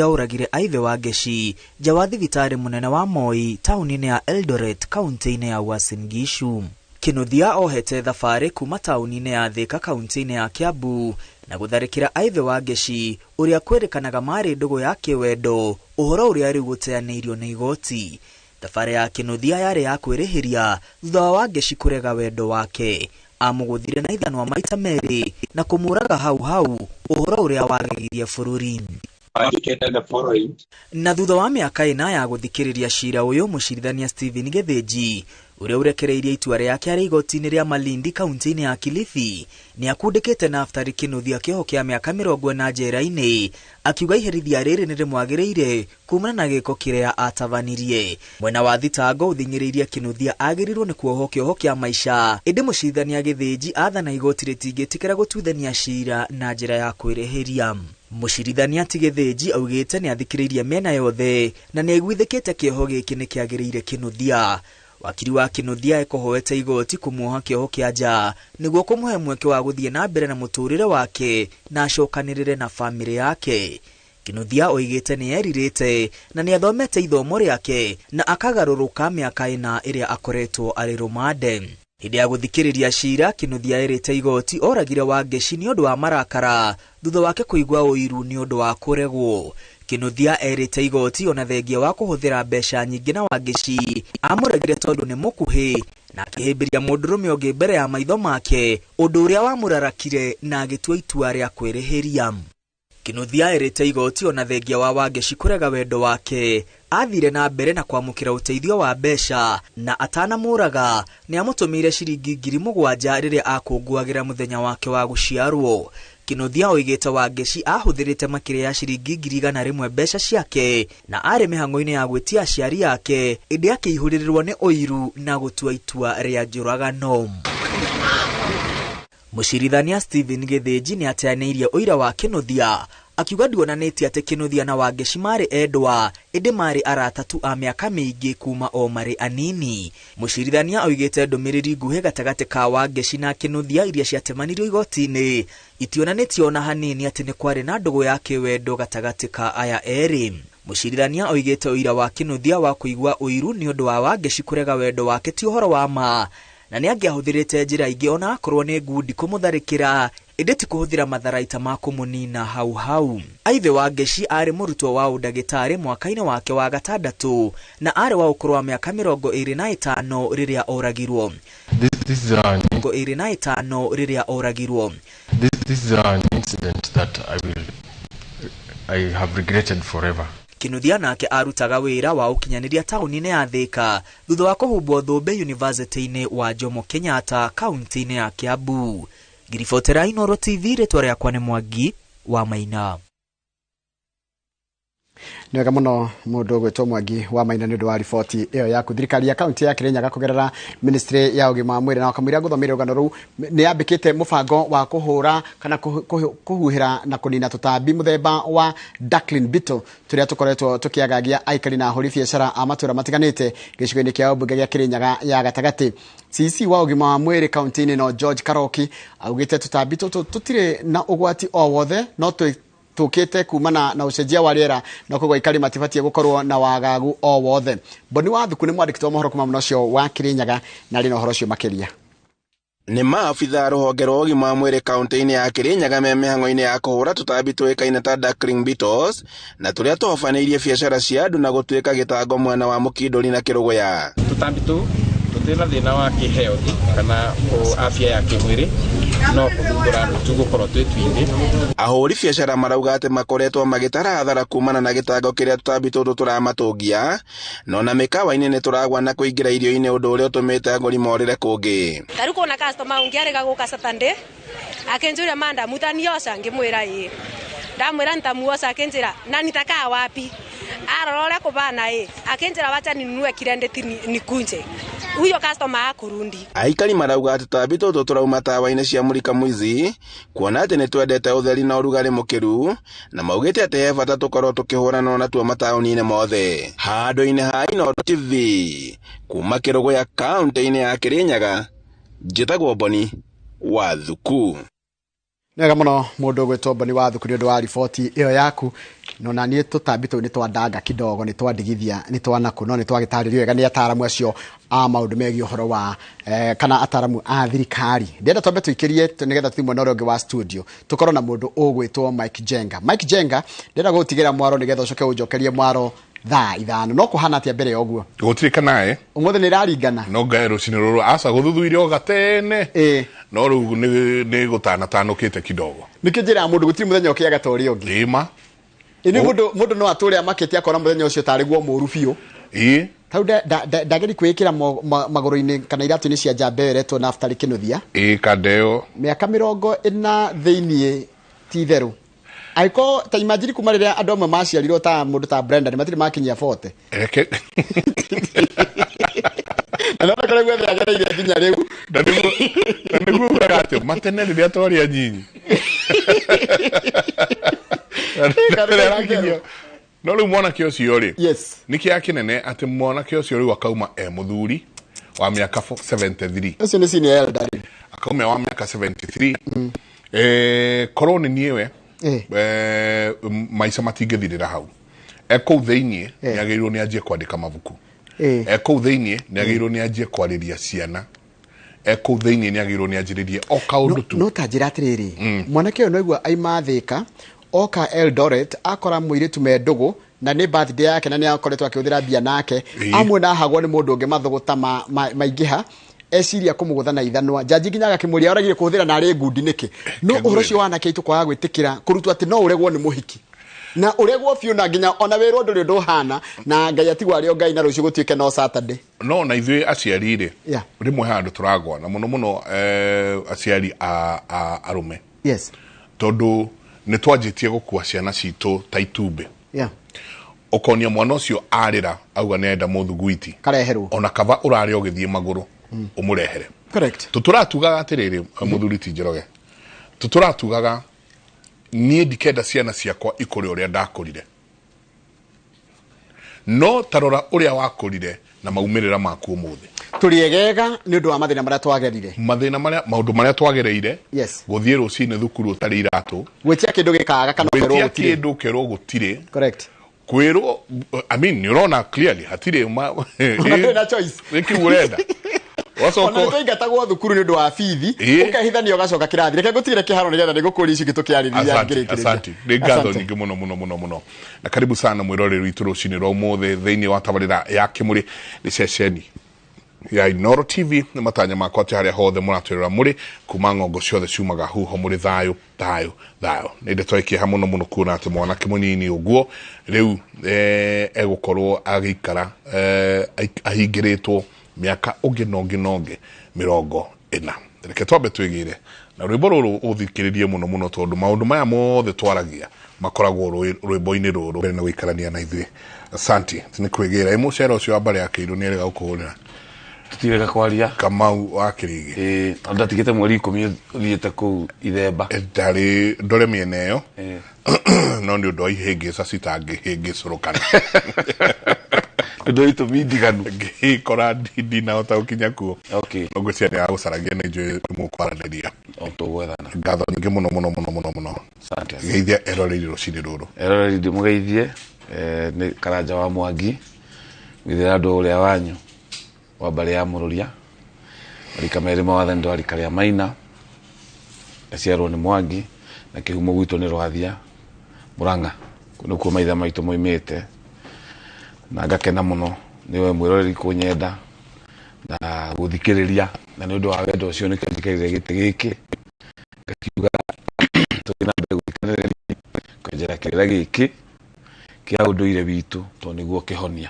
Aũragire Ivy Wangeci nja wa thibitarĩ mũnene wa Moi taũni-inĩ ya Eldoret kaunti-inĩ ya Uasin Gishu. Kinuthia ohete thabarĩ kuma taũni-inĩ ya Thika kaunti-inĩ ya Kiambu na gũtharĩkĩra Ivy Wangeci ũrĩa kwĩrĩkanaga marĩ ndũgũ ya kĩwendo, ũhoro ũrĩa rĩu ũteanĩirio nĩ igoti. Thabarĩ ya Kinuthia yarĩ ya kwĩrĩhĩria thutha wa Wangeci kũrega wendo wake. Amũgũthire na ithanwa maita merĩ na kũmũraga hau hau, ũhoro ũrĩa wagegirie bũrũri. Na thutha wa mĩaka 4 ya gũthikĩrĩria cira ũyũ, mũcirithania Stephen Gĩthĩnji ũrĩa ũrekereirie itua rĩake arĩ igoti-inĩ rĩa Malindi kaunti-inĩ ya Kilifi nĩ akundĩkĩte Naftali Kinuthia kĩoho kĩa mĩaka 40 njera-inĩ, akiuga iherithia rĩrĩ nĩ rĩmwagĩrĩire kumana na gĩko kĩrĩa atabanirie. Mwena wa thitango ũthing'ĩrĩirie Kinuthia agĩrĩirwo nĩ kuohwo kĩoho kĩa maica, ĩndĩ mũcirithania Gĩthĩnji athana igoti rĩtingĩtĩkĩra gũtuithania cira na njĩra ya kwĩrĩhĩria. Mũcirithania ti Gĩthĩnji augĩte nĩ athikĩrĩirie mĩena yothe na nĩ aiguithĩkĩte kĩoho gĩkĩ nĩ kĩagĩrĩire Kinuthia. Wakiri wa Kinuthia ekũhoete igoti kũmuoha kĩoho kĩa nja nĩguo kũmũhe mweke wa gũthiĩ na mbere na mũtũrĩre wake na acokanĩrĩre na bamĩrĩ yake. Kinuthia oigĩte nĩ erirĩte na nĩ athomete ithomo rĩake na akagarũrũka mĩaka 4 ĩrĩa akoretwo arĩ rũmande. Hĩndĩ ya gũthikĩrĩria cira, Kinuthia erĩte igoti oragire Wangeci nĩ ũndũ wa marakara thutha wake kũigua ũiru nĩ ũndũ wa kũregwo. Kinuthia erĩte igoti ona thengia wa kũhũthĩra mbeca nyingĩ na Wangeci amũregire tondũ nĩ mũkuhĩ na akĩhĩmbĩria mũndũrũme ũngĩ mbere ya maitho make, ũndũ ũrĩa wamũrarakire na agĩtua itua rĩa kwĩrĩhĩria. Kinuthia erĩte igoti ona thengia wa Wangeci kũrega wendo wake athire na mbere na kwamũkĩra ũteithio wa mbeca na atanamũraga nĩ amũtũmĩire ciringi 7,000 rĩrĩa akũngũagĩra mũthenya wake wa gũciarwo. Kinuthia oigĩte Wangeci ahũthĩrĩte makĩria ya ciringi 100,000 mbeca ciake na arĩ mĩhang'o-inĩ ya gwĩtia aciari ake, ĩndĩ akĩihũrĩrĩrwo nĩ ũiru na gũtua itua rĩa njũragano. Mũcirithania Stephen Gĩthĩnji nĩ ateanĩirie ũira wa Kinuthia akiuga nduonanĩtie atĩ Kinuthia na Wangeci marĩ endwa, ĩndĩ marĩ arata tu a mĩaka mĩingĩ kuma o marĩ anini. Mũcirithania oigĩte ndũmĩrĩri nguhĩ gatagatĩ ka Wangeci na Kinuthia iria ciatemanirio igoti-inĩ itionanĩtie ona hanini atĩ nĩ kwarĩ na ndũgũ ya kĩwendo gatagatĩ ka aya erĩ. Mũcirithania oigĩte ũira wa Kinuthia wa kũigua ũiru nĩ ũndũ wa Wangeci kũrega wendo wake ti ũhoro wa ma, na nĩ angĩahũthĩrĩte njĩra ingĩ ona akorwo nĩ ngundi kũmũtharĩkĩra, ĩndĩ ti kũhũthĩra matharaita ma kũmũnina hau hau. Ivy Wangeci arĩ mũrutwo wa ũndagĩtarĩ mwaka-inĩ wake wa 6 na arĩ wa ũkũrũ wa mĩaka 25 rĩrĩa oragirwo. This is an 25 rĩrĩa oragirwo. This is an incident that I have regretted forever. Kinuthia nake arutaga wĩra wa ũkinyanĩria taũni-inĩ ya Thika thutha wa kũhumbwo thũmbĩ University-inĩ wa Jomo Kenyatta kaunti-inĩ ya Kiambu. Ngiribotera Inooro TV, rĩtwa rĩakwa nĩ Mwangi wa Maina. Nĩ wega mũno mũndũ ũgwĩtwo Mwangi wa Maina nĩ ũndũ wa riboti ĩyo yaku. Thirikari ya kaunti ya Kirinyaga kũgerera ministry ya ũgima wa mwĩrĩ na wakamũira ngũthomire rũgano rũu nĩ yambĩkĩte mũbango wa kũhũra kana kũhuhĩra na kũnina tũtambi mũthemba wa Duckling Beetle tũrĩa tũkoretwo tũkĩagagia aikari na ahũri biacara a matũũra matiganĩte gĩcigo-inĩ kĩa ũmbunge gĩa Kirinyaga ya gatagatĩ. CC wa ũgima wa mwĩrĩ kaunti-inĩ no George Karoki augĩte tũtambi tũtũ tũtirĩ na ũgwati o wothe no tũkĩte kumana na ũcenjia wa rĩera na koguo aikari matibatiĩ gũkorwo na wagagu o wothe. Boni wa Thuku nĩ mwandĩki wa mohoro kuma mwena ũcio wa Kirinyaga na arĩ na ũhoro ũcio makĩria. Nĩ maabitha rũhonge rwa ũgima wa mwĩrĩ kaunti-inĩ ya Kirinyaga me mĩhang'o-inĩ ya kũhũra tũtambi tũĩkaine ta Duckling Beetles na tũrĩa tũhobanĩirie biacara cia andũ na gũtuĩka gĩtango mwena wa Mũkindũri na Kĩrũgũya. Tũtambi tũu tũtirĩ na thĩna wa kĩhealth kana afya ya kĩmwĩrĩ no kũthumbũra andũ tu gũkorwo twĩ twingĩ. Ahũri biacara marauga atĩ makoretwo magĩtara hathara kumana na gĩtango kĩrĩa tũtambi tũtũ tũramatũngia, no na mĩkawa-inĩ nĩ tũragwa na kũingĩra irio-inĩ ũndũ ũrĩa ũtũmĩte agũri morĩre kũngĩ. Ta rĩu kuona customer ũngĩ arĩga gũka Saturday akĩnjũria manda mũtanioca ngĩmwĩra ĩĩ, ndamwĩra nitamuoca akĩnjĩra na nitakaa wapi, arora ũrĩa kũbana ĩ akĩnjĩra wacha ninunue kirendeti nikunje huyo customer akurundi. Aikari marauga atĩ tũtambi tũtũ tũrauma tawa-inĩ cia mũrika mũici kuona atĩ nĩ twendete ũtheri na ũrugarĩ mũkĩru na maugĩte atĩ he bata tũkorwo tũkĩhũrana natuo mataũni-inĩ mothe. Handũ-inĩ ha Inooro TV kuma Kĩrũgũya kaunti-inĩ ya Kirinyaga, njĩtagwo Boni wa Thuku. Nĩwega mũno mũndũ ũgwĩtwo Boni wa Thuku nĩ ũndũ wa riboti ĩyo yaku. No na niĩ tũtambi tũu nĩ twandanga kidogo, nĩ twandigithia, nĩ twanakũ, no nĩ twagĩtarĩrio wega nĩ ataaramu acio a maũndũ megiĩ ũhoro wa kana ataaramu a thirikari. Ndĩrenda twambe tũikĩrie nĩgetha tũthiĩ mwena ũrĩa ũngĩ wa studio, tũkorwo na mũndũ ũgwĩtwo Mike Jenga. Mike Jenga, ndĩrenda gũgũtigĩra mwaro nĩgetha ũcoke ũnjokerie mwaro thaa 5. No kũhana atĩa mbere ya ũguo? Gũtirĩ kanae. Ũmũthĩ nĩ ĩraringana. No ngae rũcinĩ rũrũ aca gũthuthuria o gatene. No rĩu nĩ gũtanatanũkĩte kidogo. Nĩkĩo njĩraga mũndũ gũtirĩ mũthenya ũkĩaga ta ũrĩa ũngĩ. Ĩma. Ĩni mũndũ no atũre amakĩte akona mũthenya ũcio tarĩ guo mũru biũ. Tau ndageri kwĩĩkĩra magũrũ-inĩ kana iratũ-inĩ cia njamba ĩyo ĩretwo Naftali Kĩnuthia. Kandeo. Mĩaka 40 thĩiniĩ ti itherũ. Angĩkorwo ta imagine kuma rĩrĩa andũ amwe maciarirwo ta mũndũ ta Brenda matirĩ makinyia 40. Reke. Na no kũrĩa guothe agereire nginya rĩu. Na nĩguo ugaga atĩ matene rĩrĩa twarĩ anyinyi. No rĩu mwanake ũcio rĩ. Yes. Nĩ kĩa kĩnene atĩ mwanake ũcio rĩu akauma e mũthuri wa mĩaka 73. Ũcio nĩ senior elder rĩ. Akauma wa mĩaka 73. Korwo nĩ niĩ we. Maica matingĩthirĩra hau. Kũu thĩiniĩ nĩ agĩrĩirwo nĩ anjie kwandĩka mabuku. Kũu thĩiniĩ nĩ agĩrĩirwo nĩ anjie kwarĩria ciana. Kũu thĩiniĩ nĩ agĩrĩirwo nĩ anjĩrĩrie o kaũndũ tu. No ta njĩra atĩrĩrĩ, mwanake ũyũ no aigua aima Thĩka, oka Eldoret, akora mũirĩtu me ndũgũ, na nĩ birthday yake na nĩ akoretwo akĩhũthĩra mbia nake, amuona ahagwo nĩ mũndũ ũngĩ mathũgũta maingĩha, eciria kũmũgũtha na ithanwa. Jaji nginya agakĩmũria oragire kũhũthĩra narĩ ngundi nĩkĩ. No ũhoro ũcio wa anake aitũ kwaga gwĩtĩkĩra kũrutwo atĩ no ũregwo nĩ mũhiki. Na ũregwo biũ na nginya ona wĩrwo ndũrĩ ũndũ ũhana, na Ngai atigwo arĩ o Ngai na rũciũ gũtuĩke no Saturday. No na ithuĩ aciari rĩ, rĩmwe handũ tũragwa na mũno mũno aciari a arũme. Yes. Tondũ nĩ twanjĩtie gũkua ciana citũ ta itumbĩ. Ũkonia mwana ũcio arĩra auga nĩ arenda mũthuguiti. Kareherwo. Ona kaba ũrarĩa ũgĩthiĩ magũrũ ũmũrehere. Correct. Tũtũratugaga atĩrĩrĩ mũthuri ti Njoroge. Tũtũratugaga niĩ ndikenda ciana ciakwa ikũre ũrĩa ndakũrire. No tarora ũrĩa wakũrire na maumĩrĩra maku ũmũthĩ. Tũrĩegega nĩ ũndũ wa mathĩna marĩa twagerire. Mathĩna marĩa maũndũ marĩa twagereire. Yes. Gũthiĩ rũcinĩ thukuru ũtarĩ iratũ. Gwĩtia kĩndũ gĩkaga kana ũkerwo Gwĩtia gũtirĩ. kĩndũ ũkerwo gũtirĩ. Correct. Kwĩrwo, I mean, nĩ ũrona clearly hatirĩ ma Ona ndũrĩ na choice. Nĩkĩ ũrenda? Ona nĩ twaingatagwo thukuru nĩ ũndũ wa bithi, ũkehithania ũgacoka kĩrathi. Reke ngũtigĩre kĩharo nĩgetha nĩngũkũria icio ingĩ tũkĩarĩrĩria ngĩrĩkĩrĩria. Asante. Nĩ ngatho nyingĩ mũno mũno mũno mũno. Na karibu sana mwĩroreri witũ rũcinĩ rwa ũmũthĩ thĩinĩ wa tabarĩra ya Kĩmũrĩ nĩ ceceni ya Inooro TV. Nĩ matanya makwa atĩ harĩa hothe mũratwĩrora mũrĩ kuma ng'ongo ciothe ciumaga huho mũrĩ thayũ thayũ thayũ. Nĩ ndeto ĩ kĩeha mũno mũno kuona atĩ mwanake mũnini ũguo rĩu egũkorwo agĩikara ahingĩrĩtwo mĩaka ũngĩ na ũngĩ na ũngĩ 40. Reke twambe twĩgĩre na rwĩmbo rũrũ ũthikĩrĩrie mũno mũno tondũ maũndũ maya mothe twaragia makoragwo rwĩmbo-inĩ rũrũ. Mbere na gũikarania na ithuĩ. Asante. Nĩ kwĩgĩra. Ĩ mũcere ũcio wa mbare ya Kĩirũ nĩ erĩga gũkũhũrĩra. Tũtirega kwaria. Kamau wa Kĩrĩgĩ. Tondũ ndatigĩte mweri 10 ũthiĩte kũu Ithemba. Ndarĩ ndore mĩena ĩyo. No nĩ ũndũ wa ihĩngĩca citangĩhĩngĩcũrũkana. Nĩ ũndũ wa itũmi ndiganu. Ngĩkora ndinahota gũkinya kuo. Okay. No ngwĩciria nĩ agũcaragia na ithuĩ mũkwaranĩria. O tũgwethana. Ngatho nyingĩ mũno mũno mũno mũno mũno. Asante. Geithia eroreri rũcinĩ rũrũ. Eroreri ndĩmũgeithie, nĩ Karanja wa Mwangi, gwithĩra andũ ũrĩa wanyu wa mbarĩ ya Mũrũria, marika merĩ ma wathani wa rika rĩa Maina, aciarwo nĩ Mwangi na kĩhumo gwitũ nĩ Rwathia Mũrang'a, kũu nĩkuo maithe maitũ moimĩte, na ngakena mũno nĩwe mwĩroreri kũnyenda na gũthikĩrĩria, na nĩ ũndũ wa wendo ũcio nĩkĩo njikarĩire gĩtĩ gĩkĩ ngakiuga tũthiĩ na mbere gũthikanĩrĩria kwenjera kĩrĩra gĩkĩ kĩa ũndũire witũ tondũ nĩguo kĩhonia.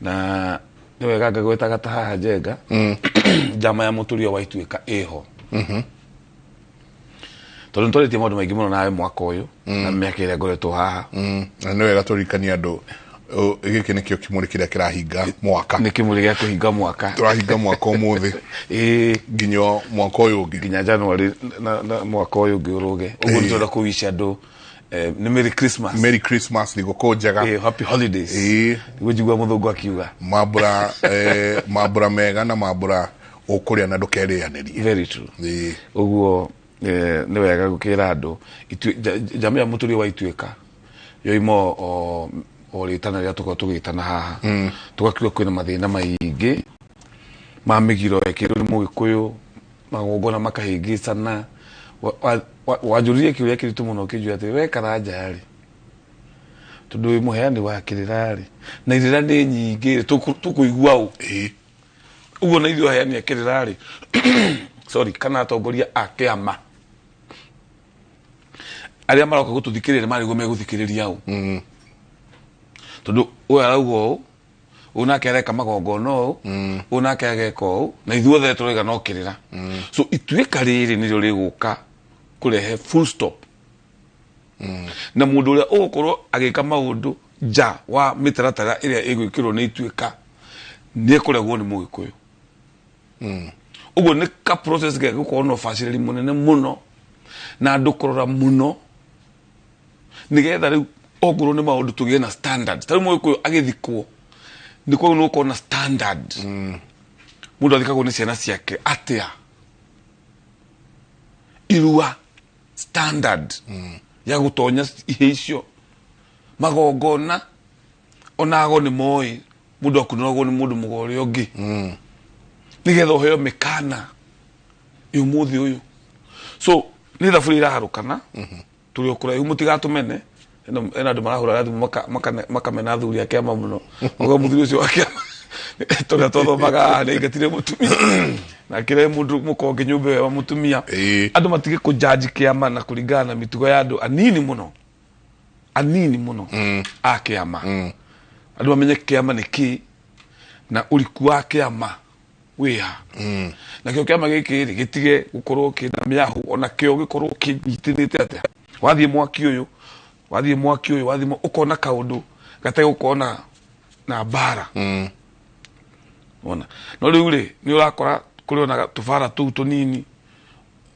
Na nĩ wega ngagwetaga ta haha Njenga, njama ya mũtũrio wa Ituĩka ĩho. Tondũ nĩtwarĩtie maũndũ maingĩ mũno nawe mwaka ũyũ, na mĩaka ĩrĩa ngoretwo haha. Na nĩ wega tũririkanie andũ, gĩkĩ nĩkĩo kĩmũrĩ kĩrĩa kĩrahinga mwaka. Nĩ kĩmũrĩ gĩa kũhinga mwaka. Tũrahinga mwaka ũmũthĩ. Nginya mwaka ũyũ ũngĩ. Nginya January na mwaka ũyũ ũngĩ ũrũge. Ũguo nĩtũrenda kũwish andũ nĩ Merry Christmas. Merry Christmas, thigũkũ njega. Happy holidays. Nĩguo njigua mũthũngũ akiuga. Mambura, mambura mega na mambura ũkũrĩa na ndũkerĩanĩrie. Very true. Ũguo Nĩ wega gũkĩra andũ njama ya mũtũrĩ wa Ituĩka yoima o rĩtana rĩrĩa tũkoragwo tũgĩtana haha, tũgakiuga kwĩna mathĩna maingĩ ma mĩgiro ĩkĩrwo nĩ mũgĩkũyũ, magongona makahĩngĩcana. Wanjũririe kĩũria kĩritũ mũno ũkĩnjũria atĩ we Karanja rĩ, tondũ wĩ mũheani wa kĩrĩra rĩ, na irĩra nĩ nyingĩ rĩ, tũkũigua ũ? Ũguo na ithuĩ aheani a kĩrĩra rĩ, sorry, kana atongoria a kĩama arĩa maroka gũtũthikĩrĩria marĩguo megũthikĩrĩria ũ? Tondũ ũyũ arauga ũũ, ũyũ nake areka magongona ũũ, ũyũ nake ageka ũũ, na ithuothe tũrauga no kĩrĩra. So Ituĩka rĩrĩ nĩrĩo rĩgũka kũrehe full stop, na mũndũ ũrĩa ũgũkorwo agĩka maũndũ nja wa mĩtaratara ĩrĩa ĩgwĩkĩrwo nĩ Ituĩka nĩ ekũregwo nĩ mũgĩkũyũ. Ũguo nĩ ka process gegũkorwo na ũbacĩrĩri mũnene mũno na andũ kũrora mũno, nĩgetha rĩu okorwo nĩ maũndũ tũgĩe na standard. Ta rĩu mũgĩkũyũ agĩthikwo nĩ kwagĩrĩirwo nĩ gũkorwo na standard. Mũndũ athikagwo nĩ ciana ciake atĩa? Irua standard ya gũtonya ihe icio, magongona onago nĩ moĩ mũndũ akunũragwo nĩ mũndũ mũgo ũrĩa ũngĩ, nĩgetha ũheo mĩkana ũmũthĩ ũyũ. So nĩ thaburia iraharũkana, tũrĩ o kũraihu, mũtigatũmene. Ena andũ marahũra thimũ makamena athuri a kĩama mũno. Ũguo mũthuri ũcio wa kĩama tũrĩa twathomaga haha nĩ aingatire mũtumia na akĩrehe mũndũ mũkonge nyũmba ĩyo ya mũtumia. Andũ matige kũjaji kĩama na kũringana na mĩtugo ya andũ anini mũno, anini mũno a kĩama. Andũ mamenye kĩama nĩ kĩ na ũriku wa kĩama wĩha. Nakĩo kĩama gĩkĩ rĩ, gĩtige gũkorwo kĩna mĩahũ, ona kĩo gĩkorwo kĩnyitĩrĩte atĩa. Wathiĩ mwaki ũyũ, wathiĩ mwaki ũyũ, wathiĩ ũkona kaũndũ gategũkorwo na mbara. Wona no rĩu rĩ, nĩ ũrakora kũrĩ ona tũbara tũu tũnini,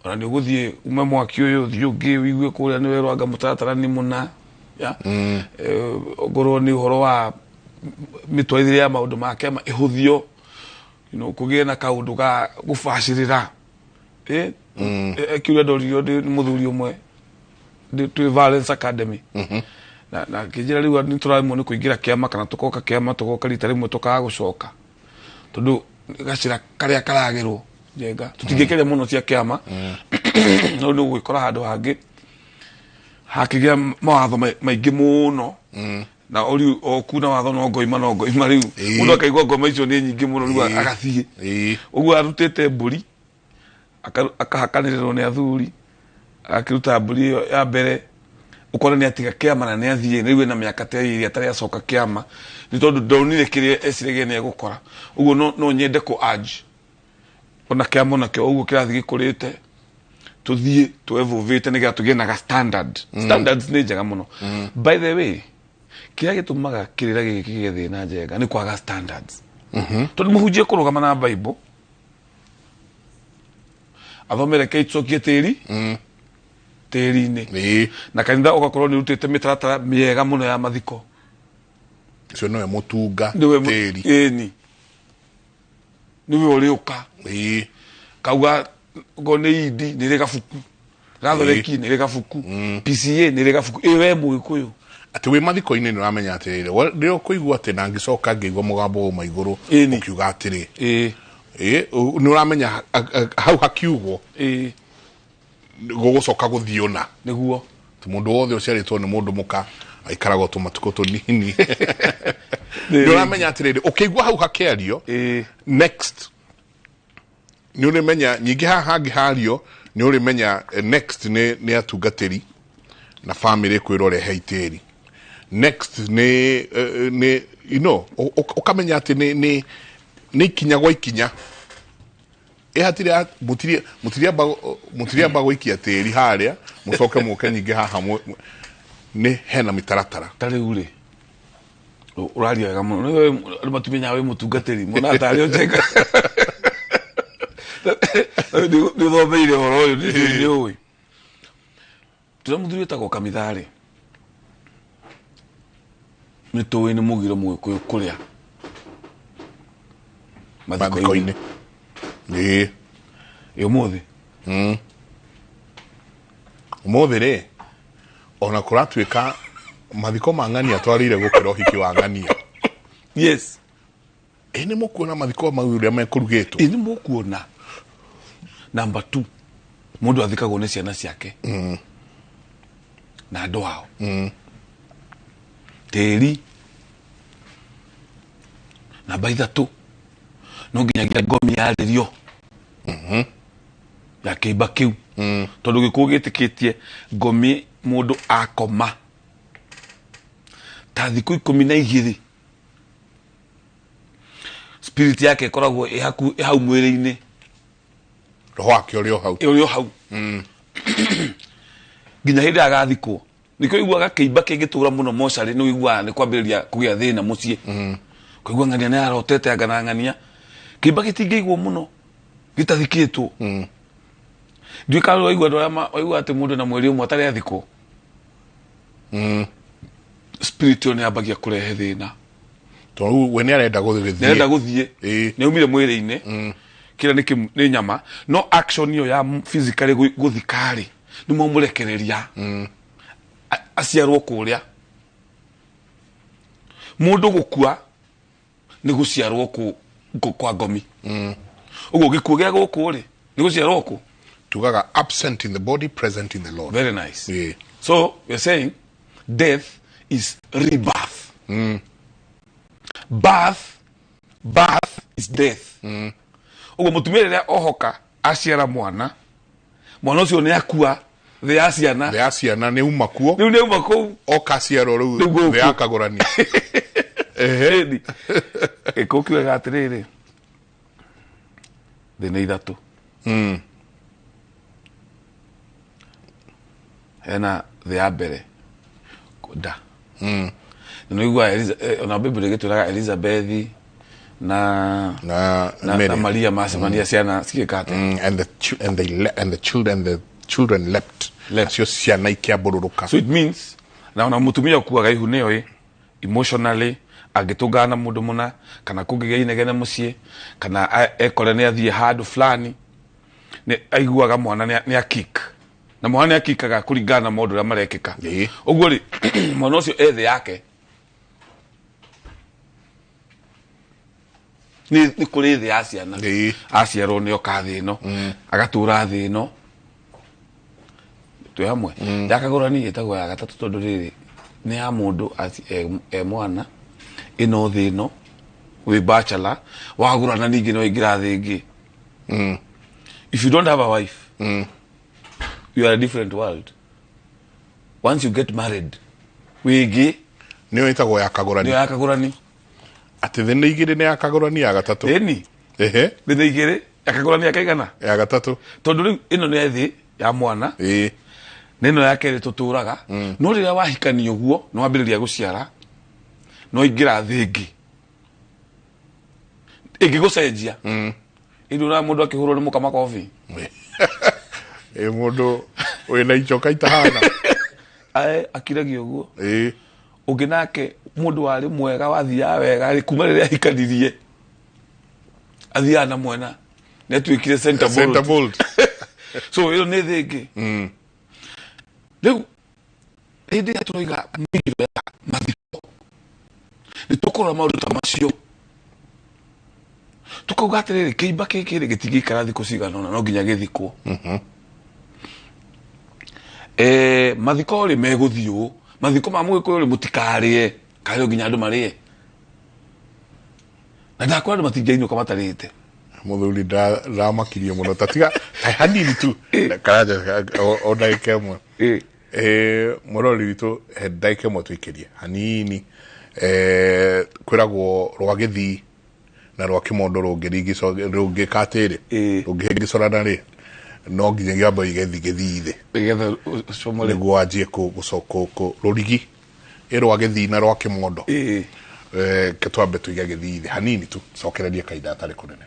ona nĩ ũgũthiĩ ume mwaki ũyũ ũthiĩ ũngĩ ũigue kũrĩa nĩ werwo anga mũtaratara nĩ mũna ya. Ongorwo nĩ ũhoro wa mĩtwarithĩrie ya maũndũ ma kĩama ĩhũthio, kũgĩe na kaũndũ ga gũbacĩrĩra. Kĩũria ndoririo nĩ mũthuri ũmwe twĩ Valence Academy, na akĩnjĩra rĩu nĩ tũraremwo nĩ kũingĩra kĩama, kana tũkoka kĩama tũgoka rita rĩmwe tũkaga gũcoka, tondũ gacĩra karĩa karagerwo njenga tũtingĩkĩria mũno cia kĩama. No nĩ ũgwĩkora handũ hangĩ hakĩgĩa mawatho maingĩ mũno, na ũriu o kuna watho no ngoima, no ngoima rĩu mũndũ akaigua ngoma icio nĩ nyingĩ mũno, rĩu agathiĩ ũguo arutĩte mbũri, akahakanĩrĩrwo nĩ athuri, akĩruta mbũri ĩyo ya mbere, ũkona nĩ atiga kĩama na nĩ athiĩ rĩu ena mĩaka ta ĩrĩ atarĩ acoka kĩama, nĩ tondũ ndonire kĩrĩa eciragia nĩ egũkora. Ũguo no nyende kũ urge ona kĩama onakĩo ũguo kĩrathiĩ gĩkũrĩte, tũthiĩ tũevolvĩte nĩgetha tũgĩe na ga standard. Standards nĩ njega mũno. By the way, kĩrĩa gĩtũmaga kĩrĩra gĩkĩ kĩgĩe thĩna njega nĩ kwaga standards, tondũ mũhunjia kũrũgama na Bible athomere keicokie tĩri tĩri-inĩ, na kanitha ũgakorwo nĩ ũrutĩte mĩtaratara mĩega mũno ya mathiko. Ũcio nĩwe mũtunga tĩri. Ĩni nĩwe ũrĩũka kauga ngo nĩ indi nĩ rĩ gabuku, gathoreki nĩ rĩ gabuku, PCA nĩ rĩ gabuku. Ĩ we mũgĩkũyũ atĩ wĩ mathiko-inĩ nĩ ũramenya atĩrĩrĩ, rĩrĩa ũkũigua atĩ na ngĩcoka ngĩigua mũgambo wauma igũrũ ũkiuga atĩrĩ, nĩ ũramenya hau hakiugwo gũgũcoka gũthiĩ ũna. Nĩguo mũndũ wothe ũciarĩtwo nĩ mũndũ mũka aikaragwo tũmatukũ tũnini. Nĩ ũramenya atĩrĩrĩ, ũkĩigua hau hakĩario next nĩ ũrĩmenya nyingĩ haha hangĩ hario, nĩ ũrĩmenya next nĩ atungatĩri na family kwĩrwo rehe itĩri. Next nĩ you know, ũkamenya atĩ nĩ ikinya gwa ikinya. Hatirĩ mũtiriamba gũikia tĩri harĩa mũcoke mũke nyingĩ haha, nĩ hena mĩtaratara. Ta rĩu rĩ, ũraria wega mũno. Andũ matimenyaga wĩ mũtungatĩri mũno tarĩ o njenga. Nĩ ũthomeire ũhoro ũyũ, nĩ ũĩ. Tũrĩa mũthuri wĩtagwo Kamitharĩ nĩ tũĩ nĩ mũgiro mũgĩkũyũ kũrĩa mathiko-inĩ. Ĩ ũmũthĩ Ũmũthĩ rĩ ona kũratuĩka mathiko ma ng'ania twarĩire gũkĩra ũhiki wa ng'ania. Yes. Ĩ nĩ mũkuona mathiko mau ũrĩa mekũrugĩtwo. Ĩ nĩ mũkuona. Number 2, mũndũ athikagwo nĩ ciana ciake na andũ ao. Tĩri. Namba 3, no nginyagia ngomi yarĩrio ya kĩimba kĩu, tondũ gĩkuũ gĩtĩkĩtie ngomi mũndũ akoma ta thikũ 12, spirit yake ĩkoragwo ĩ hau mwĩrĩ-inĩ, roho wake ũrĩ o hau, ũrĩ o hau nginya hĩndĩ agathikwo. Nĩkĩo ũiguaga kĩimba kĩngĩtũra mũno mocarĩ, nĩ ũiguaga nĩ kwambĩrĩria kũgĩa thĩna mũciĩ. Kũigua ng'ania nĩ arotete anga na ng'ania, kĩimba gĩtingĩigwo mũno gĩtathikĩtwo. Ndiũĩ kana waigua andũ arĩa waigua atĩ mũndũ na mweri ũmwe atarĩ athikwo, spirit ĩyo nĩ yambagia kũrehe thĩna. Tondũ we nĩ arenda gũthiĩ. Nĩ arenda gũthiĩ. Nĩ aumire mwĩrĩ-inĩ. Kĩrĩa nĩ nyama, no action ĩyo ya physically gũthika-rĩ, nĩ mamũrekereria aciarwo kũrĩa. Mũndũ gũkua nĩ gũciarwo kwa ngomi. Ũguo gĩkuũ gĩa gũkũ rĩ, nĩ gũciarwo kũ? Tugaga absent in the body, present in the Lord. Very nice. Yeah. So we're saying death is rebirth. Birth is death. Ũguo mũtumia rĩrĩa ohoka aciara mwana, mwana ũcio nĩ akua thĩ ya ciana. Thĩ ya ciana nĩ uma kuo. Rĩu nĩ uma kũu. Oka aciarwo rĩu thĩ ya kagũrania. Ehe. Gĩkũũ kiugaga atĩrĩrĩ, thĩ nĩ ithatũ. Hena thĩ ya mbere, nda. Na nĩ ũiguaga ona Bible ĩgĩtwĩraga Elizabeth na Maria macemania ciana cigĩka atĩa? And the children leapt. Nacio ciana ikĩambũrũrũka. So it means na ona mũtumia ũkuaga ihu nĩyo ĩ emotionally angĩtũngana na mũndũ mũna, kana kũngĩgĩa inegene mũciĩ, kana ekore nĩ athiĩ handũ fulani, nĩ aiguaga mwana nĩ akik. Na mwana nĩ akikaga kũringana na maũndũ ũrĩa marekĩka. Ũguo rĩ, mwana ũcio e thĩ yake. Nĩ kũrĩ thĩ ya ciana. Aciarwo nĩ oka thĩ ĩno, agatũra thĩ ĩno. Twĩ hamwe. Yakagũrani ĩtagwo ya gatatũ tondũ rĩrĩ nĩ ya mũndũ e mwana, ĩno thĩ ĩno, wĩ bachelor, wagũrana ningĩ no ĩingĩra thĩ ĩngĩ. If you don't have a wife, you are a different world. Once you get married, wĩngĩ nĩyo ĩtagwo ya kagũrani. Nĩyo ya kagũrani. Atĩ thĩ nĩ igĩrĩ nĩ ya kagũrani ya gatatũ. Ĩni. Ehe. Thĩ nĩ igĩrĩ ya kagũrani ya kaigana? Ya gatatũ. Tondũ rĩu ĩno nĩ thĩ ya mwana. Ĩĩ. Na ĩno ya kerĩ tũtũraga. No rĩrĩa wahikania ũguo, nĩ wambĩrĩria gũciara, no ingĩra thĩ ĩngĩ. Ĩngĩgũcenjia. Ĩndĩ ũrona mũndũ akĩhũrwo nĩ mũka makobi. Ĩ mũndũ wĩna icoka itahana. Akiragia ũguo. Ĩĩ. Ũngĩ nake mũndũ warĩ mwega wathiaga wega rĩ, kuma rĩrĩa ahikanirie athiaga na mwena, nĩ atuĩkire center bolt. So ĩyo nĩ thĩ ĩngĩ. Rĩu hĩndĩ ĩrĩa tũroiga mĩigĩro ya mathiko, nĩ tũkũrora maũndũ ta macio, tũkauga atĩrĩrĩ, kĩimba gĩkĩ rĩ gĩtingĩikara thikũ cigana ũna, no nginya gĩthikwo. Mathiko rĩ megũthiĩ ũũ, mathiko ma Mũgĩkũyũ rĩ mũtikarĩe, karĩo nginya andũ marĩe. Na ndakwĩra andũ matingĩinũka matarĩte. Mũthuri ndamakirie mũno, ta tiga hanini tu karanja o ndagĩka ĩmwe. Mũrori witũ he ndagĩka ĩmwe tũikĩrie hanini. Kwĩragwo rwa gĩthii na rwa kĩmondo rũngĩka atĩrĩ, rũngĩhĩngĩcorana rĩ, no nginyagia wambe ũige gĩthii thĩ. Nĩgetha ũcomore. Nĩguo wanjie rũrigi ĩ rwa gĩthii na rwa kĩmondo. Ke twambe tũige gĩthii thĩ hanini tu, cokererie kahinda gatarĩ kũnene.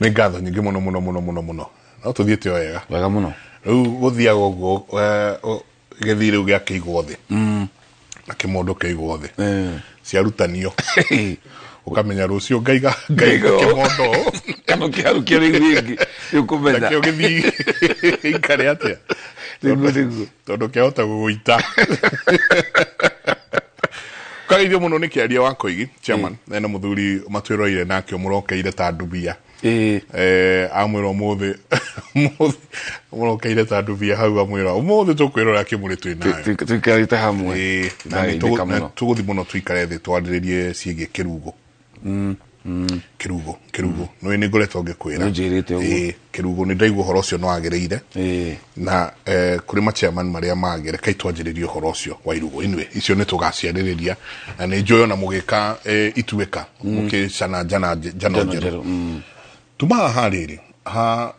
Nĩ ngatho nyingĩ mũno mũno mũno mũno mũno. No tũthiĩte o wega. Wega mũno. Rĩu gũthiaga ũguo, gĩthii rĩu gĩakĩigwo thĩ. Na kĩmondo kĩaigwo thĩ ciarutanio ũkamenya rũciũ ngaiga kĩmondo kana ũkĩharukia rĩu rĩngĩ nĩũkũmenya nakĩo gĩthiĩ gĩikare atĩa tondũ kĩahota gũgũita. Kageithio mũno nĩ kĩaria wa Koigi chairman ena mũthuri matwĩroire nake mũrokeire ta ndubia amwĩra ũmũthĩ mũrokeire ta ndubia hau amwĩra ũmũthĩ tũkwĩrora kĩmũrĩ twĩ nayo tuikarĩte hamwe na tũgũthiĩ mũno tuikare thĩ twarĩrĩrie ciĩgiĩ kĩrugo. Kĩrugo nĩ nĩ ngoretwo ngĩkwĩra kĩrugo nĩ ndaigua ũhoro ũcio no wagĩrĩire na kũrĩ machairman marĩa mangĩ reke twanjĩrĩrie ũhoro ũcio wa irugo. Anyway, icio nĩ tũgaciarĩrĩria na nĩ njũĩ ona mũgĩka ituĩka mũkĩcana njano njerũ. Tuma haha rĩrĩ ha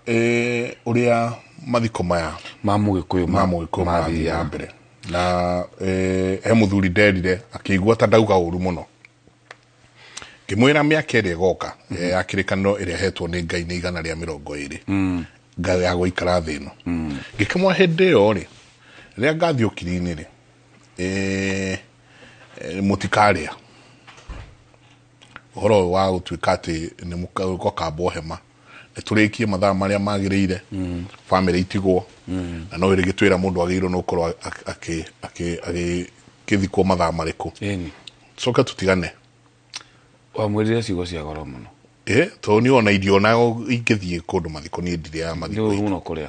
ũrĩa mathiko maya ma Mũgĩkũyũ mathiĩ na mbere na he mũthuri nderire akĩigua ta ndauga ũru mũno ngĩmwĩra mĩaka ĩrĩa ĩgoka ya kĩrĩkanĩro ĩrĩa ĩhetwo nĩ Ngai nĩ 120 Ngai ya gũikara thĩ ĩno. Ngĩkĩmwa hĩndĩ ĩyo rĩ rĩrĩa ngathiĩ ũkiri-inĩ rĩ mũtikarĩa ũhoro ũyũ wa gũtuĩka atĩ nĩ mũkambwo hema nĩ tũrĩkie mathaa marĩa magĩrĩire bamĩrĩ itigwo na no ĩrĩgĩtwĩra mũndũ agĩrĩirwo nĩ gũkorwo agĩthikwo mathaa marĩkũ coke tũtigane. Wamwĩrire ciugo cia goro mũno tondũ niĩ ona irio ona ingĩthiĩ kũndũ mathiko niĩ ndirĩaga mathiko. Nĩ ũru mũno kũrĩa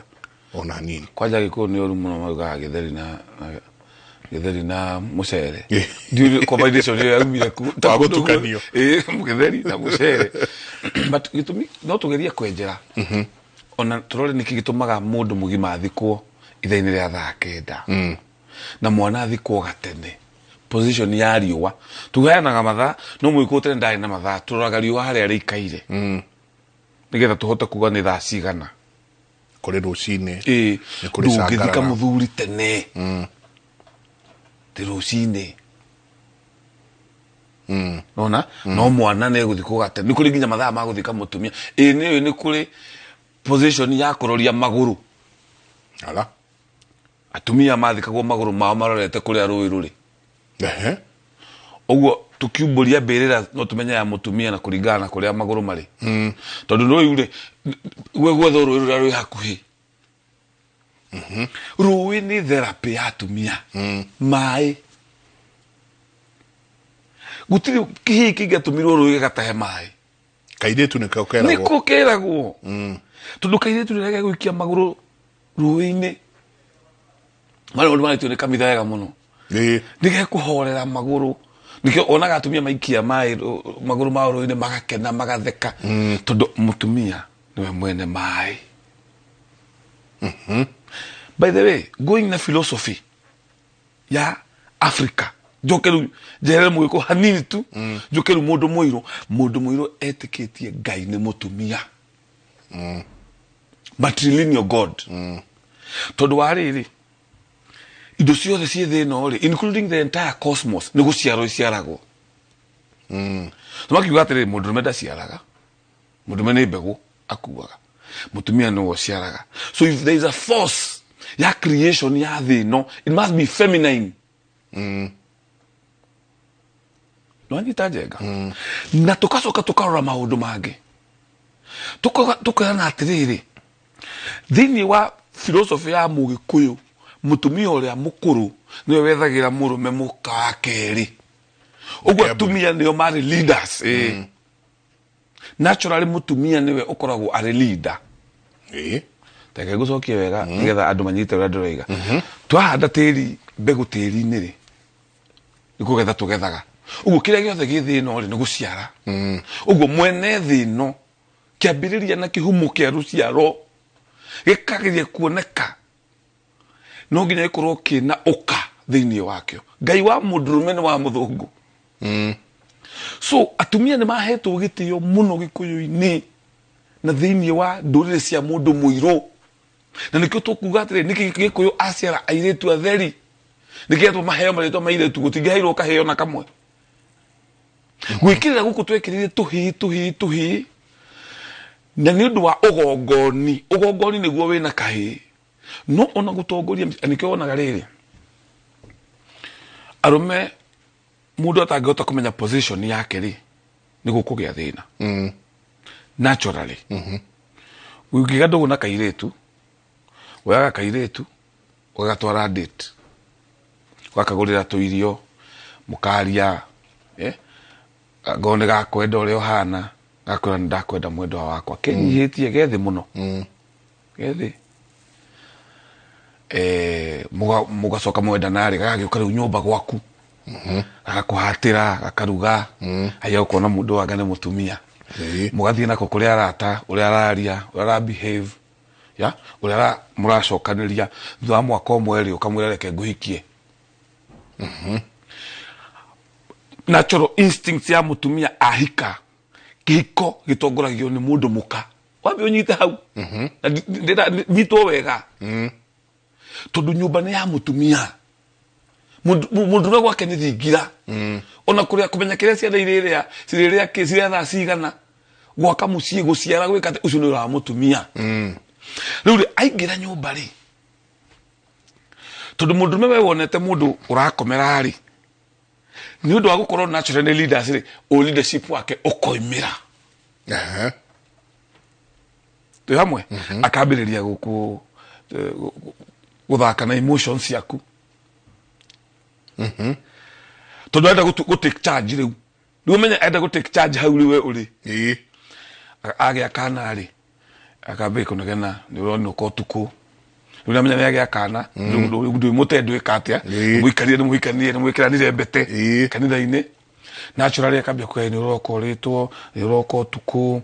ona nini kwanja Gĩkũyũ nĩ ũru mũno maugaga gĩtheri na mũcere. Ndiũĩ combination ĩyo yaumire kũ wa gũtukanio gĩtheri na mũcere. But gĩtũmi no tũgerie kwenjera ona tũrore nĩkĩ gĩtũmaga mũndũ mũgima athikwo ithaa-inĩ rĩa thaa 9 na mwana athikwo gatene. Position ya riũa tũheanaga mathaa no Mũgĩkũyũ tene ndarĩ na mathaa tũroraga riũa harĩa rĩikaire nĩgetha tũhote kuga nĩ thaa cigana kũrĩ rũcinĩ ndũngĩthika mũthuri tene ti rũcinĩ nona no mwana nĩ egũthikwo gatene. Nĩ kũrĩ nginya mathaa ma gũthika mũtumia. Nĩ nĩ kũrĩ position ya kũroria magũrũ. Ala atumia mathikagwo magũrũ mao marorete kũrĩa rũĩ rũrĩ. Ũguo tũkiumbũria mbĩrĩra no tũmenye ya mũtumia na kũringana na kũrĩa magũrũ marĩ tondũ rũĩ rĩ gwetha rũĩ rũrĩa rwĩ hakuhĩ. Rũĩ nĩ therapy ya atumia. Maĩ gũtirĩ kĩhĩĩ kĩngĩatũmirwo rũĩ gĩgatahe maĩ. Kairĩtu nĩko keragwo. Nĩko keragwo tondũ kairĩtu rĩrĩa gegũikia magũrũ rũĩ-inĩ marĩa maũndũ marĩtio nĩ kamitha wega mũno nĩgekũhorera magũrũ. Nĩkĩo onaga atumia maikia maĩ magũrũ mao rũĩ-inĩ magakena magatheka tondũ mũtumia nĩwe mwene maĩ. By the way, going na philosophy ya Africa njoke rĩu njehere Mũgĩkũyũ hanini tu njoke rĩu mũndũ mũirũ etĩkĩtie Ngai nĩ mũtumia matrilineal God tondũ wa rĩrĩ indo ciothe ciĩ thĩ ĩno rĩ including the entire cosmos nĩ gũciarwo iciaragwo. Makiuga atĩrĩrĩ mũndũrũme ndaciaraga mũndũrũme nĩ mbegũ akuaga mũtumia nĩwe ũciaraga. So if there is a force ya creation ya thĩ ĩno it must be feminine. Nĩwanyita njenga na tũkacoka tũkarora maũndũ mangĩ tũkerana atĩrĩrĩ thĩinĩ wa philosophy ya Mũgĩkũyũ mũtumia ũrĩa mũkũrũ nĩwe wethagĩra mũrũme mũka wa kerĩ. Ũguo atumia nĩo marĩ leaders. Naturally mũtumia nĩwe ũkoragwo arĩ leader. Reke ngũcokie wega nĩgetha andũ manyite ũrĩa ndĩroiga. Twahanda tĩri mbegũ tĩri-inĩ rĩ nĩ kũgetha tũgethaga. Ũguo kĩrĩa gĩothe gĩ thĩ ĩno rĩ nĩ gũciara. Ũguo mwene thĩ ĩno kĩambĩrĩria na kĩhumo kĩa rũciaro gĩkageria kuoneka no nginya gĩkorwo kĩna ũka thĩinĩ wakĩo. Ngai wa mũndũrũme nĩ wa mũthũngũ. So atumia nĩ mahetwo gĩtĩo mũno Gĩkũyũ-inĩ na thĩinĩ wa ndũrĩrĩ cia mũndũ mũirũ. Na nĩkĩo tũkuga atĩrĩ nĩkĩ Gĩkũyũ aciara airĩtu atheri nĩkĩo maheo marĩtwa ma airĩtu gũtingĩheirwo kaheo na kamwe. Gwĩkĩrĩra gũkũ twekĩrĩire tũhĩĩ tũhĩĩ tũhĩĩ na nĩ ũndũ wa ũgongoni. Ũgongoni nĩguo wĩna kahĩĩ no ona gũtongoria nĩkĩo wonaga rĩrĩ Arume mundu atangihota kumenya position yake ri ni gukugia thina. Naturally. Ukiga ndugu na kairitu, woyaga kairitu ugatwara date, ugakagurira tuirio, mukaria, ngone gakwenda uria uhana, gakwira ni ndakwenda mwendwa wakwa, kenyihitie gethi muno. Gethi. Mugacoka mwenda nari gagagĩũka rĩu nyũmba gwaku. Gagakuhatĩra, gakaruga, haya ukona mundu wanga nĩ mũtumia. Mugathiĩ nako kũrĩa arata, ũrĩa araria, ũrĩa ara behave, ya, ũrĩa mũracokanĩria thutha wa mwaka ũmwe rĩ ũkamwĩra reke ngũhikie. Natural instinct ya mũtumia ahika, kĩhiko gĩtongoragio nĩ mũndũ mũka. Wambe ũnyite hau. Na nyitwo wega. Tondũ nyũmba nĩ ya mũtumia. Mũndũ gwake nĩ thingira. Ona kũrĩa kũmenya kĩrĩa ciana irĩrĩa, cirĩrĩa kĩ, cirĩa thaa cigana, gwaka mũciĩ, gũciara, gwĩka atĩ, ũcio nĩ wĩra wa mũtumia. Rĩu rĩ, aingĩra nyũmba rĩ, tondũ mũndũrũme we wonete mũndũ ũrakomera rĩ, nĩ ũndũ wa gũkorwo natural nĩ leaders rĩ, o leadership wake ũkoimĩra. Twĩ hamwe? Akambĩrĩria gũthaka na emotions ciaku. Tondũ enda gũ take charge rĩu. Rĩu ũmenye enda gũ take charge hau rĩu we ũrĩ. Agĩa kana rĩ, akambĩrĩria kũnegena, nĩ ũrona ũka ũtukũ. Rĩu nĩamenya nĩagĩa kana, ndwĩ ndwĩka atĩa, mũikarire nĩ mũhikanire, nĩ mwĩkĩranire mbete kanitha-inĩ. Naturally akambia kuga nĩ ũroka ũrĩtwo, nĩ ũroka ũtukũ,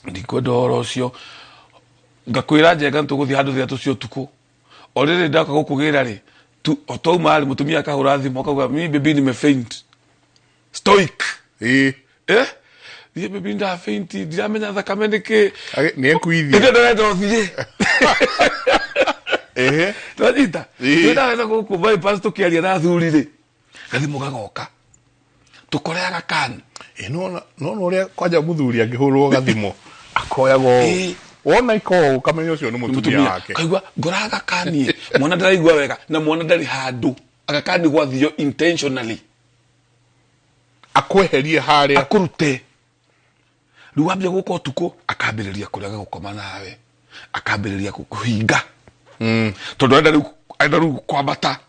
ndikwenda ũhoro ũcio. Ngakwĩra Njenga nĩ tũgũthiĩ handũ thaa ithatũ cia ũtukũ. O rĩrĩ ndoka gũkũgĩra rĩ, o twauma rĩ, mũtumia akahũra thimũ akauga, mimi baby nimefaint. Stoic. Niĩ baby ndafaint, ndiramenya thakame nĩ kĩ. Nĩ ekuithia. Nĩ ndĩrenda ũthiĩ. Twanyita. Nĩ ndawetha gũkũ bypass tũkĩaria na athuri rĩ, gathimũ gagoka. Tũkoreaga kani. Nona ũrĩa kwanja mũthuri angĩhũrwo gathimũ, akoyagwo ũũ. Wona iko ũkamenya ũcio nĩ mũtumia wake. Kaigua ngoraga kani, mwana ndaraigua wega na mwana ndarĩ handũ. Agakani gwathio intentionally. Akweherie harĩa. Akũrute. Rĩu wambia gũka ũtukũ, akambĩrĩria kũrega gũkoma nawe. Akambĩrĩria kũhinga. Tondũ enda rĩu kwambata.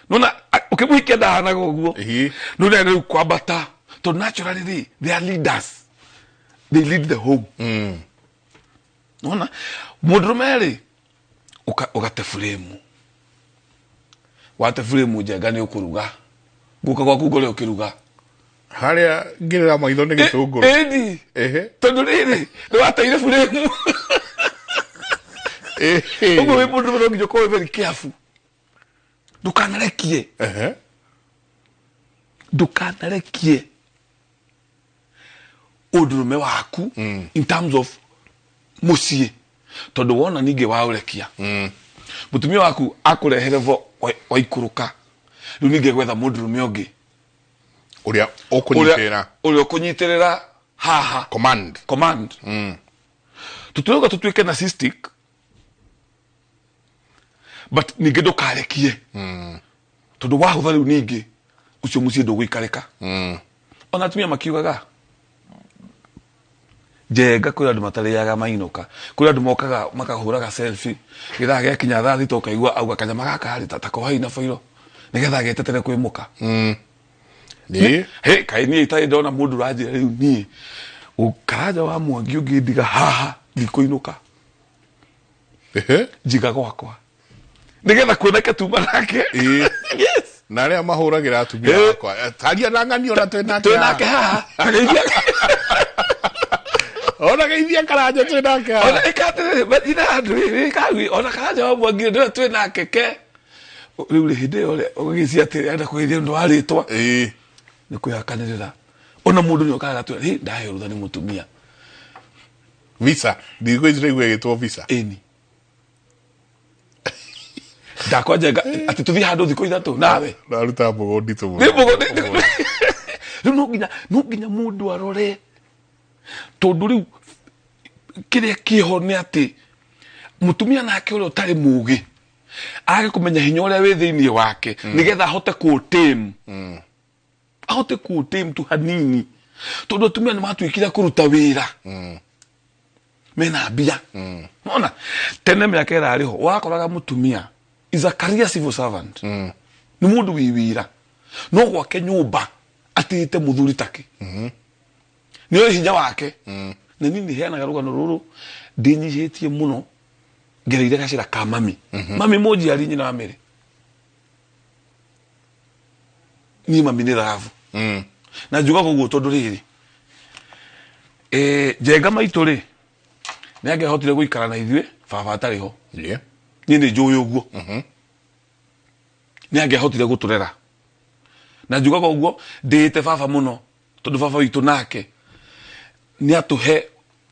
Nona ũkĩmũhikia ndahanaga ũguo. Nona enda rĩu kwambata. Tondũ naturally rĩ, they are leaders. They lead the home. Nona mũndũrũme rĩ, ũgate frame. Wate frame Njenga nĩ ũkũruga. Ngũka gwaku ngore ũkĩruga. Harĩa ngĩrĩra maitho nĩ gĩtũngũrũ. Ĩni. Tondũ rĩrĩ, nĩ wateire frame. Ũguo wĩ mũndũrũme no nginya ũkorwo wĩ very careful. Ndũkanarekie. Ndũkanarekie ũndũrũme waku in terms of mũciĩ. Tondũ wona ningĩ waũrekia. Mũtumia waku akũrehere vo waikũrũka. Rĩu ningĩ gwetha mũndũrũme ũngĩ. Ũrĩa ũkũnyitĩrĩra. Ũrĩa ũkũnyitĩrĩra haha. Command. Command. Tũtirauga tũtuĩke narcissistic, but ningĩ ndũkarekie. Tondũ wahũtha rĩu ningĩ ũcio mũciĩ ndũgũikarĩka. Ona atumia makiugaga Njenga kwĩ andũ matarĩaga mainũka, kwĩ andũ mokaga makahũraga selfie, gĩthaa gĩakinya thaa thita ũkaigua auga kanyama gaka rĩ ta kohai na bairo nĩgetha getetere kwĩ mũka. He kaĩ niĩ itarĩ ndona mũndũ ũranjĩra rĩu niĩ Karanja wa Mwangi ũngĩndiga haha ndikũinũka. Njiga gwakwa nĩgetha kuoneke tuma nake. Yes. Na arĩa mahũragĩra atumia akwa. Taria na ng'ani ona twĩ nake. Twĩ nake haha. Ona geithia Karanja twĩ nake haha. Ona ĩka atĩrĩrĩ, mathina andũ rĩ, ĩka hau, ona Karanja wa Mwangi ndĩwe twĩ nake ke. Rĩu rĩ, hĩndĩ ĩyo rĩ, ũgĩgĩcia atĩrĩ, enda kũgeithia ũndũ wa rĩtwa. Nĩ kwĩhakanĩrĩra. Ona mũndũ nĩ okaga agatwĩra, hĩ, ndaheo rũtha nĩ mũtumia. Visa. Ndigũ ici ndĩraigua ĩgĩtwo visa. Ĩni. Ndakwa Njenga, atĩ tũthiĩ handũ thikũ ithatũ, nawe. Ndaruta mbogo nditũ mũno. Nĩ mbogo nditũ. Rĩu no nginya mũndũ arore. Tondũ rĩu kĩrĩa kĩho nĩ atĩ mũtumia nake ũrĩa ũtarĩ mũgĩ Age kũmenya hinya ũrĩa wĩ thĩinĩ wake nĩgetha ahote kũũtame. Ahote kũũtame tu hanini. Tondũ atumia nĩ matuĩkire kũruta wĩra. Mena mbia. Nona tene mĩaka ĩrarĩ ho wakoraga mũtumia is a career civil servant. Nĩ mũndũ wĩ wĩra. No gwake nyũmba atĩĩte mũthuri take. Nĩ oĩ hinya wake. Na niĩ nĩ heanaga rũgano rũrũ ndĩnyihĩtie mũno ngereire gacĩra ka mami. Mami mũnjiari nyina wa Mary. Niĩ mami nĩ thahabu. Na njugaga ũguo tondũ rĩrĩ Njenga maitũ rĩ nĩ angĩahotire gũikara na ithuĩ baba atarĩ ho. Niĩ nĩ njũĩ ũguo. Nĩ angĩahotire gũtũrera. Na njugaga ũguo ndĩĩte baba mũno tondũ baba witũ nake nĩ atũhe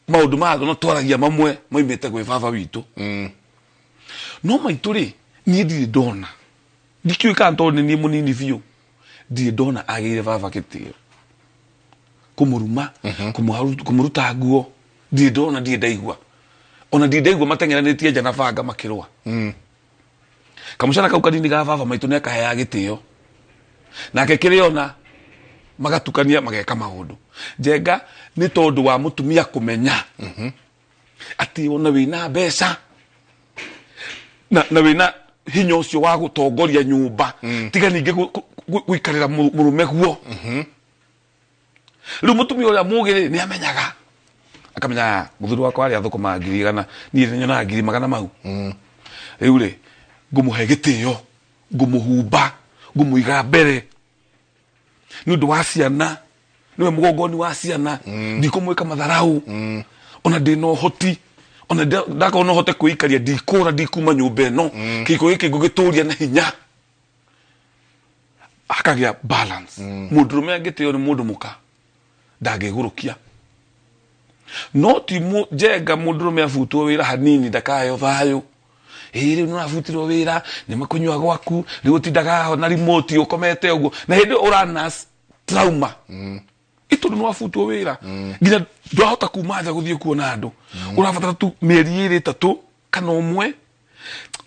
maũndũ ma no twaragia mamwe moimĩte gwĩ baba witũ. No maitũ rĩ niĩ ndirĩ ndona ndikĩũĩ kana tondũ nĩ niĩ mũnini biũ ndirĩ ndona agĩire baba gĩtĩo kũmũruma kũmũruta nguo ndirĩ ndona ndirĩ ndaigua ona ndirĩ ndaigua mateng'eranĩtie nja na banga makĩrũa. Kamũcara kau kanini ga baba maitũ nĩ akaheaga gĩtĩo nake kĩrĩona magatukania mageka maũndũ. Njenga nĩ tondũ wa mũtumia kũmenya atĩ ona wĩna mbeca na wĩna hinya ũcio wa gũtongoria nyũmba tiga ningĩ gũikarĩra mũrũme guo. Rĩu mũtumia ũrĩa mũgĩ rĩ nĩ amenyaga akamenya mũthuri wakwa arĩa athũkũmaga 100,000 niĩ nĩ nyonaga 100,000 mau. Rĩu rĩ ngũmũhe gĩtĩo ngũmũhumba ngũmũiga mbere nĩ ũndũ wa ciana nĩwe mũgongoni wa ciana ndikũmwĩka matharau ona ndĩna ũhoti ona ndakorwo no hote kwĩikaria ndikũra ndikuma nyũmba ĩno kĩhiko gĩkĩ ngũgĩtũria na hinya akagĩa balance. Mũndũrũme angĩtĩo nĩ mũndũ mũka ndangĩgũrũkia no ti Njenga mũndũrũme abutwo wĩra hanini ndakaheo thayũ. Ĩĩ rĩu nĩũrabutirwo wĩra nĩ makũnyua gwaku rĩu ũtindaga haha na remote ũkomete ũguo na hĩndĩ ĩyo ũra trauma itondũ nĩwabutwo wĩra nginya ndwahota kuma nja gũthiĩ kuona andũ ũrabatara tu mĩeri ĩrĩ ĩtatũ kana ũmwe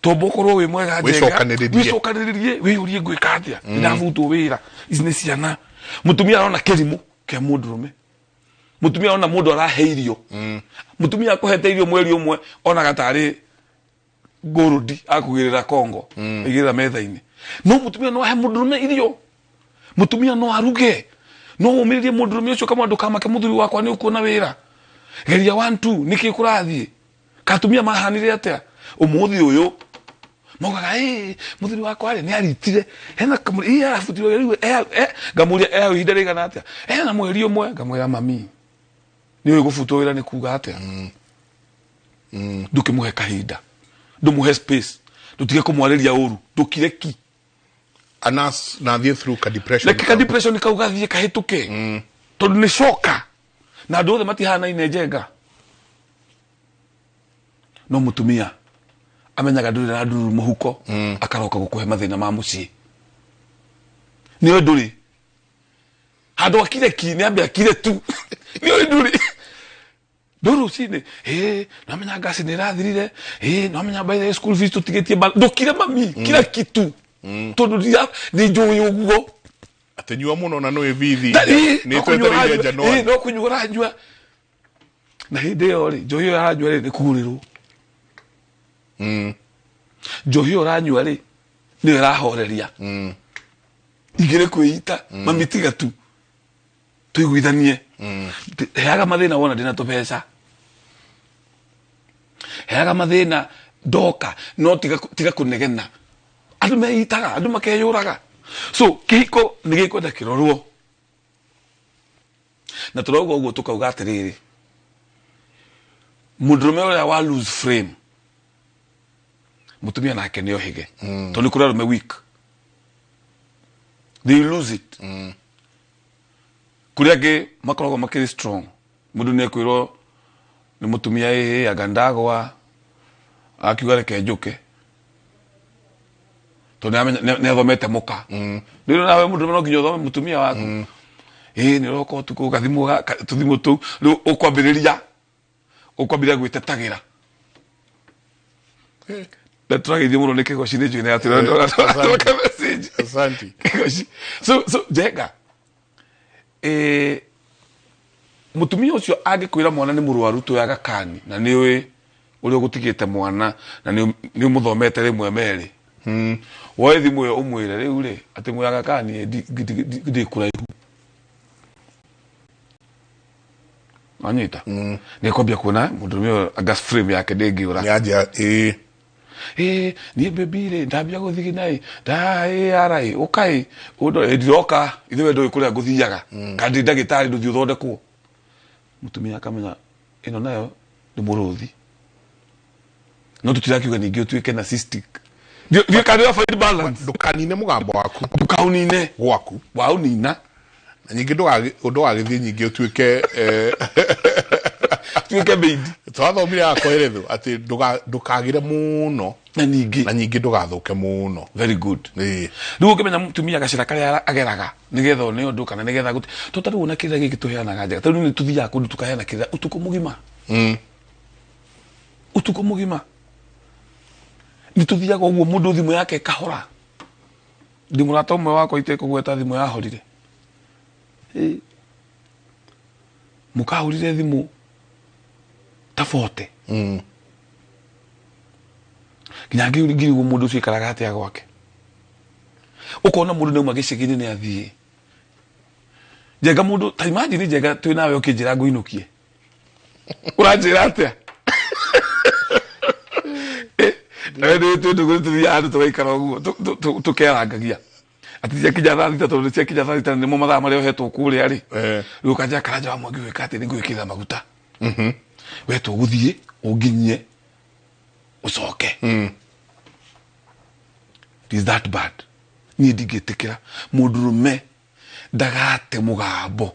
tombo ũkorwo wĩ mwega Njenga wĩcokanĩrĩrie wĩyũrie ngwĩka atĩa ndabutwo wĩra ici nĩ ciana. Mũtumia arona kĩrimũ kĩa mũndũrũme mũtumia arona mũndũ arahe irio mũtumia akũhete irio mweri ũmwe onaga tarĩ ngũrũndi akũgĩrĩra Kongo igĩrĩra metha-inĩ no mũtumia no ahe mũndũrũme irio mũtumia no aruge no ũmĩrĩrie mũndũrũme ũcio kamwe ndũkamake mũthuri wakwa nĩ ũkuona wĩra geria 1 2 nĩkĩ kũrathiĩ katumia mahanire atĩa ũmũthĩ ũyũ maugaga ĩ mũthuri wakwa rĩ nĩ aritire hena ĩ arabutirwo rĩu ngamũria ihinda rĩigana atĩa hena mweri ũmwe ngamwĩra mami nĩ ũĩ gũbutwo wĩra nĩ kuga atĩa ndũkĩmũhe kahinda ndũmũhe space ndũtige kũmwarĩria ũru ndũkire ki anas na thiĩ through ka depression reke ka depression kau gathiĩ kahĩtũke tondũ nĩ coka na andũ othe matihanaine Njenga no mũtumia amenyaga ndũrĩ na ndururu mũhuko akaroka gũkũhe mathĩna ma mũciĩ nĩoĩ ndũrĩ handũ akire ki nĩ ambe akire tu nĩoĩ ndũrĩ ndũrũcinĩ ĩ nĩwamenya ngasi nĩ ĩrathirire ĩ nĩwamenya by the school fees tũtigĩtie ndũkire mami kira kitu tondũ nĩ njũĩ ũguo atĩ nyua mũno na nĩũĩ bithi nĩ twetereire January no kũnyua ũranyua na hĩndĩ ĩyo rĩ njohi ĩyo aranyua rĩ nĩ kũgũrĩrwo njohi ĩyo ũranyua rĩ nĩyo ĩrahoreria igĩrĩ kwĩita mami tiga tu tũiguithanie heaga mathĩna wona ndĩna tũbeca heaga mathĩna ndoka no tiga kũnegena andũ meitaga andũ makeyũraga so kĩhiko nĩ gĩkwenda kĩrorwo na tũrauga ũguo tũkauga atĩrĩrĩ mũndũrũme ũrĩa wa lose frame mũtumia nake nĩ ohĩge tondũ nĩ kũrĩ arũme weak they lose it. Kũrĩ angĩ makoragwo makĩrĩ strong mũndũ nĩ ekwĩrwo nĩ mũtumia ĩĩ anga ndagwa akiuga reke njũke tondũ nĩ athomete mũka rĩu nawe mũndũrũme no nginya ũthome mũtumia waku ĩĩ nĩ ũroka ũtukũ gathimũ tũthimũ tũu rĩu ũkwambĩrĩria gwĩtetagĩra Na tũrageithio mũno nĩ Kĩgoci nĩ njũĩ nĩ atĩrora message. Asante. Kĩgoci. So Njenga, mũtumia ũcio angĩkwĩra mwana nĩ mũrwaru tũyaga kani na nĩ ũĩ ũrĩa ũgũtigĩte mwana na nĩ ũmũthomete rĩmwe merĩ, woe thimũ ĩyo ũmwĩre rĩu rĩ atĩ mũyaga kani ndĩ kũraihu, wanyita nĩ kwambia kuona mũndũrũme ũyũ anga frame yake ndĩngĩũra. Nĩanjia ĩĩ. Niĩ baby rĩ ndambia gũthiĩ naĩ ndaĩ ũkai ndiroka ithuĩ we ndũĩ kũrĩa ngũthiaga kana ndĩ ndagĩtarĩ ndũthiĩ ũthondekwo. Mũtumia akamenya ĩno nayo nĩ mũrũthi, no tũtirakiuga ningĩ ũtuĩke narcissistic. Ndiũ kana nĩ find balance. Ndũkanine mũgambo waku. Ndũkaũnine. Gwaku. Waũnina. Na nyingĩ ndũgagĩthiĩ nyingĩ ũtuĩke tuĩke maid. Twathomire akwerethwo atĩ ndũkagĩre mũno na nyingĩ na nyingĩ ndũgathũke mũno. Very good. Rĩu ũngĩmenya mũtumia gacĩra karĩa ageraga nĩgetha one ũndũ kana nĩgetha gũti to tarĩu ona kĩrĩra gĩkĩ tũheanaga njega, tarĩu nĩ tũthiaga kũndũ tũkaheana kĩrĩra ũtukũ mũgima. Ũtukũ mũgima nĩ tũthiaga ũguo mũndũ thimũ yake ĩkahora. Ndĩ mũrata ũmwe wakwa itekũgweta thimũ yahorire, mũkahũrire thimũ ta 40 nginya ngirigwo mũndũ ũcio aikaraga atĩa gwake. Ũkona mũndũ nĩauma gĩcagi-inĩ nĩ athiĩ Njenga mũndũ ta imagine Njenga twĩ nawe ũkĩnjĩra ngũinũkie, ũranjĩra atĩa? Nawe nĩ twĩ ndũgũ tũthiaga handũ tũgaikara ũguo tũkearangagia atĩ ciakinya thaa thita, tondũ ciakinya thaa thita nĩmo mathaa marĩa ũhetwo kũrĩa rĩ, rĩu ũkanjĩra Karanja wa Mwangi gwĩka atĩ nĩngwĩkĩrĩra maguta, we tũgũthiĩ ũnginyie ũcoke. It is that bad. Niĩ ndingĩtĩkĩra mũndũrũme ndagate mũgambo,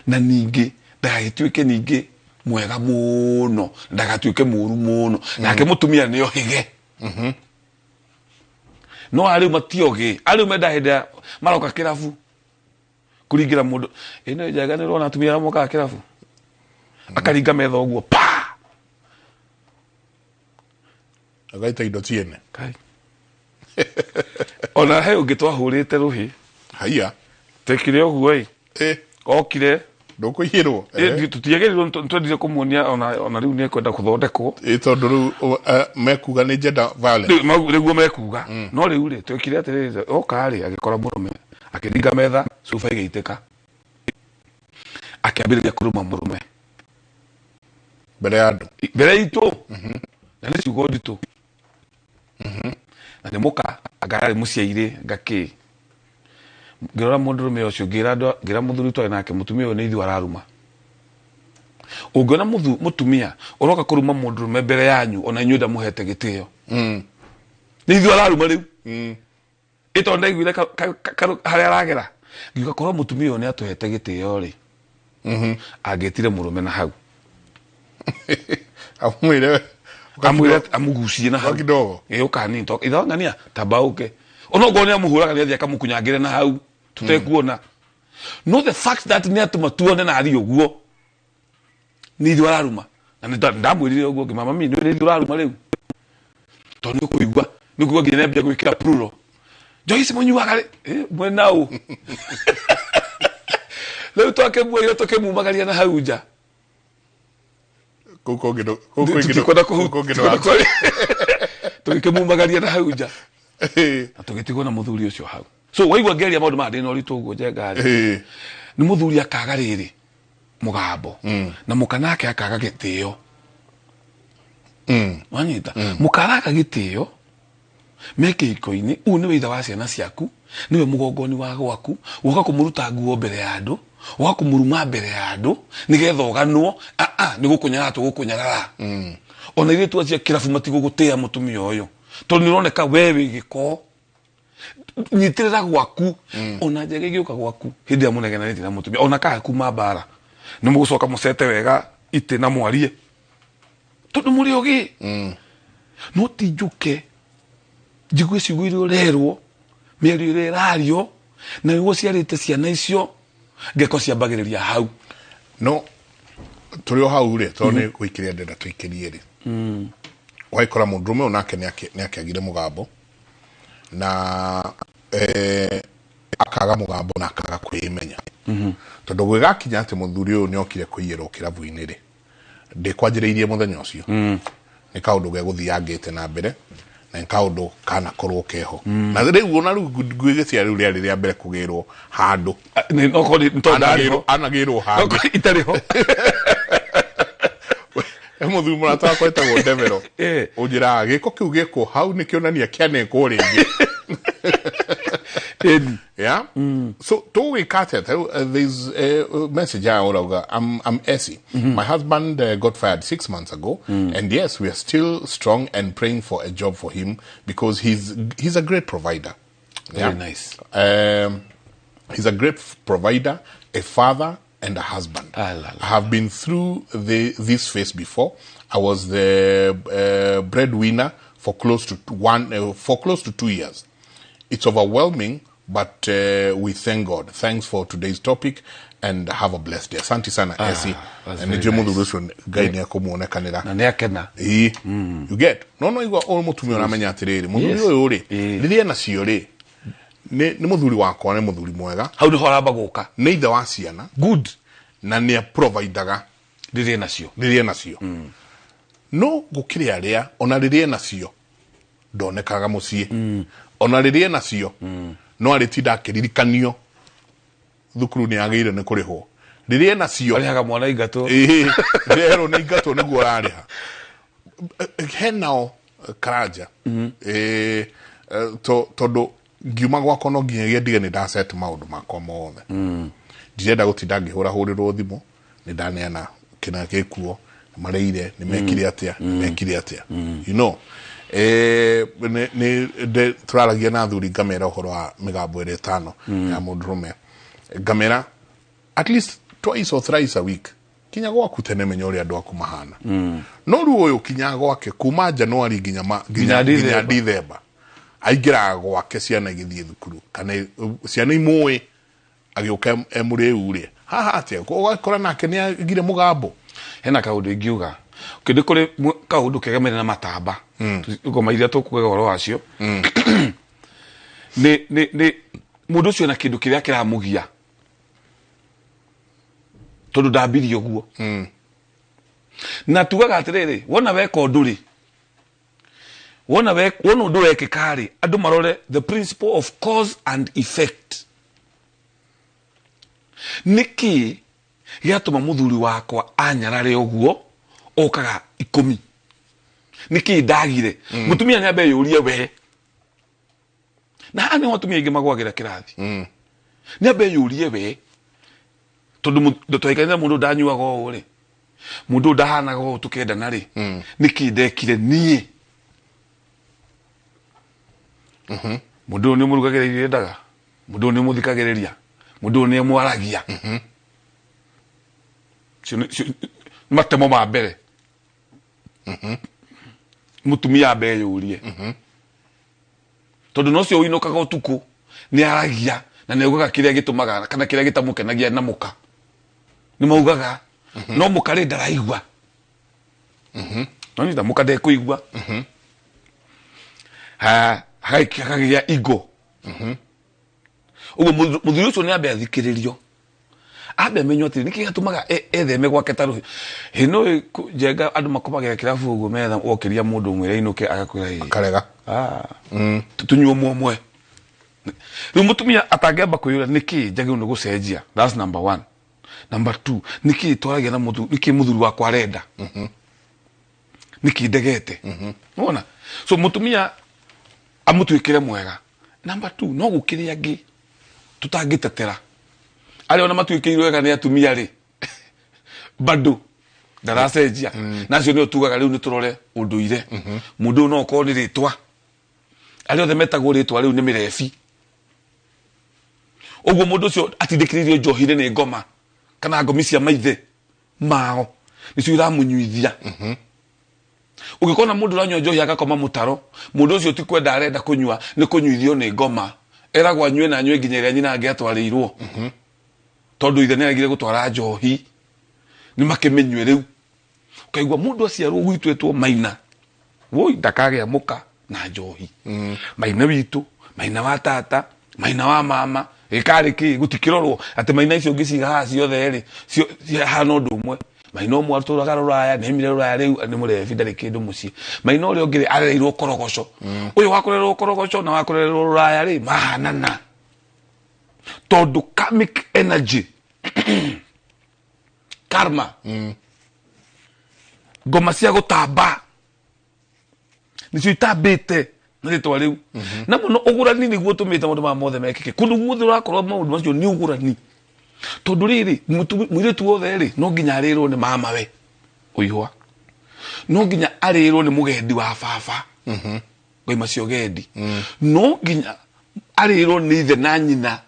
na ningĩ ndagagĩtuĩke ningĩ mwega mũno, ndagatuĩke mũru mũno, nake mũtumia nĩ ohĩge. No arĩu matiogĩ, arĩu menda hĩndĩ ĩrĩa maroka kĩrabu kũringĩra mũndũ ĩno njega nĩ ũrona atumia arĩa mokaga kĩrabu akaringa metha ũguo pa agaita indo ciene. Kai. Ona he ũngĩ twahũrĩte rũhĩ. Haiya. Tekire ũguo ĩ. Okire. Ndũkũiyĩrwo. Tũtiagĩrĩirwo twendire kũmuonia ona rĩu nĩekwenda kũthondekwo. Tondũ rĩu mekuga nĩ gender violence. Rĩu mekuga. No rĩu rĩ twekire atĩrĩrĩ, oka rĩ agĩkora mũrũme akĩringa metha cuba ĩgĩitĩka, akĩambĩrĩria kũrũma mũrũme mbere ya andũ, mbere itũ, na nĩ ciugo nditũ, na nĩ mũka anga arĩ mũciairĩ ngakĩ. Ngĩrora mũndũrũme ũcio ngĩra mũthuri twarĩ nake, mũtumia ũyũ nĩ ithuĩ araruma. Ũngĩona mũtumia ũroka kũruma mũndũrũme mbere yanyu ona inyuĩ ndamũhete gĩtĩo, nĩ ithuĩ araruma rĩu. Ĩ tondũ ndaiguire harĩa aragera ngiuga korwo mũtumia ũyũ nĩ atũhete gĩtĩo rĩ, angĩtire mũrũme na hau. Amwĩre amwĩre amũgucie na hau kidogo. Ĩ ũka nini to ithongania tabauke ona okorwo nĩ amũhũraga nĩ athiĩ akamũkunyangĩre na hau tũtekuona. No the fact that nĩ atũma tuone na ari ũguo nĩ ithuĩ araruma. Na nĩ ndamwĩrire ũguo ngĩmama mami nĩ ithuĩ ũraruma rĩu, tondũ nĩ ũkũigua nĩ ũkũigua nginya nĩambia gwĩkĩra plural njohi ici mũnyuaga rĩ mwena ũ. Rĩu twakĩmuoire tũkĩmumagaria na hau nja. Tũtikwenda tũgĩkĩmumagaria na hau nja na tũgĩtigwo na mũthuri ũcio hau. So waigua ngĩaria maũndũ maya ndĩna ũritũ ũguo Njenga rĩ, nĩ mũthuri akaga rĩrĩ mũgambo na mũka nake akaga gĩtĩo. Wanyita mũka araga gĩtĩo me kĩhiko-inĩ, ũyũ nĩwe ithe wa ciana ciaku, nĩwe mũgongoni wa gwaku, woka kũmũruta nguo mbere ya andũ, woka kũmũruma mbere ya andũ nĩgetha ũganwo nĩ gũkũnyarara tũgũkũnyarara. Ona airĩtu acio a kĩrabu matigũgũtĩĩa mũtumia ũyũ tondũ nĩ ũroneka we wĩ gĩko. Nyitĩrĩra gwaku, ona Njega ĩgĩũka gwaku hĩndĩ ĩrĩa mũnegenanĩtie na mũtumia ona kana kuma mbara nĩ mũgũcoka mũcete wega itĩ na mwarie tondũ mũrĩ ogĩ. No ti njũke njigue ciugo iria ũrerwo, mĩario ĩrĩa ĩrario, na nĩguo ciarĩte ciana icio ngeko ciambagĩrĩria hau. No tũrĩ o hau rĩ, tondũ nĩ gũikĩria ndĩrenda tũikĩrie rĩ, Ũgagĩkora mũndũrũme ũyũ nake nĩakĩagire mũgambo na akaga mũgambo na akaga kwĩmenya. Tondũ gwĩgakinya atĩ mũthuri ũyũ nĩokire kũiyĩrwo kĩrabu-inĩ rĩ, ndĩkwanjĩrĩirie mũthenya ũcio. Nĩ kaũndũ gegũthiangĩte na mbere na nĩ kaũndũ kanakorwo keho. Na rĩu ona rĩu ngwĩgĩcia rĩu rĩarĩ rĩa mbere kũgĩrwo handũ. Okorwo nĩ tondũ ndarĩ ho. Anagĩrwo handũ. Okorwo itarĩ ho. Mũthuri mũrata wakwa etagwo Ndevero. Ũnjĩraga gĩko kĩu gĩkwo hau nĩ kĩonania kĩanekwo rĩngĩ. Yeah. So tũgwĩka atĩa? Ta rĩu, there's a message haha ũrauga, I'm Essie. My husband got fired 6 months ago, and yes, we are still strong and praying for a job for him because he's a great provider. Very nice. He's a great provider, a father, and a husband. Ah, la, la. I have been through this phase before. I was the breadwinner for close to 2 years. It's overwhelming, but we thank God. Thanks for today's topic and have a blessed day. Asante sana, Essie. That's And very nĩ mũthuri nice. ũcio Ngai nĩ ekũmuonekanĩra. Na nĩ akena. Ĩĩ. You get? No igua o mũtumia ũramenya atĩrĩrĩ, mũthuri Yes. ũyũ rĩ, Ĩĩ. rĩrĩa enacio rĩ, nĩ mũthuri wakwa, nĩ mũthuri mwega. Hau nĩho aramba gũka. Nĩ ithe wa ciana. Good. Na nĩ aprovidaga. Rĩrĩa enacio. Rĩrĩa enacio. No gũkĩrĩ arĩa, ona rĩrĩa enacio, ndonekaga mũciĩ. Ona rĩrĩa enacio, no arĩtinda akĩririkanio thukuru nĩ agĩrĩire nĩ kũrĩhwo. Rĩrĩa enacio, Arĩhaga mwana ingatwo. Ĩĩ, rĩrĩa erwo nĩ ingatwo nĩguo ararĩha. Henao Karanja. Tondũ ngiuma gwakwa no nginyagia ndige nĩ ndaset maũndũ makwa mothe. Ndirenda gũtinda ngĩhũrahũrĩrwo thimũ, nĩ ndaneana kĩna gĩkuo, marĩire, nĩ mekire atĩa, nĩ mekire atĩa. You know, tũraragia na athuri ngamera ũhoro wa mĩgambo ĩrĩa ĩtano ya mũndũrũme. Ngamera at least twice or thrice a week. Kinya gwaku tene menya ũrĩa andũ aku mahana. No rĩu ũyũ kinya gwake kuma January nginya Nginya nginya Dithemba. Dithemba. Aingĩraga gwake ciana igĩthiĩ thukuru kana ciana imũĩ agĩũka e mũrĩu rĩ. Haha atĩa? Ũgakora nake nĩ agire mũgambo. Hena kaũndũ ingiuga. Kĩndũ kũrĩ kaũndũ kegemeire na matamba. Ngoma iria tũkugaga ũhoro wacio. Nĩ mũndũ ũcio ena kĩndũ kĩrĩa kĩramũgia. Tondũ ndambirie ũguo. Na tugaga atĩrĩrĩ, wona weka ũndũ rĩ, wona ũndũ wekĩka rĩ, andũ marore the principle of cause and effect. Nĩkĩ gĩatũma mũthuri wakwa anyarare ũguo okaga 10? Nĩkĩ ndagire? Mũtumia nĩ ambe yũrie we. Na haha nĩho atumia aingĩ magwagĩra kĩrathi. Nĩ ambe yũrie we. Tondũ twaikaire na mũndũ ndanyuaga ũũ rĩ, mũndũ ndahanaga ũũ tũkendana rĩ, nĩkĩ ndekire niĩ? Mũndũ ũyũ nĩ ũmũrugagĩra irio endaga, mũndũ ũyũ nĩ ũmũthikagĩrĩria, mũndũ ũyũ nĩ amwaragia. Nĩ matemo ma mbere. Mũtumia ambe eyũrie. Tondũ no ũcio ũinũkaga ũtukũ nĩ aragia na nĩ augaga kĩrĩa gĩtũmaga kana kĩrĩa gĩtamũkenagia na mũka. Nĩ maugaga, no mũka rĩ ndaraigua. No nĩ ta mũka ndekũigua. Hakagĩa igo. Ũguo mũthuri ũcio nĩ ambe athikĩrĩrio. Ambe amenywo atĩrĩ, nĩkĩ gĩatũmaga etheme gwake ta rũhiũ. Hĩ, no njenga andũ makomagĩra kĩrabu ũguo metha wokĩria mũndũ ũmwe ainũke agakwĩra ĩ. Akarega. Tũnyue ũmwe ũmwe. Rĩu mũtumia atangĩamba kwĩyũria nĩkĩ njagĩrĩirwo nĩ gũcenjia. That's number 1. Number 2, nĩkĩ twaragia na mũthuri, nĩkĩ mũthuri wakwa arenda? Nĩkĩ ndegete? Nĩwona? So mũtumia amũtuĩkĩre mwega. Number 2, no gũkĩrĩ angĩ tũtangĩtetera. Arĩa ona matuĩkĩirwo wega nĩ atumia rĩ, bado ndaracenjia. Na acio nĩo tugaga rĩu nĩ tũrore ũndũire. Mũndũ ũyũ no okorwo nĩ rĩtwa. Arĩa othe metagwo rĩtwa rĩu nĩ mĩrebi. Ũguo mũndũ ũcio atindĩkĩrĩirio njohi-inĩ nĩ ngoma kana ngomi cia maithe mao nĩcio iramũnyuithia. Ũngĩkona mũndũ ũranyua njohi agakoma mũtaro, mũndũ ũcio ti kwenda arenda kũnyua, nĩ kũnyuithio nĩ ngoma. Eragwo anyue na anyue nginya ĩrĩa nyina angĩatwarĩirwo. Tondũ ithe nĩaregire gũtwara njohi, nĩ makĩmĩnyue rĩu. Ukaigua mundu aciarwo gwitũ etwo Maina, woi ndakagĩa mũka na njohi. Maina witũ, Maina wa tata, Maina wa mama, gĩkarĩ kĩ gũtikĩrorwo atĩ Maina icio ũngĩciga haha ciothe rĩ cihana ũndũ ũmwe. Maina ũmwe atũraga rũraya, nĩaimire rũraya rĩu nĩ mũrebi ndarĩ kĩndũ mũciĩ. Maina ũrĩa ũngĩ rĩ arereirwo korogoco. Ũyũ wakũrererwo korogoco na wakũrererwo rũraya rĩ mahanana. Tondũ karmic energy karma ngoma cia gũtamba nĩcio itambĩte na rĩtwa rĩu. Na mũno ũgũrani nĩguo ũtũmĩte maũndũ maya mothe mekĩke. Kũndũ guothe ũrakorwo maũndũ macio nĩ ũgũrani. Tondũ rĩrĩ mũirĩtu wothe rĩ no nginya arĩrwo nĩ mamawe ũihwa, no nginya arĩrwo nĩ mũgendi wa baba ngoima cio gendi, no nginya arĩrwo nĩ ithe na nyina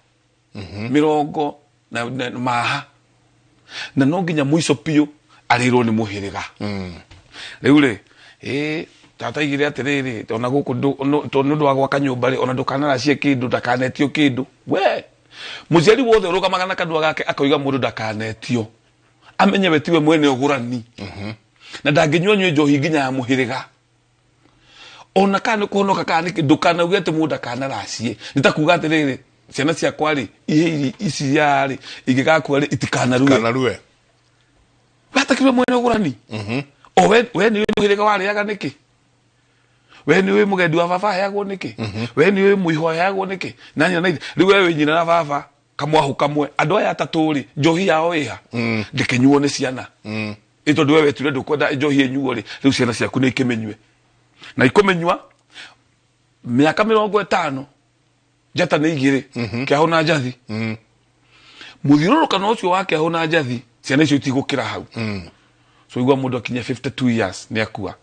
mĩrongo na maha, na no nginya mũico biũ arĩrwo nĩ mũhĩrĩga. Rĩu rĩ tata igire atĩrĩrĩ ona gũkũ tondũ nĩ ũndũ wa gwaka nyũmba rĩ ona ndũkanaracie kĩndũ ndakanetio kĩndũ. We mũciari wothe ũrũgamaga na kanua gake akoiga mũndũ ndakanetio amenye we tiwe mwene ũgũrani na ndangĩnyua nyue njohi nginya ya mũhĩrĩga. Ona kana nĩ kũhonoka kana nĩkĩ ndũkanauge atĩ mũndũ ndakanaracie. Nĩ ta kuga atĩrĩrĩ ciana ciakwa rĩ ihe ici ya rĩ ingĩgakua rĩ itikanarue. Watakirwe mwene ũgũrani. O we nĩ mũhĩrĩga warĩaga nĩkĩ? We nĩ ũĩ mũgendi wa baba aheagwo nĩkĩ? We nĩ ũĩ mũihwa aheagwo nĩkĩ? Na nyina na ithe. Rĩu we wĩ nyina na baba kamwahu kamwe andũ aya atatũ rĩ njohi yao ĩha ndĩkĩnyuo nĩ ciana. Ĩ tondũ we weture ndũkwenda njohi ĩnyuo rĩ rĩu ciana ciaku nĩ ikĩmĩnyue na ikũmĩnyua mĩaka 50 njata nĩ igĩrĩ kĩahũ na njathi. Mũthiũrũrũkano ũcio wa kĩahũ na njathi ciana icio itigũkĩra hau. So igua mũndũ akinya 52 years nĩ akua,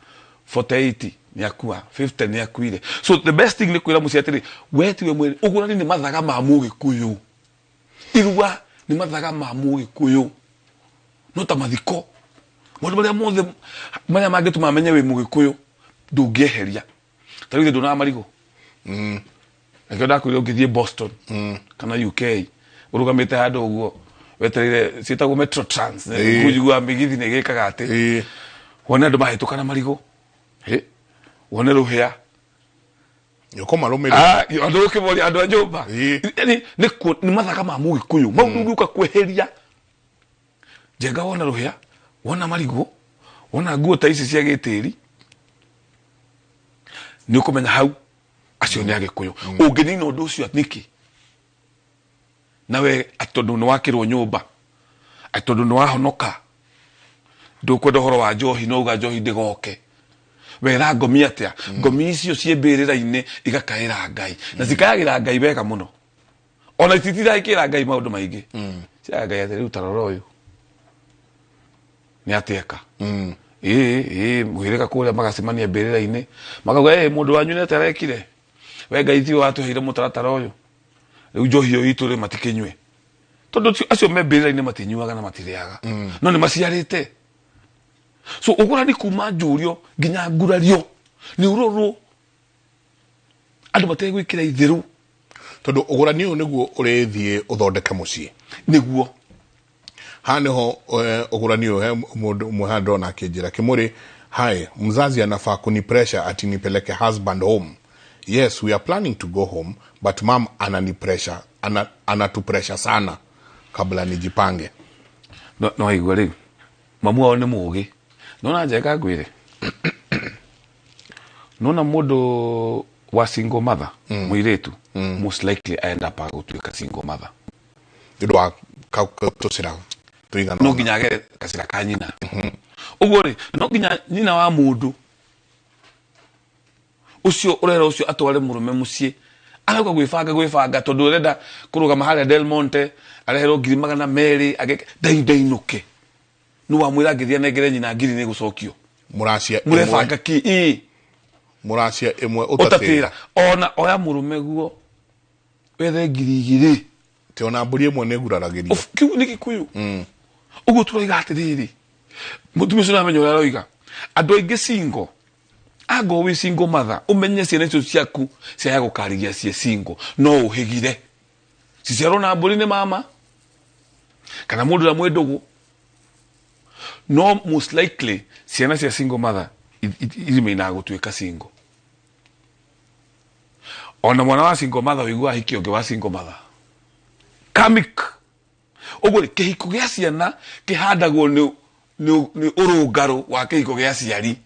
48 nĩ akua, 50 nĩ akuire. So the best thing nĩ kwĩra mũciĩ atĩrĩ we tiwe mwene ũgũrani nĩ mathaga ma mũgĩkũyũ. Irua nĩ mathaga ma mũgĩkũyũ no ta mathiko maũndũ marĩa mothe marĩa mangĩtũma amenye wĩ mũgĩkũyũ ndũngĩeheria. Ta rĩu nduonaga marigũ. Nĩkĩo ndakwĩrire ũngĩthiĩ Boston kana UK ũrũgamĩte handũ ũguo wetereire ciĩtagwo Metro Trans kũjigua mĩgithi nĩ ĩgĩkaga atĩ wone andũ mahĩtũka na marigũ, wone rũhĩa andũ ũkĩmoria andũ a nyũmba. Yaani nĩ mathaga ma mũgĩkũyũ mau ndũngĩũka kweheria. Njenga wona rũhĩa, wona marigũ, wona nguo ta ici cia gĩtĩri nĩ ũkũmenya hau acio nĩ agĩkũyũ. Ũngĩnina ũndũ ũcio nĩkĩ? Nawe tondũ nĩ wakĩrwo nyũmba, tondũ nĩ wahonoka, ndũkwenda ũhoro wa njohi no uga njohi ndĩgoke. Wera ngomi atĩa? Ngomi icio ciĩ mbĩrĩra-inĩ igakaĩra Ngai na cikayagĩra Ngai wega mũno. Ona ititindaga Ngai maũndũ maingĩ. Ciaga Ngai atĩ rĩu ta rora ũyũ nĩ atĩeka. Ĩĩ mũhĩrĩga kũrĩa magacemania mbĩrĩra-inĩ makauga ĩ mũndũ wanyu nĩ atĩa arekire? We Ngai tiwe watũheire mũtaratara ũyũ, rĩu njohi ĩyo itũ rĩ matikĩnyue. Tondũ acio me mbĩrĩra-inĩ matinyuaga na matirĩaga no nĩ maciarĩte. So ũgũrani kuma njũrio nginya ngurario nĩ ũrorwo andũ mategwĩkĩra itherũ. Tondũ ũgũrani ũyũ nĩguo ũrĩthiĩ ũthondeke mũciĩ. Nĩguo haha nĩho ũgũrani ũyũ he mũndũ ũmwe haha ndĩrona akĩnjĩra Kĩmũrĩ, hi, mzazi anafaa kuni pressure ati nipeleke husband home. Yes, we are planning to go home, but mom anani pressure, anatu pressure sana kabla nijipange. No igua rĩu mamu wao nĩ mũũgĩ. Nona njega ngwĩre nona mũndũ wa single mother mũirĩtu most likely end up agũtuĩka single mother nĩ ũndũ wa tũcĩra tũigana no nginya agere gacĩra ka nyina. Ũguo rĩ no nginya nyina wa mũndũ ũcio ũrera ũcio atware mũrũme mũciĩ arauga gwĩbanga tondũ ũrenda kũrũgama harĩa Del Monte areherwo 200,000 ndainũke nĩ wamwĩra ngĩthiĩ anengere nyina ngiri nĩ gũcokio. Mũracia mũrebanga kĩ? Ĩĩ mũracia ĩmwe ũtatĩra. Ona oya mũrũme guo wethe 2,000 ti ona mbũri ĩmwe nĩ ĩguraragĩrio. Kĩu nĩ gĩkũyũ. Ũguo tũroiga atĩrĩrĩ mũtumia ũcio nĩamenya ũrĩa aroiga. Andũ aingĩ single ango wĩ single mother ũmenye ciana icio ciaku ciaya gũkarigia ciĩ single no ũhĩgire ciciarwo na mbũri nĩ mama kana mũndũ ũrĩa mwĩ ndũgũ. No most likely ciana cia single mother irimainaga gũtuĩka single. Ona mwana wa single mother ũiguaga ahiki ũngĩ wa single mother. Karmic. Ũguo rĩ, kĩhiko gĩa ciana kĩhandagwo nĩ nĩ ũrũngarũ wa kĩhiko gĩa aciari.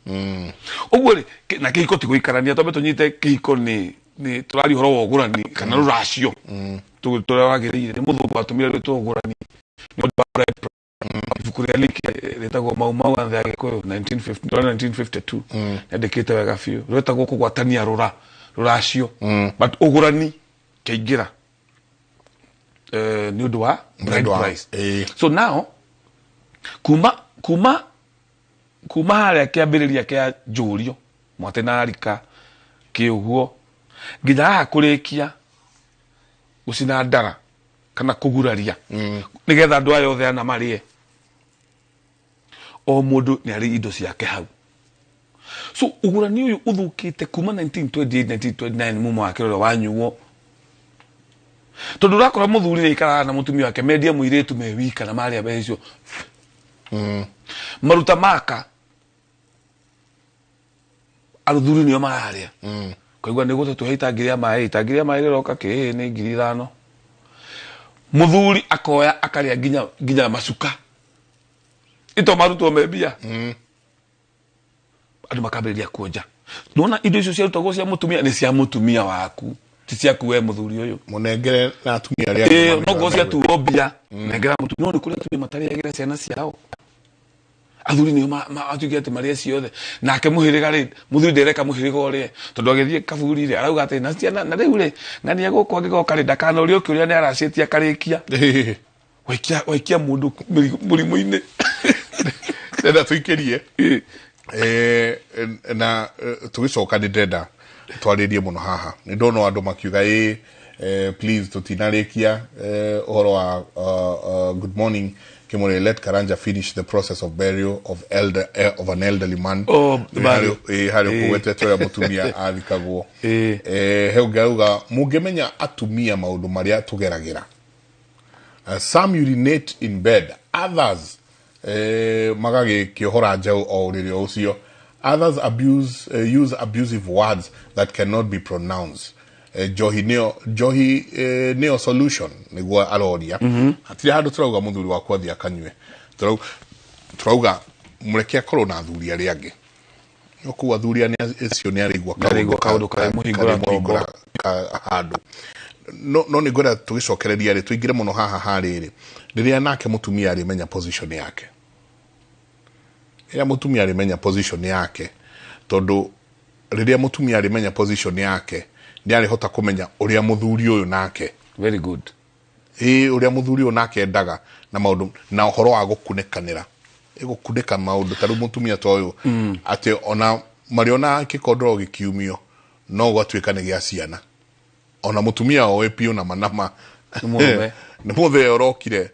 Ũguo rĩ, na kĩhiko ti gũikarania, twambe tũnyite kĩhiko nĩ tũraria ũhoro wa ũgũrani kana rũracio. Tũrĩa wagĩrĩire nĩ mũthũngũ watũmire rwĩtwo ũgũrani nĩ ũndũ wa bride price. Ibuku rĩa Liki rĩtagwo Mau Mau and the Agĩkũyũ 1952 yandĩkĩte wega biũ, rwĩtagwo kũgwatania rũracio, but ũgũrani kĩaingĩra nĩ ũndũ wa bride price. So now kuma harĩa kĩambĩrĩria kĩa njũrio mwate na arika kĩũguo nginya haha kũrĩkia gũcina ndara kana kũguraria nĩgetha andũ aya othe ana marĩe, o mũndũ nĩ arĩ indo ciake hau. So ũgũrani ũyũ ũthũkĩte kuma 1928 1929 mumo wa kĩrore wanyuo, tondũ ũrakora mũthuri nĩ aikaraga na mũtumia wake mendie mũirĩtu me wika na marĩa mbeca icio maruta maka athuri nĩo mararĩa. Kaigua nĩ gũtũtũhe itangi rĩa maĩ, itangi rĩa maĩ rĩroka kĩ nĩ 5,000. Mũthuri akoya akarĩa nginya macuka ito marutwo me mbia. Andũ makambĩrĩria kuonja. Nona indo icio ciarutagwo cia mũtumia nĩ cia mũtumia waku, ti ciaku we mũthuri ũyũ. Mũnengere na atumia arĩa angĩ. No ciatuo mbia nengera mũtumia. No nĩ kũrĩ atumia matarĩagĩra ciana ciao. Athuri nĩo matuĩke atĩ marĩe ciothe. Nake mũhĩrĩga rĩ, mũthuri ndereka mũhĩrĩga ũrĩe, tondũ agĩthiĩ kaburi rĩ arauga atĩ na ciana na rĩu rĩ ng'ania gũkũ angĩgoka rĩ ndakanorio kĩũria nĩ aracĩtie akarĩkia. Waikia mũndũ mũrimũ-inĩ. Ndĩrenda tũikĩrie na tũgĩcoka nĩ ndĩrenda twarĩrie mũno haha. Nĩ ndona andũ makiuga please tũtinarĩkia ũhoro wa good morning Kimore, let Karanja finish the process of burial of elder of an elderly man. Harĩ kũgwetete ũrĩa mũtumia athikagwo. He ũngĩ arauga mũngĩmenya atumia maũndũ marĩa tũgeragĩra. Some urinate in bed, others magagĩkĩohora njaũ o ũrĩrĩ o ũcio. Others abuse use abusive words that cannot be pronounced. Njohi nĩyo solution nĩguo aroria. Hatirĩ handũ tũrauga mũthuri waku athiĩ akanyue. Tũrauga mũreke akorwo na athuri arĩa angĩ. No kũu athuri acio nĩ arĩigua kaũndũ karĩmũhingũra handũ. No nĩ ngwenda tũgĩcokereria rĩ tũingĩre mũno haha harĩrĩ rĩrĩa nake mũtumia arĩmenya position yake. Rĩrĩa mũtumia arĩmenya position yake, tondũ rĩrĩa mũtumia arĩmenya position yake nĩ arĩhota kũmenya ũrĩa mũthuri ũyũ nake. Very good. Ũrĩa mũthuri ũyũ nake endaga na maũndũ na ũhoro wa gũkunĩkanĩra. Ĩgũkunĩka maũndũ ta rĩu mũtumia ta ũyũ atĩ ona marĩona kĩkondoro gĩkiumio no gũgatuĩka nĩ gĩa ciana. Ona mũtumia oĩ piũ na manama nĩ mũthee ũrokire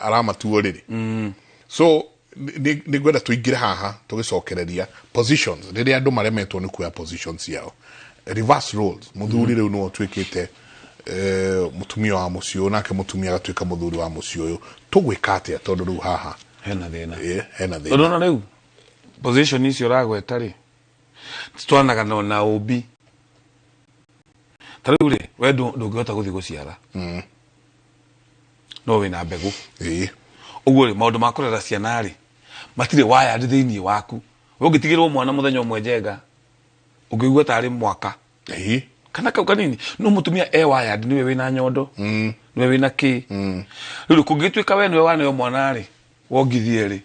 aramatua ũrĩrĩ. So nĩ ngwenda tũingĩre haha tũgĩcokereria positions rĩrĩa andũ maremetwo nĩ kuoya positions ciao. Reverse roles, mũthuri rĩu nĩwe ũtuĩkĩte mũtumia wa mũciĩ ũyũ nake mũtumia agatuĩka mũthuri wa mũciĩ ũyũ. Tũgwĩka atĩa tondũ rĩu haha hena thĩna. Hena thĩna. Tondũ ona rĩu position icio ũragweta rĩ titwaranaga na ũmbi. Ta rĩu rĩ we ndũngĩhota gũthiĩ gũciara no wĩna mbegũ. Ũguo rĩ maũndũ ma kũrera ciana rĩ matirĩ wired thĩinĩ waku. We ũngĩtigĩrwo mwana mũthenya ũmwe njenga ũngĩigua tarĩ mwaka kana kau kanini. No mũtumia e wired nĩwe wĩna nyondo, nĩwe wĩna kĩ. Rĩu kũngĩtuĩka we nĩwe waneo mwana rĩ wongithie rĩ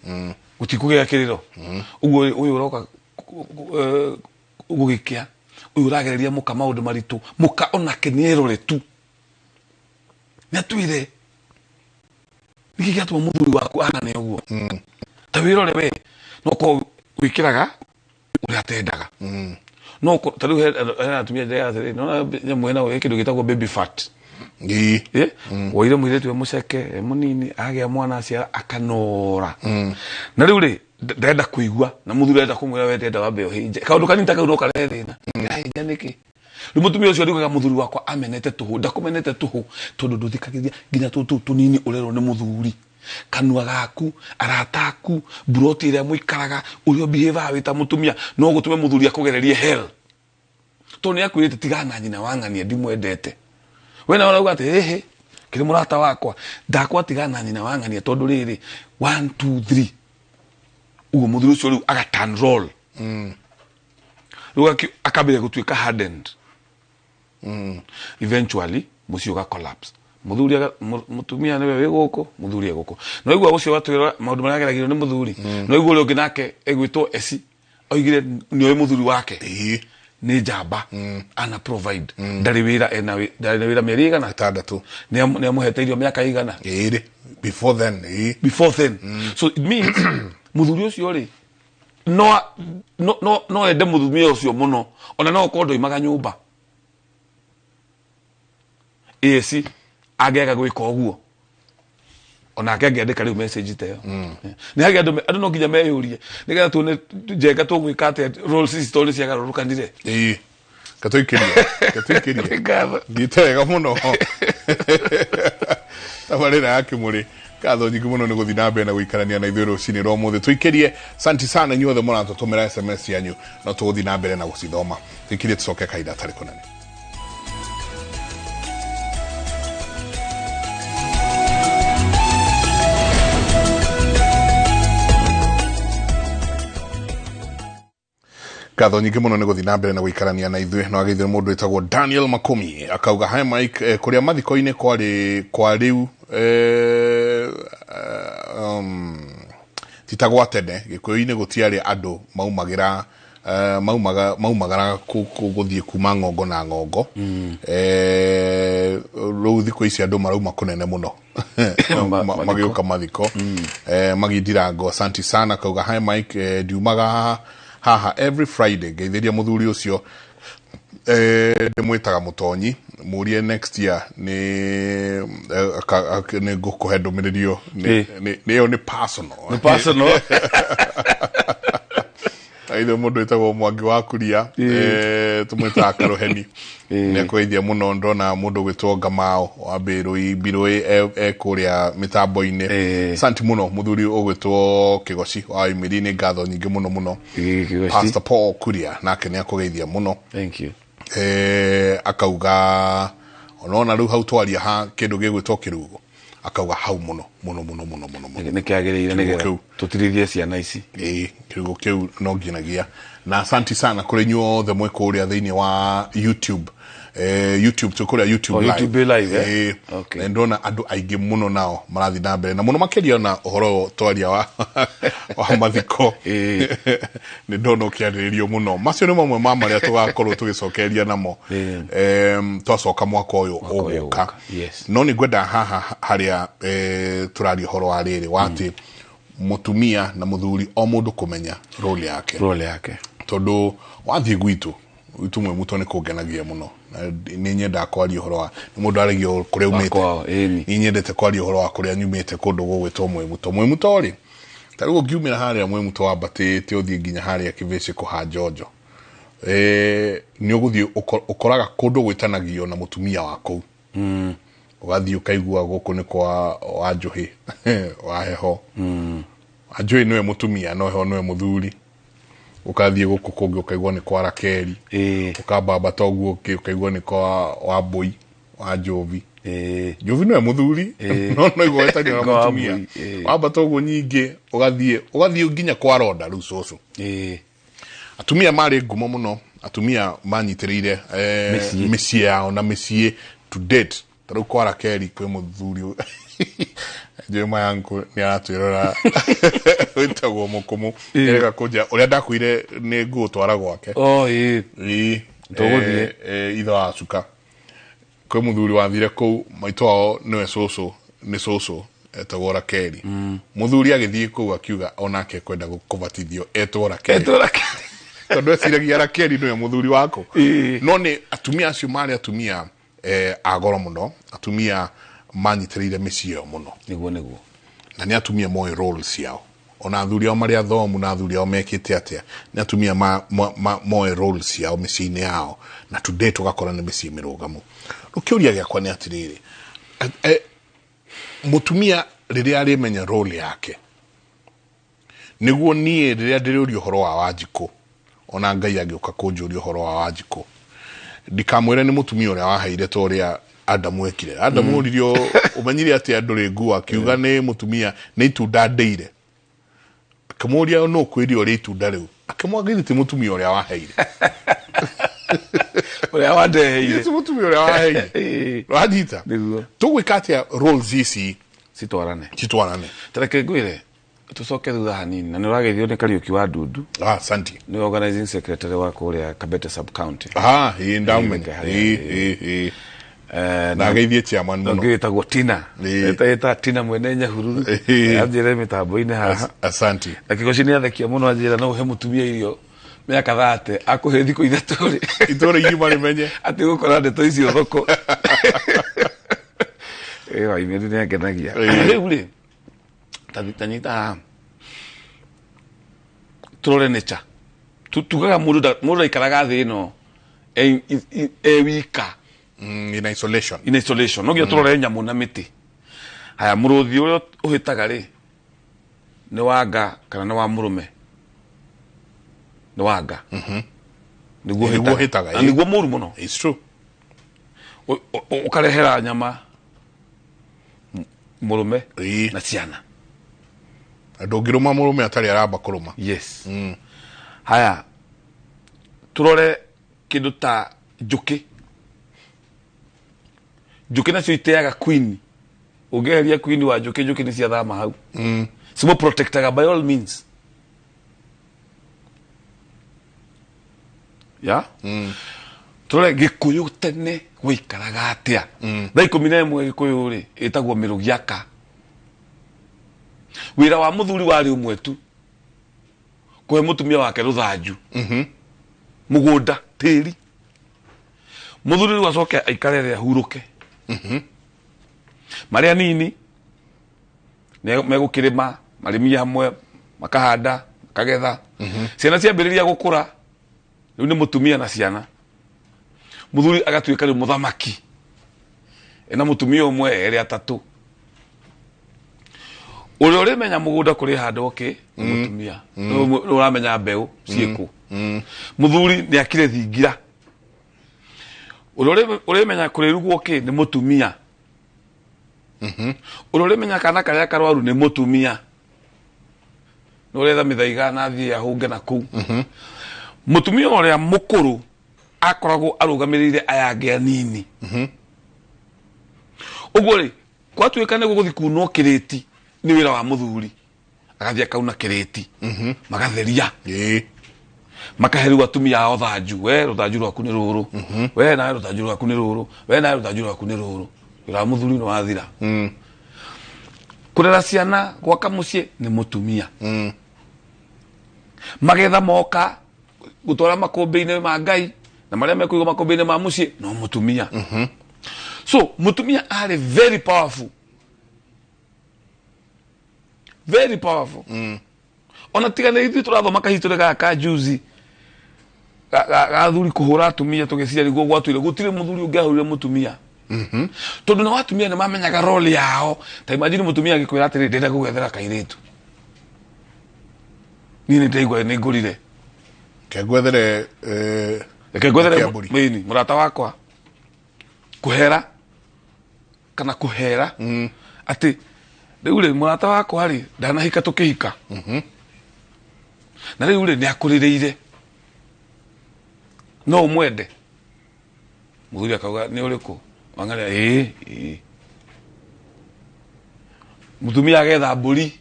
gũtikũgĩa kĩrĩro. Ũguo ũyũ ũroka gũgĩkĩa ũyũ ũragereria mũka maũndũ maritũ, mũka onake nĩ erore tu nĩ atwĩre nĩkĩ gĩatũma mũthuri waku ahane ũguo. Ta wĩrore we no korwo wĩkĩraga ũrĩa atendaga. No ta rĩu hena atumia njega atĩrĩ, nĩwona nyamũ ĩno ĩ kĩndũ gĩtagwo baby fat. Woire mũirĩtu e mũceke e mũnini agĩa mwana aciara akanora. Na rĩu rĩ ndenda kũigua na mũthuri arenda kũmwĩra we ndenda wambe ũhĩnje kaũndũ kanini ta kau no karehe thĩna. Ndĩrahĩnja nĩkĩ? Rĩu mũtumia ũcio ariugaga mũthuri wakwa amenete tũhũ, ndakũmenete tũhũ tondũ ndũthikagĩrĩria nginya tũtũ tũnini ũrerwo nĩ mũthuri. Kanua gaku, arata aku, buroti ĩrĩa mũikaraga, ũrĩa behave wĩ ta mũtumia, no gũtũme mũthuri akũgererie hell. Tondũ nĩ akwĩrĩte tigana na nyina wa ng'ania ndimwendete. We nawe ũrauga atĩ ĩhĩ, kĩrĩ mũrata wakwa, ndakwa tigana na nyina wa ng'ania tondũ rĩrĩ 1 2 3. Ũguo mũthuri ũcio rĩu aga turn roll. Rĩu akambĩrĩria gũtuĩka hardened. Eventually mũciĩ ũga collapse. Mũthuri mũtumia nĩwe wĩ gũkũ, mũthuri e gũkũ. No igua ũcio watwĩra maũndũ marĩa ageragĩrio nĩ mũthuri. No igua ũrĩa ũngĩ nake egwĩtwo Esi oigire nĩoĩ mũthuri wake. Nĩ njamba. Ana provide. Ndarĩ wĩra ena ndarĩ na wĩra mĩeri igana? 6. Nĩ amũhete irio mĩaka igana? 2. Before then. Before then. So it means mũthuri ũcio rĩ no ende mũtumia ũcio mũno ona no okorwo ndoimaga nyũmba. Esi angĩaga gwĩka ũguo onake angĩandĩka rĩu message ta ĩyo. Nĩ hagĩa andũ no nginya meyũrie nĩgetha tuone njenga tũgwĩka atĩa roles ici tondũ nĩciagarũrũkanire. Gatũikĩrie. Thiĩte wega mũno. Tabarĩra ya Kĩmũrĩ. Ngatho nyingĩ mũno nĩ gũthiĩ na mbere na gũikarania na ithuĩ rũcinĩ rwa ũmũthĩ. Tũikĩrie santi sana inyuothe mũratũtũmĩra SMS yanyu no tũgũthiĩ na mbere na gũcithoma. Tũikĩrie tũcoke kahinda gatarĩ kũnene. Ngatho nyingĩ mũno nĩ gũthiĩ na mbere na gũikarania na ithuĩ. No ageithio mũndũ wĩtagwo Daniel Makumi akauga hi Mike, kũrĩa mathiko-inĩ kwarĩ kwa rĩu ti ta gwa tene Gĩkũyũ-inĩ gũtiarĩ andũ maumagĩra maumagara gũthiĩ kuma ng'ongo na ng'ongo. Rĩu thikũ ici andũ marauma kũnene mũno magĩũka mathiko. Magidirango asante sana akauga hi Mike, ndiumaga haha every Friday ngeithĩria mũthuri ũcio ndĩmwĩtaga mũtonyi mũrie next year nĩ ngũkũhe ndũmĩrĩri ĩyo ĩyo nĩ personal. Nĩ personal. Aithe mũndũ wĩtagwo Mwangi wa Kuria tũmwĩtaga Karũheni nĩ akũgeithia mũno. Ndona mũndũ ũgwĩtwo Ngamao wa Mbĩrũi Mbirũi e kũrĩa mĩtambo-inĩ. Asante mũno mũthuri ũgwĩtwo Kĩgoci wa Imiri, nĩ ngatho nyingĩ mũno mũno. Pastor Paul Kuria nake nĩ akũgeithia mũno. Thank you. Akauga onona rĩu hau twaria ha kĩndũ gĩgwĩtwo kĩrugo akauga hau mũno mũno mũno mũno mũno mũno nĩ kĩagĩrĩire nĩgetha tũtirithie ciana ici. Kĩrugo kĩu no nginyagia. Na asante sana kũrĩ inyuothe mwĩ kũrĩa thĩinĩ wa YouTube. YouTube tũ kũrĩa YouTube live. YouTube live. Okay. Ndona andũ aingĩ mũno nao marathiĩ na mbere na mũno makĩria na ũhoro twaria wa mathiko. Nĩ ndona ũkĩarĩrĩrio mũno. Macio nĩ mamwe ma marĩa tũgakorwo tũgĩcokeria namo twacoka mwaka ũyũ ũgũka. No nĩ ngwenda haha harĩa tũraria ũhoro wa rĩrĩ wa atĩ mũtumia na mũthuri o mũndũ kũmenya role yake. Role yake. Tondũ wathiĩ gwitũ mwe muto nĩ kũngenagia mũno. Nĩ nyendaga kwaria ũhoro wa nĩ mũndũ aragia kũrĩa umĩte. Nĩ nyendete kwaria ũhoro wa kũrĩa nyumĩte kũndũ gũgwĩtwo Mwĩmuto. Mwĩmuto rĩ ta rĩu ũngiumĩra harĩa Mwĩmuto wambatĩte ũthiĩ nginya harĩa Kĩvĩcĩ kũha Njonjo. Nĩ ũgũthiĩ ũkoraga kũndũ gwĩtanagio na mũtumia wa kũu. Ũgathiĩ ũkaigua gũkũ nĩ kwa Wanjũhĩ wa Heho. Wanjũhĩ nĩwe mũtumia no Heho nĩwe mũthuri. Ũkathiĩ gũkũ kũngĩ ũkaigua nĩ kwa Rakeri. Ũkambamba ũguo ũkaigua nĩ kwa Wambũi wa Njovi. Njovi nĩwe mũthuri no igua wĩtanio na mũtumia. Wambata ũguo nyingĩ ũgathiĩ nginya kwa Ronda rĩu cũcũ. Atumia marĩ ngumo mũno, atumia manyitĩrĩire mĩciĩ yao na mĩciĩ to date. Ta rĩu kwa Rakeri kwĩ mũthuri njũĩ mayangu nĩ aratwĩrora wĩtagwo Mũkũmũ erega kũnjĩra ũrĩa ndakwĩire nĩ ngũgũtwara gwake. Tũgũthiĩ ithe wa cuka. Kwĩ mũthuri wathire kũu maitũ wao nĩwe cũcũ nĩ cũcũ etagwo Rakeri. Mũthuri agĩthiĩ kũu akiuga onake ekwenda kũbatithio etwo Rakeri. Tondũ eciragia Rakeri nĩwe mũthuri wako. No nĩ atumia acio marĩ atumia a goro mũno, atumia manyitĩrĩire mĩciĩ ĩyo mũno. Nĩguo. Na nĩ atumia moĩ role ciao. Ona athuri ao marĩ athomu na athuri ao mekĩte atĩa, nĩ atumia moĩ role ciao mĩciĩ-inĩ yao na today tũgakora nĩ mĩciĩ mĩrũgamu. Rĩu kĩũria gĩakwa nĩ atĩrĩrĩ, mũtumia Rĩrĩa arĩmenya role yake nĩguo niĩ rĩrĩa ndĩrĩũria ũhoro wa Wanjikũ, ona Ngai angĩũka kũnjũria ũhoro wa Wanjikũ, ndikamwĩre nĩ mũtumia ũrĩa waheire ta ũrĩa Adamu ekire. Adamu oririo ũmenyire atĩ andũ rĩ nguo, akiuga nĩ mũtumia, nĩ itunda ndĩire. Akĩmũria nũ kwĩria ũrĩa itunda rĩu, akĩmwagĩrĩ ti mũtumia ũrĩa waheire, ũrĩa wandeheire, ti mũtumia ũrĩa waheire. Wanyita? Nĩguo. Tũgwĩka atĩa roles ici citwarane? Citwarane. Tareke ngwĩre, tucoke thutha hanini, na nĩ ũrageithio nĩ Kariũki wa Ndundu. Ah, asante. Nĩ organizing secretary wa kũrĩa Kabete sub county. Ah, ĩĩ, ndamenya. Ĩĩ, ĩĩ ĩĩ ĩĩ. Eh, Ndageithie chairman mũno. Ũngĩ wĩtagwo Tina. Ĩta Tina mwene Nyahururu. Anjĩre mĩtambo-inĩ haha. Asante. Na Kĩgoci nĩ athekia mũno, anjĩra no ũhe mũtumia irio mĩaka 30, akũhe thikũ 3 rĩ, itũra igima rĩmenye atĩ gũkora ndeto icio thoko. Ĩ Waimĩri nĩ angenagia. Rĩu rĩ, tanyita haha, tũrore nature. Tugaga mũndũ mũndũ ndaikaraga thĩ ĩno e wika. In isolation. In isolation. No nginya tũrore nyamũ na mĩtĩ. Haya, mũrũthi ũrĩa ũhĩtaga rĩ, nĩ wa nga kana nĩ wa mũrũme? Nĩ wa nga. Nĩguo. Nĩguo ũhĩtaga. Na nĩguo mũru mũno. It's true. Ũkarehera nyama mũrũme na ciana. Na ndũngĩrũma mũrũme atarĩ aramba kũrũma. Yes. Haya, tũrore kĩndũ ta njũkĩ. Njũkĩ nacio iteaga queen. Ũngĩeheria queen wa njũkĩ, njũkĩ nĩ ciathama hau. Cimũ protectaga by all means. Ya, tũrore Gĩkũyũ tene gũikaraga atĩa. Thaa 11 Gĩkũyũ rĩ, ĩtagwo mĩrũgiaka. Wĩra wa mũthuri warĩ ũmwe tu, kũhe mũtumia wake rũthanju, mũgũnda, tĩri. Mũthuri rĩu acoke aikare rĩ, ahurũke. Marĩa nini megũkĩrĩma, marĩmie hamwe, makahanda, makagetha. Ciana ciambĩrĩria gũkũra, rĩu nĩ mũtumia na ciana. Mũthuri agatuĩka rĩu mũthamaki, ena mũtumia ũmwe, erĩ, atatũ. Ũrĩa ũrĩmenya mũgũnda kũrĩ handũ kĩ nĩ mũtumia. Nĩwe ũramenya mbeũ ciĩkũ. Mũthuri nĩ akire thingira. Ũrĩa ũrĩmenya kũrĩrugwo kĩ nĩ mũtumia. Ũrĩa ũrĩmenya kana karĩa karwaru nĩ mũtumia, nĩ ũretha mĩthaiga na athiĩ ahũnge na kũu. Mũtumia ũrĩa mũkũrũ akoragwo arũgamĩrĩire aya angĩ anini. Ũguo rĩ, gwatuĩka nĩ gũgũthiĩ kunwo kĩrĩti, nĩ wĩra wa mũthuri, agathiĩ akauna kĩrĩti, magatheria, makahe rĩu atumia ao thanju. We rũthanju rwaku nĩ rũrũ, we nawe rũthanju rwaku nĩ rũrũ, we nawe rũthanju rwaku nĩ rũrũ. Wĩra wa mũthuri nĩ wathira. Kũrera ciana, gwaka mũciĩ nĩ mũtumia. Magetha moka, gũtwara makũmbĩ-inĩ ma Ngai na marĩa mekũigwo makũmbĩ-inĩ ma mũciĩ no mũtumia. So mũtumia arĩ very powerful, very powerful. Ona tiga nĩ ithuĩ tũrathoma kahistory gaka ka juzi ga athuri kũhũra atumia, tũgĩciria nĩguo gwatũire. Gũtirĩ mũthuri ũngĩahũrire mũtumia, tondũ nao atumia nĩ mamenyaga role yao. Ta imagine mũtumia agĩkwĩra atĩrĩ, "Ndĩrenda gũgwethera kairĩtu, niĩ nĩ ndaigua nĩ ngũrire." Ke ngwethere Reke ngwethere. Kĩambũri. Ĩni mũrata wakwa kũhera kana kũhera atĩ rĩu rĩ, mũrata wakwa rĩ, ndanahika, tũkĩhika, na rĩu rĩ, nĩ akũrĩrĩire, no ũmwende. Mũthuri akauga, "Nĩ ũrĩkũ wang'aria?" Ĩĩ, ĩĩ. Mũtumia agetha mbũri.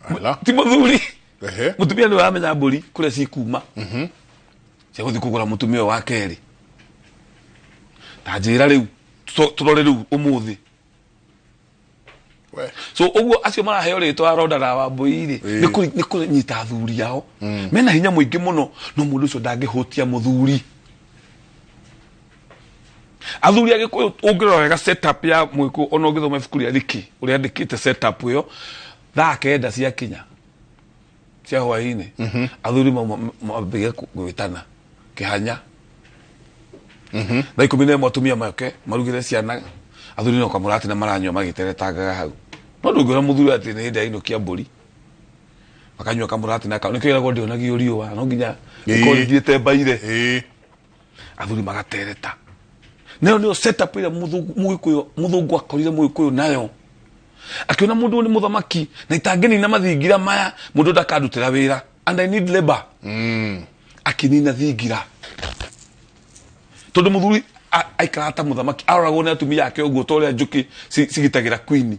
Ala. Ti mũthuri. Ehe. Mũtumia nĩwe aramenya mbũri kũrĩa cikuma cia gũthiĩ kũgũra mũtumia ũyũ wa kerĩ. Ta njĩra rĩu, tũrore rĩu ũmũthĩ. We. So ũguo acio maraheo rĩtwa Ronda na Wambũi rĩ, nĩ kũnyita athuri ao mena hinya mũingĩ mũno, no mũndũ ũcio ndangĩhũtia mũthuri. Athuri a Gĩkũyũ, ũngĩrora wega setup ya Mũgĩkũyũ, ona ũngĩthoma ibuku rĩa Riki ũrĩa andĩkĩte setup ĩyo, thaa 9 ciakinya cia hwaĩ-inĩ, athuri mambĩrĩrie gwĩtana kĩhanya. Thaa 11 atumia make marugĩre ciana. Athuri no kamũratina maranyua magĩteretangaga hau. No ndũngĩona mũthuri atĩ nĩ hĩndĩ ainũkia mbũri makanyua kamũrati na nĩkĩo ĩragwo ndĩonagio riũa no nginya ĩkorwo ĩthiĩte mbaire. Athuri magatereta. Nayo nĩyo setup ĩrĩa mũthũngũ akorire mũgĩkũyũ nayo. Akiona mũndũ nĩ mũthamaki na itangĩnina mathingira maya mũndũ ndakandutĩra wĩra and I need labor. Akĩnina thingira tondũ mũthuri aikaraga ta mũthamaki aroragwo nĩ atumia ake ũguo ta ũrĩa njũkĩ cigitagĩra queen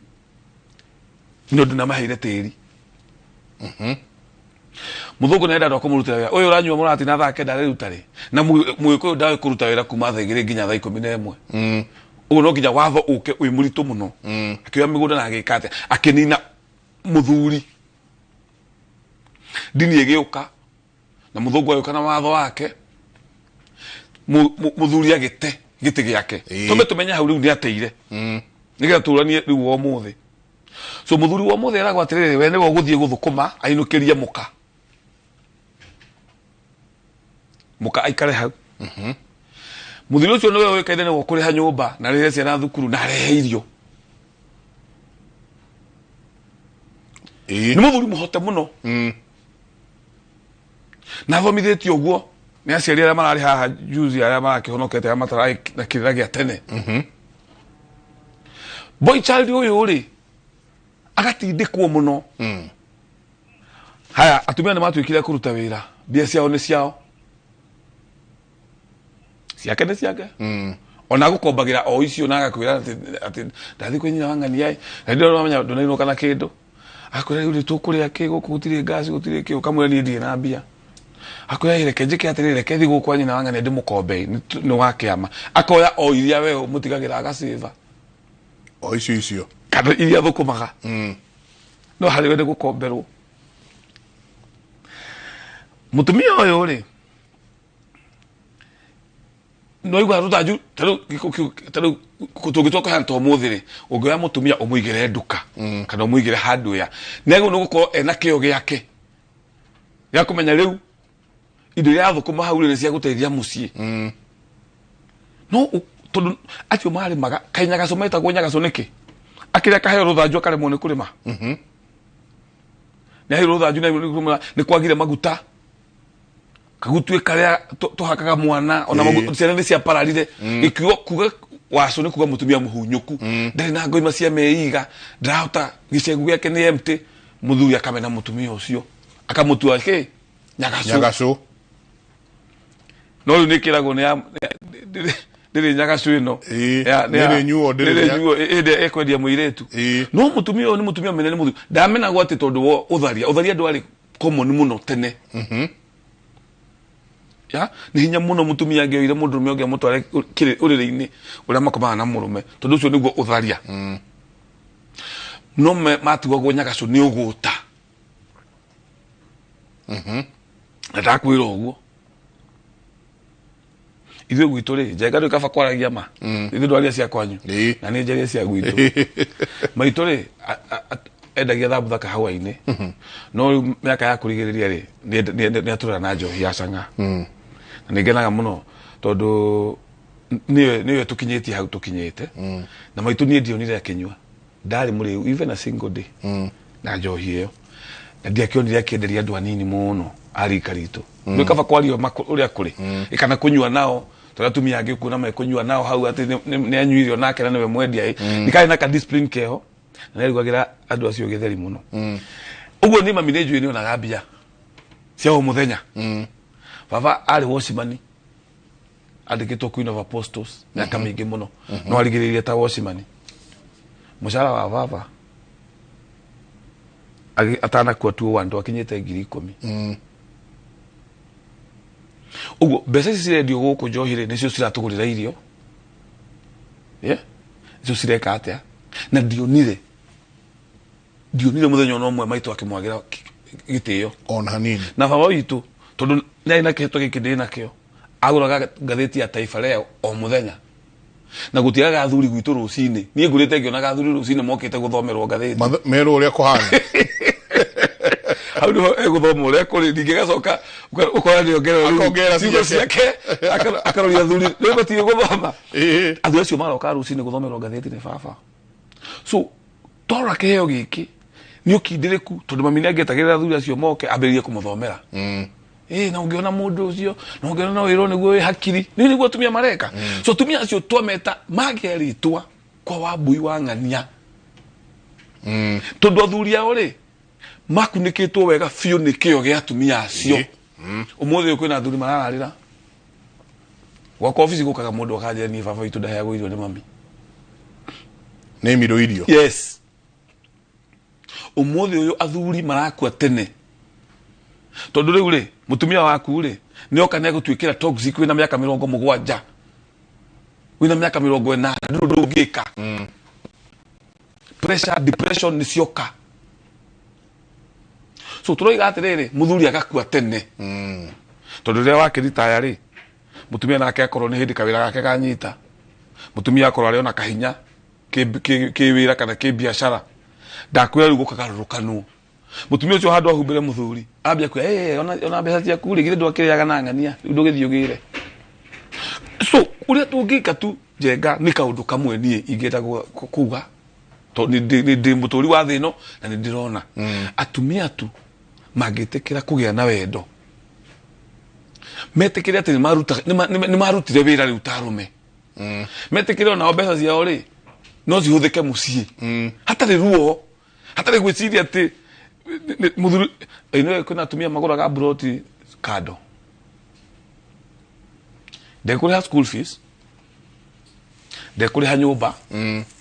nĩ ũndũ nĩamaheire tĩri. Mũthũngũ nĩarenda andũ a kũmũrutĩra wĩra ũyũ ũranyua mũrati na thaa kenda arĩruta rĩ na mũgĩkũyũ ndaũĩ kũruta wĩra kuma thaa 2 nginya thaa 11. Ũguo no nginya watho ũke wĩ mũritũ mũno. Akĩoya mĩgũnda na agĩka atĩa akĩnina mũthuri. Ndini ĩgĩũka na mũthũngũ agĩũka na watho wake mũthuri agĩte gĩtĩ gĩake. Tũmbe tũmenye hau rĩu nĩateire nĩgetha tũranie rĩu wa ũmũthĩ. So mũthuri wa ũmũthĩ eragwo atĩrĩrĩ we nĩwe ũgũthiĩ gũthũkũma ainũkĩrie mũka. Mũka aikare hau. Mũthuri ũcio nĩwe ũĩkaine nĩwe ũkũrĩha nyũmba na arĩhe ciana thukuru na arehe irio. Nĩ mũthuri mũhote mũno. Na athomithĩtio ũguo nĩ aciari arĩa mararĩ haha juzi arĩa marakĩhonokete arĩa matararĩ na kĩrĩra gĩa tene. Boy child ũyũ rĩ agatindĩkwo mũno. Haya atumia nĩ matuĩkire kũruta wĩra mbia ciao nĩ ciao ciake nĩ ciake. Ona gũkombagĩra o icio na agakwĩra atĩ ndathiĩ kwĩ nyina wa ng'ania ĩ na ndĩrona ũramenya ndũnainũka na kĩndũ. Akwĩra rĩu tũkũrĩa kĩ gũkũ gũtirĩ ngaci gũtirĩ kĩ ũkamwĩra niĩ ndirĩ na mbia. Akwĩra reke njĩke atĩrĩrĩ reke thiĩ gũkũ kwa nyina wa ng'ania ndĩmũkombe nĩ wa kĩama. Akoya o iria we ũmũtigagĩra agacĩva o icio icio kana iria thũkũmaga no harĩ we nĩ gũkomberwo. Mũtumia ũyũ rĩ no igua rũthanju tarĩu tũngĩtua kũheana ta ũmũthĩ rĩ ũngĩoya mũtumia ũmũigĩre nduka kana ũmũigĩre handũ ya nĩagĩrĩirwo nĩ gũkorwo ena kĩo gĩake gĩa kũmenya rĩu indo iria athũkũma hau rĩ nĩ cia gũteithia mũciĩ. No tondũ acio marĩmaga kaĩ nyagaco metagwo nyagaco nĩkĩ akĩrĩa akaheo rũthanju akaremwo nĩ kũrĩma. Nĩ aheirwo rũthanju nĩ kwagire maguta kagutue karia tuhakaga mwana ona ciana nĩ ciapararire. Gĩkiugo kuga waco nĩ kuga mũtumia mũhunyũku ndarĩ na ngoima cia meiga ndarahota gĩcegu gĩake nĩ empty. Mũthuri akamena mũtumia ũcio akamũtua kĩ nyagaco. No rĩu nĩ kĩragwo nĩ ndĩrĩ nyagaco ĩno nĩrĩ nyuo ĩndĩ ĩkwendia mũirĩtu. No mũtumia ũyũ nĩ mũtumia mũnene mũthuri ndamenagwo atĩ tondũ wa ũtharia ũtharia ndwarĩ common mũno tene. Ya nĩ hinya mũno mũtumia angĩoire mũndũrũme ũngĩ amũtware ũrĩrĩ-inĩ ũrĩa makomaga na mũrũme tondũ ũcio nĩguo ũtharia. No matuagwo nyagaco nĩ ũgũta. Na ndakwĩra ũguo ithuĩ gwitũ rĩ njenga rĩu kaba kwaragia ma ithuĩ ndwaria cia kwanyu na nĩ njaria cia gwitũ. Maitũ rĩ endagia thambutha kahawa-inĩ no rĩu mĩaka ya kũrigĩrĩria rĩ nĩ atũraga na njohi ya cang'a. Na nĩ ngenaga mũno tondũ nĩwe tũkinyĩtie hau tũkinyĩte. Na maitũ niĩ ndionire akĩnyua ndarĩ mũrĩu even a single day na njohi ĩyo na ndiakĩonire akĩenderia andũ anini mũno a rika ritũ. Nĩ kaba kwaria ũrĩa kũrĩ kana kũnyua nao tondũ atumia angĩ kuona mekũnyua nao hau atĩ nĩ anyuire nake na nĩwe mwendia ĩ nĩ karĩ na ka discipline keho na nĩarugagĩra andũ acio gĩtheri mũno. Ũguo niĩ mami nĩ njũĩ nĩonaga mbia cia o mũthenya. Baba arĩ watchman andĩkĩtwo Queen of Apostles mĩaka mĩingĩ mũno no arigĩrĩirie ta watchman. Mũcara wa baba atanakua 201 ndwakinyĩte 10,000. Ũguo mbeca ici cirendio gũkũ njohi rĩ nĩcio ciratũgũrĩra irio nĩcio cireka atĩa na ndionire mũthenya ona ũmwe maitũ akĩmwagĩra gĩtĩo ona hanini. Na baba witũ tondũ nĩarĩ na kĩheto gĩkĩ ndĩ nakĩo agũraga ngathĩti ya Taifa Leo o mũthenya na gũtiagaga athuri gwitũ rũcinĩ. Niĩ ngũrĩte ngĩonaga athuri rũcinĩ mokĩte gũthomerwo ngathĩti merwo ũrĩa kũhana hau nĩho egũthoma ũrĩa kũrĩ ningĩ agacoka ũkora nĩongerera ciugo ciake akaroria athuri rĩu matirĩ gũthoma. Athuri acio maroka rũcinĩ gũthomerwo ngathĩti nĩ baba. So Twarora kĩheo gĩkĩ nĩ ũkindĩrĩku tondũ mami nĩ angĩetagĩrĩra athuri acio moke ambĩrĩrie kũmũthomera. Na ũngĩona mũndũ ũcio na ũngĩona no wĩrwo nĩguo wĩ hakiri nĩ nĩguo atumia mareka. So atumia acio twameta magĩa rĩtwa kwa Wambui wa Ng'ania. Tondũ athuri ao rĩ makunĩkĩtwo wega biũ nĩ kĩo gĩa atumia acio. Ũmũthĩ ũyũ kwĩna athuri marararĩra gwakwa obici gũkaga mũndũ akanjĩra niĩ baba witũ ndaheagwo irio nĩ mami. Nĩ mirũ irio. Yes. Ũmũthĩ ũyũ athuri marakua tene tondũ rĩu rĩ mũtumia waku rĩ nĩ oka nĩ egũtuĩkĩra toxic wĩna mĩaka 70 wĩna mĩaka 80 ndũrĩ ũndũ ũngĩka. Pressure, depression nĩ cioka. So tũroiga atĩrĩrĩ mũthuri agakua tene tondũ rĩrĩa wakĩritaya rĩ mũtumia nake akorwo nĩ hĩndĩ kawĩra gake kanyita mũtumia akorwo arĩ ona kahinya kĩ wĩra kana kĩ biacara ndakwĩra rĩu gũkagarũrũkanwo mũtumia ũcio handũ ahumbĩre mũthuri ambia kuga ona mbeca ciaku rĩ githĩ ndwakĩrĩaga na ng'ania rĩu ndũgĩthiĩ ũgĩre. So ũrĩa tũngĩka tu Njenga nĩ kaũndũ kamwe niĩ ingĩenda kuga tondũ nĩ ndĩ mũtũri wa thĩ ĩno na nĩ ndĩrona atumia tu mangĩtĩkĩra kũgĩa na wendo metĩkĩre atĩ nĩ marutire wĩra rĩu ta arũme metĩkĩre onao mbeca ciao rĩ no cihũthĩke mũciĩ hatarĩ ruo hatarĩ gwĩciria atĩ mũthuri ĩno kwĩna atumia magũraga mburoti kando ndekũrĩha school fees ndekũrĩha nyũmba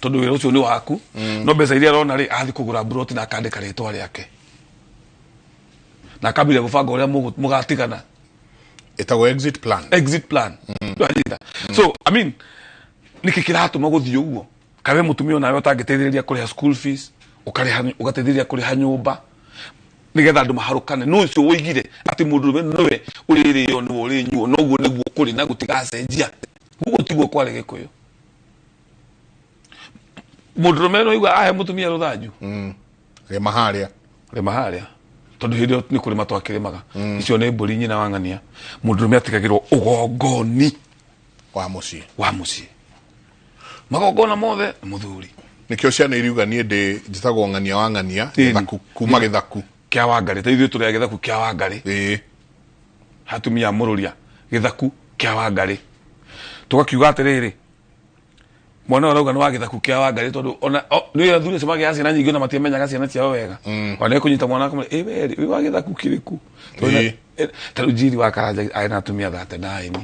tondũ wĩra ũcio nĩ waku no mbeca iria arona rĩ athiĩ kũgũra mburoti na akandĩka rĩtwa rĩake na akambĩrĩria gũbanga ũrĩa mũgatigana. Ĩtagwo exit plan. Exit plan. Ndwanyita? So I mean nĩkĩ kĩratũma gũthiĩ ũguo kawe mũtumia onawe ũtangĩteithĩrĩria kũrĩha school fees ũkarĩha ũgateithĩrĩria kũrĩha nyũmba nĩgetha andũ maharũkane no ũcio woigire atĩ mũndũrũme nĩwe ũrĩrĩo nĩwe ũrĩnyuo noguo nĩguo kũrĩ na gũtigacenjia ũguo tiguo kwarĩ Gĩkũyũ. Mũndũrũme no igua ahe mũtumia rũthanju rĩma harĩa rĩma harĩa tondũ hĩndĩ ĩyo nĩ kũrĩma twakĩrĩmaga icio nĩ mbũri nyina wa ng'ania mũndũrũme atigagĩrwo ũgongoni wa mũciĩ wa mũciĩ magongona mothe nĩ mũthuri. Nĩkĩo ciana iriuga niĩ ndĩ njĩtagwo Ng'ania wa Ng'ania gĩthaku kuma gĩthaku kĩa Wangarĩ ta ithuĩ tũrĩ a gĩthaku kĩa Wangarĩ hatumia mũrũria gĩthaku kĩa Wangarĩ tũgakiuga atĩrĩrĩ mwana ũrauga nĩ wa gĩthaku kĩa Wangarĩ tondũ ona nĩ athuri acio magĩaga ciana nyingĩ ona matiamenyaga ciana ciao wega ona nĩkũnyita mwana akamwĩra ĩ we rĩ wĩ wa gĩthaku kĩrĩkũ ta rĩu Njiri wa Karanja arĩ na atumia 39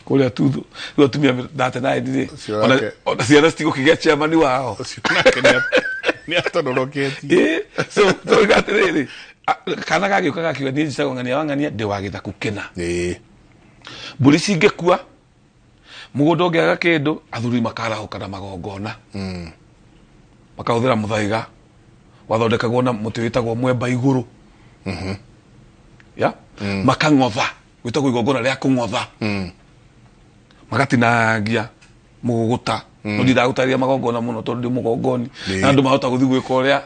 kũrĩa tuthu rĩu atumia 39 rĩ ona ciana citigũkĩgĩa chairman wao nĩ atororoketie. So tũroiga atĩrĩrĩ kana gagĩũka gakiuga niĩ njĩtagwo Ng'ania wa Ng'ania ndĩ wa gĩthaku kĩna. Mbũri cingĩkua mũgũnda ũngĩaga kĩndũ athuri makarahũka na magongona makahũthĩra mũthaiga wathondekagwo na mũtĩ wĩtagwo mwemba igũrũ ya makang'otha gwĩtagwo igongona rĩa kũng'otha magatinangia mũgũgũta no ndindagũtarĩria magongona mũno tondũ ndĩ mũgongoni na andũ mahota gũthiĩ gwĩka ũrĩa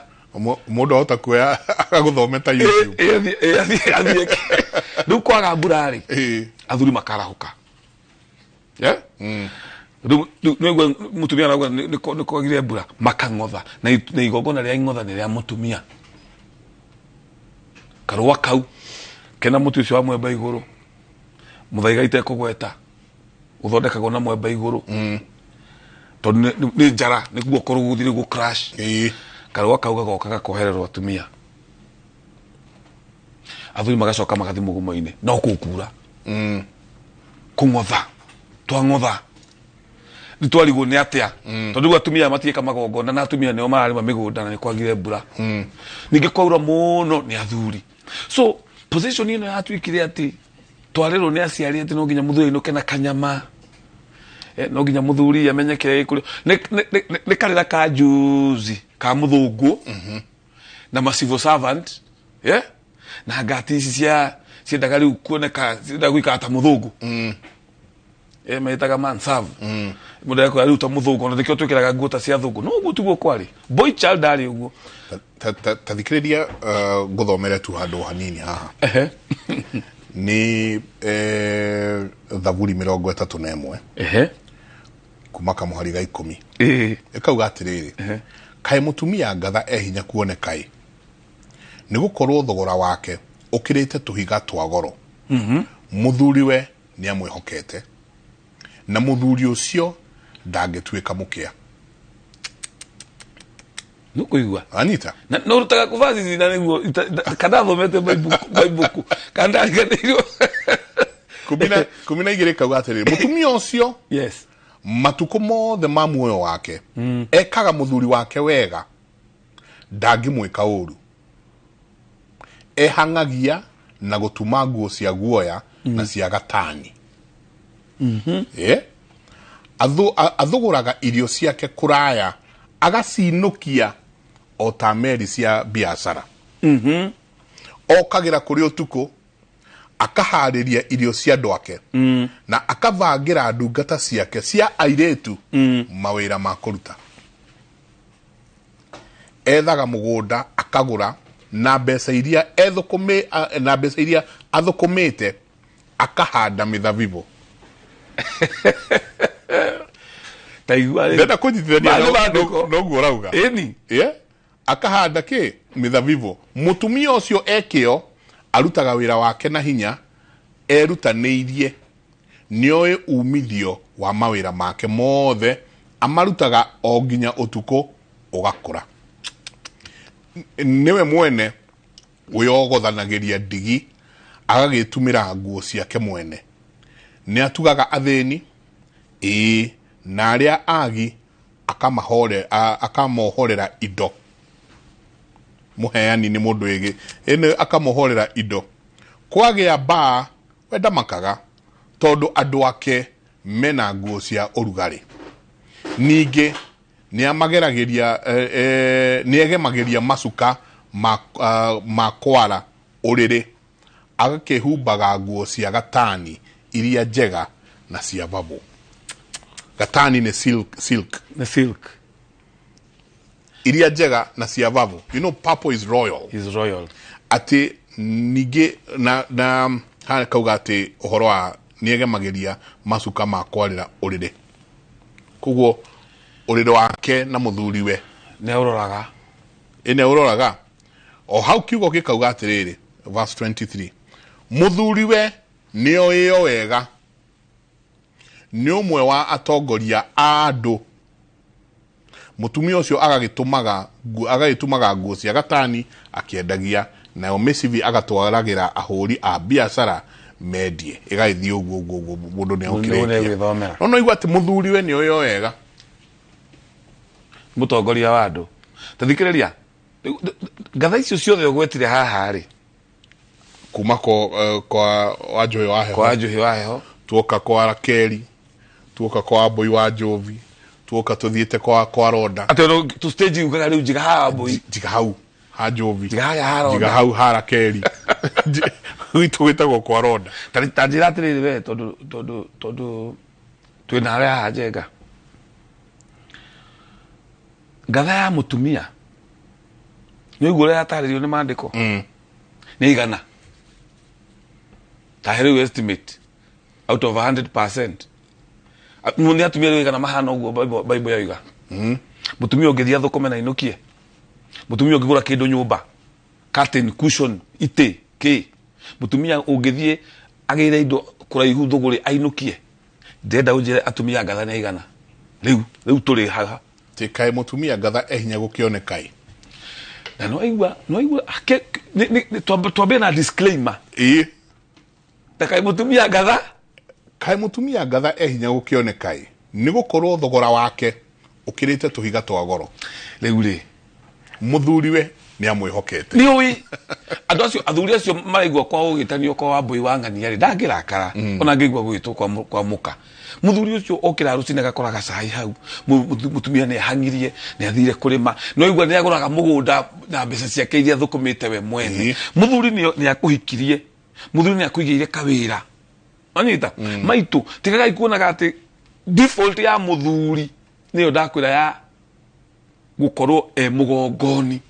mũndũ ahota kuoya agagũthome ta YouTube athiĩ rĩu kwaga mbura rĩ athuri makarahũka. Rĩu nĩguo mũtumia arauga nĩ kwagire mbura makang'otha na igongona rĩa ing'otha nĩ rĩa mũtumia karũa kau kena mũtĩ ũcio wa mwemba igũrũ mũthaiga itekũgweta ũthondekagwo na mwemba igũrũ tondũ nĩ njara nĩguo korwo gũthiĩ rĩu gũ crash karũa kau gagoka gakohererwo atumia athuri magacoka magathiĩ mũgumo-inĩ no kũkura kũng'otha twang'otha nĩ twarigwo nĩ atĩa tondũ rĩu atumia matiĩka magongona na atumia nĩo mararĩma mĩgũnda na nĩ kwagire mbura ningĩ kwaura mũno nĩ athuri. So position ĩno yatuĩkire atĩ twarĩrwo nĩ aciari atĩ no nginya mũthuri ainũke na kanyama no nginya mũthuri amenye kĩrĩa gĩkũrĩ nĩ karĩra ka juzi ka mũthũngũ na ma civil servant na ngati ici cia ciendaga rĩu kuoneka ciendaga gũikara ta mũthũngũ metaga man serve mũndũ akwĩra rĩu ta mũthũngũ ona nĩkĩo twĩkĩraga nguo ta cia thũngũ no ũguo tiguo kwarĩ boy child arĩ ũguo. Ta thikĩrĩria ngũthomere tu handũ hanini haha nĩ Thaburi 31 Kuma kamuhari ga 10. Ĩĩ. Ĩkauga atĩrĩrĩ, kaĩ mũtumia ngatha e hinya kuoneka ĩ, nĩ gũkorwo thogora wake ũkĩrĩte tũhiga twa goro. Mũthuriwe nĩ amwĩhokete, na mũthuri ũcio ndangĩtuĩka mũkĩa. Nĩũkũigua? Anyita. Na no rutaga kũbacici na nĩguo kana thomete Bible kana ndariganĩirwo. 12 kauga atĩrĩrĩ, mũtumia ũcio yes, matukũ mothe ma muoyo wake ekaga mũthuri wake wega, ndangĩmwĩka ũru. Ehang'agia na gũtuma nguo cia guoya na cia gatani. Athũgũraga irio ciake kũraya, agacinũkia o ta meri cia biacara. Okagĩra kũrĩ ũtukũ, akaharĩria irio cia andũ ake, na akabangĩra ndungata ciake cia airĩtu mawĩra ma kũruta. Ethaga mũgũnda akagũra na mbeca iria na mbeca iria athũkũmĩte akahanda mĩthabibũ. Taigua rĩ. Ndenda kũnyitithania Maandĩko. noguo ũrauga. Ĩni. Yeah. Akahanda kĩ? Mĩthabibũ. Mũtumia ũcio ekĩo arutaga wĩra wake na hinya, erutanĩirie, nĩoĩ umithio wa mawĩra make mothe, amarutaga o nginya ũtukũ ũgakũra. Nĩwe mwene wĩyogothanagĩria ndigi, agagĩtumĩra nguo ciake mwene. Nĩ atugaga athĩni, ĩĩ, na arĩa agi akamohorera indo. Mũheani nĩ mũndũ ĩgĩ, ĩnĩ akamohorera indo. Kwagĩa mbaa, we ndamakaga, tondũ andũ ake mena nguo cia ũrugarĩ. Ningĩ nĩ amageragĩria, nĩ egemagĩria macuka ma kwara ũrĩrĩ, agakĩhumbaga nguo cia gatani iria njega na cia babũ. Gatani nĩ silk. Nĩ silk. Iria njega na cia babũ. You know purple is royal. Is royal. Atĩ ningĩ na haha kauga atĩ ũhoro wa nĩ egemagĩria macuka ma kwarĩra ũrĩrĩ. Koguo ũrĩrĩ wake na mũthuriwe nĩ ũroraga. Ĩ nĩ ũroraga. O hau kiugo gĩkauga atĩrĩrĩ, verse 23, mũthuriwe nĩoĩo wega, nĩ ũmwe wa atongoria a andũ. Mũtumia ũcio agagĩtumaga nguo cia gatani akĩendagia, nayo mĩcibi agatwaragĩra ahũri a biacara mendie. Ĩgagĩthiĩ ũguo ũguo ũguo, mũndũ nĩ Mũndũ okĩrĩtie. nĩ egwĩthomera. No no igua atĩ mũthuriwe nĩ oĩo wega. Mũtongoria wa andũ. Ta thikĩrĩria, ngatha icio ciothe ũgwetire haha rĩ. Kuma kwa Wanjohi wa Heho. Kwa Wanjohi wa Heho. Tuoka kwa Rakeli, tuoka kwa Mbui wa Njovi, tuoka tuthiĩte kwa Ronda. Atĩ no, tu stage ugaga rĩu njiga haha Mbui. Njiga hau ha Njovi. Njiga harĩa ha Ronda. Njiga hau ha Rakeli. Gwitũ gwĩtagwo kwa Ronda. Ta njĩra atĩrĩrĩ we, tondũ twĩna harĩa haha Njenga. Ngatha ya mũtumia nĩ ũiguo ũrĩa yatarĩrio nĩ maandĩko? Nĩ igana. Ta he rĩu estimate out of 100%. Nĩ atumia rĩu igana mahana ũguo Bible yoiga. Mũtumia ũngĩthiĩ athũkũme na ainũkie. Mũtumia ũngĩgũra kĩndũ nyũmba, curtain, cushion, itĩ, kĩ. Mũtumia ũngĩthiĩ agĩre indo kũraihu thũgũrĩ ainũkie. Ndĩrenda ũnjĩre atumia ngatha nĩ aigana. Rĩu tũrĩ haha. Tĩ kaĩ mũtumia ngatha e hinya gũkĩoneka ĩ. Na no aigua, no aigua, ake, nĩ, nĩ, nĩ, twambie na disclaimer. Ĩ. Ta kaĩ mũtumia ngatha? Kaĩ mũtumia ngatha e hinya gũkĩoneka ĩ. Nĩ gũkorwo thogora wake ũkĩrĩte tũhiga twa goro. Rĩu rĩ. Mũthuriwe nĩ amwĩhokete. Nĩ ũĩ. Andũ acio, athuri acio maraigua kwa ũgĩtanio kwa Wambui wa Ng'ania rĩ, ndangĩrakara. Ona angĩigua gũgĩtwo kwa mũka. Mũthuri ũcio okĩra rũcinĩ agakoraga cai hau. Mũtumia nĩ ahang'irie, nĩ athire kũrĩma. No aigua nĩ agũraga mũgũnda na mbeca ciake iria athũkũmĩte we mwene. Mũthuri nĩ akũhikirie. Mũthuri nĩ akũigĩire kawĩra. Wanyita? Maitũ, tigagai kuonaga atĩ default ya mũthuri nĩyo ndakwĩra ya gũkorwo e mũgongoni.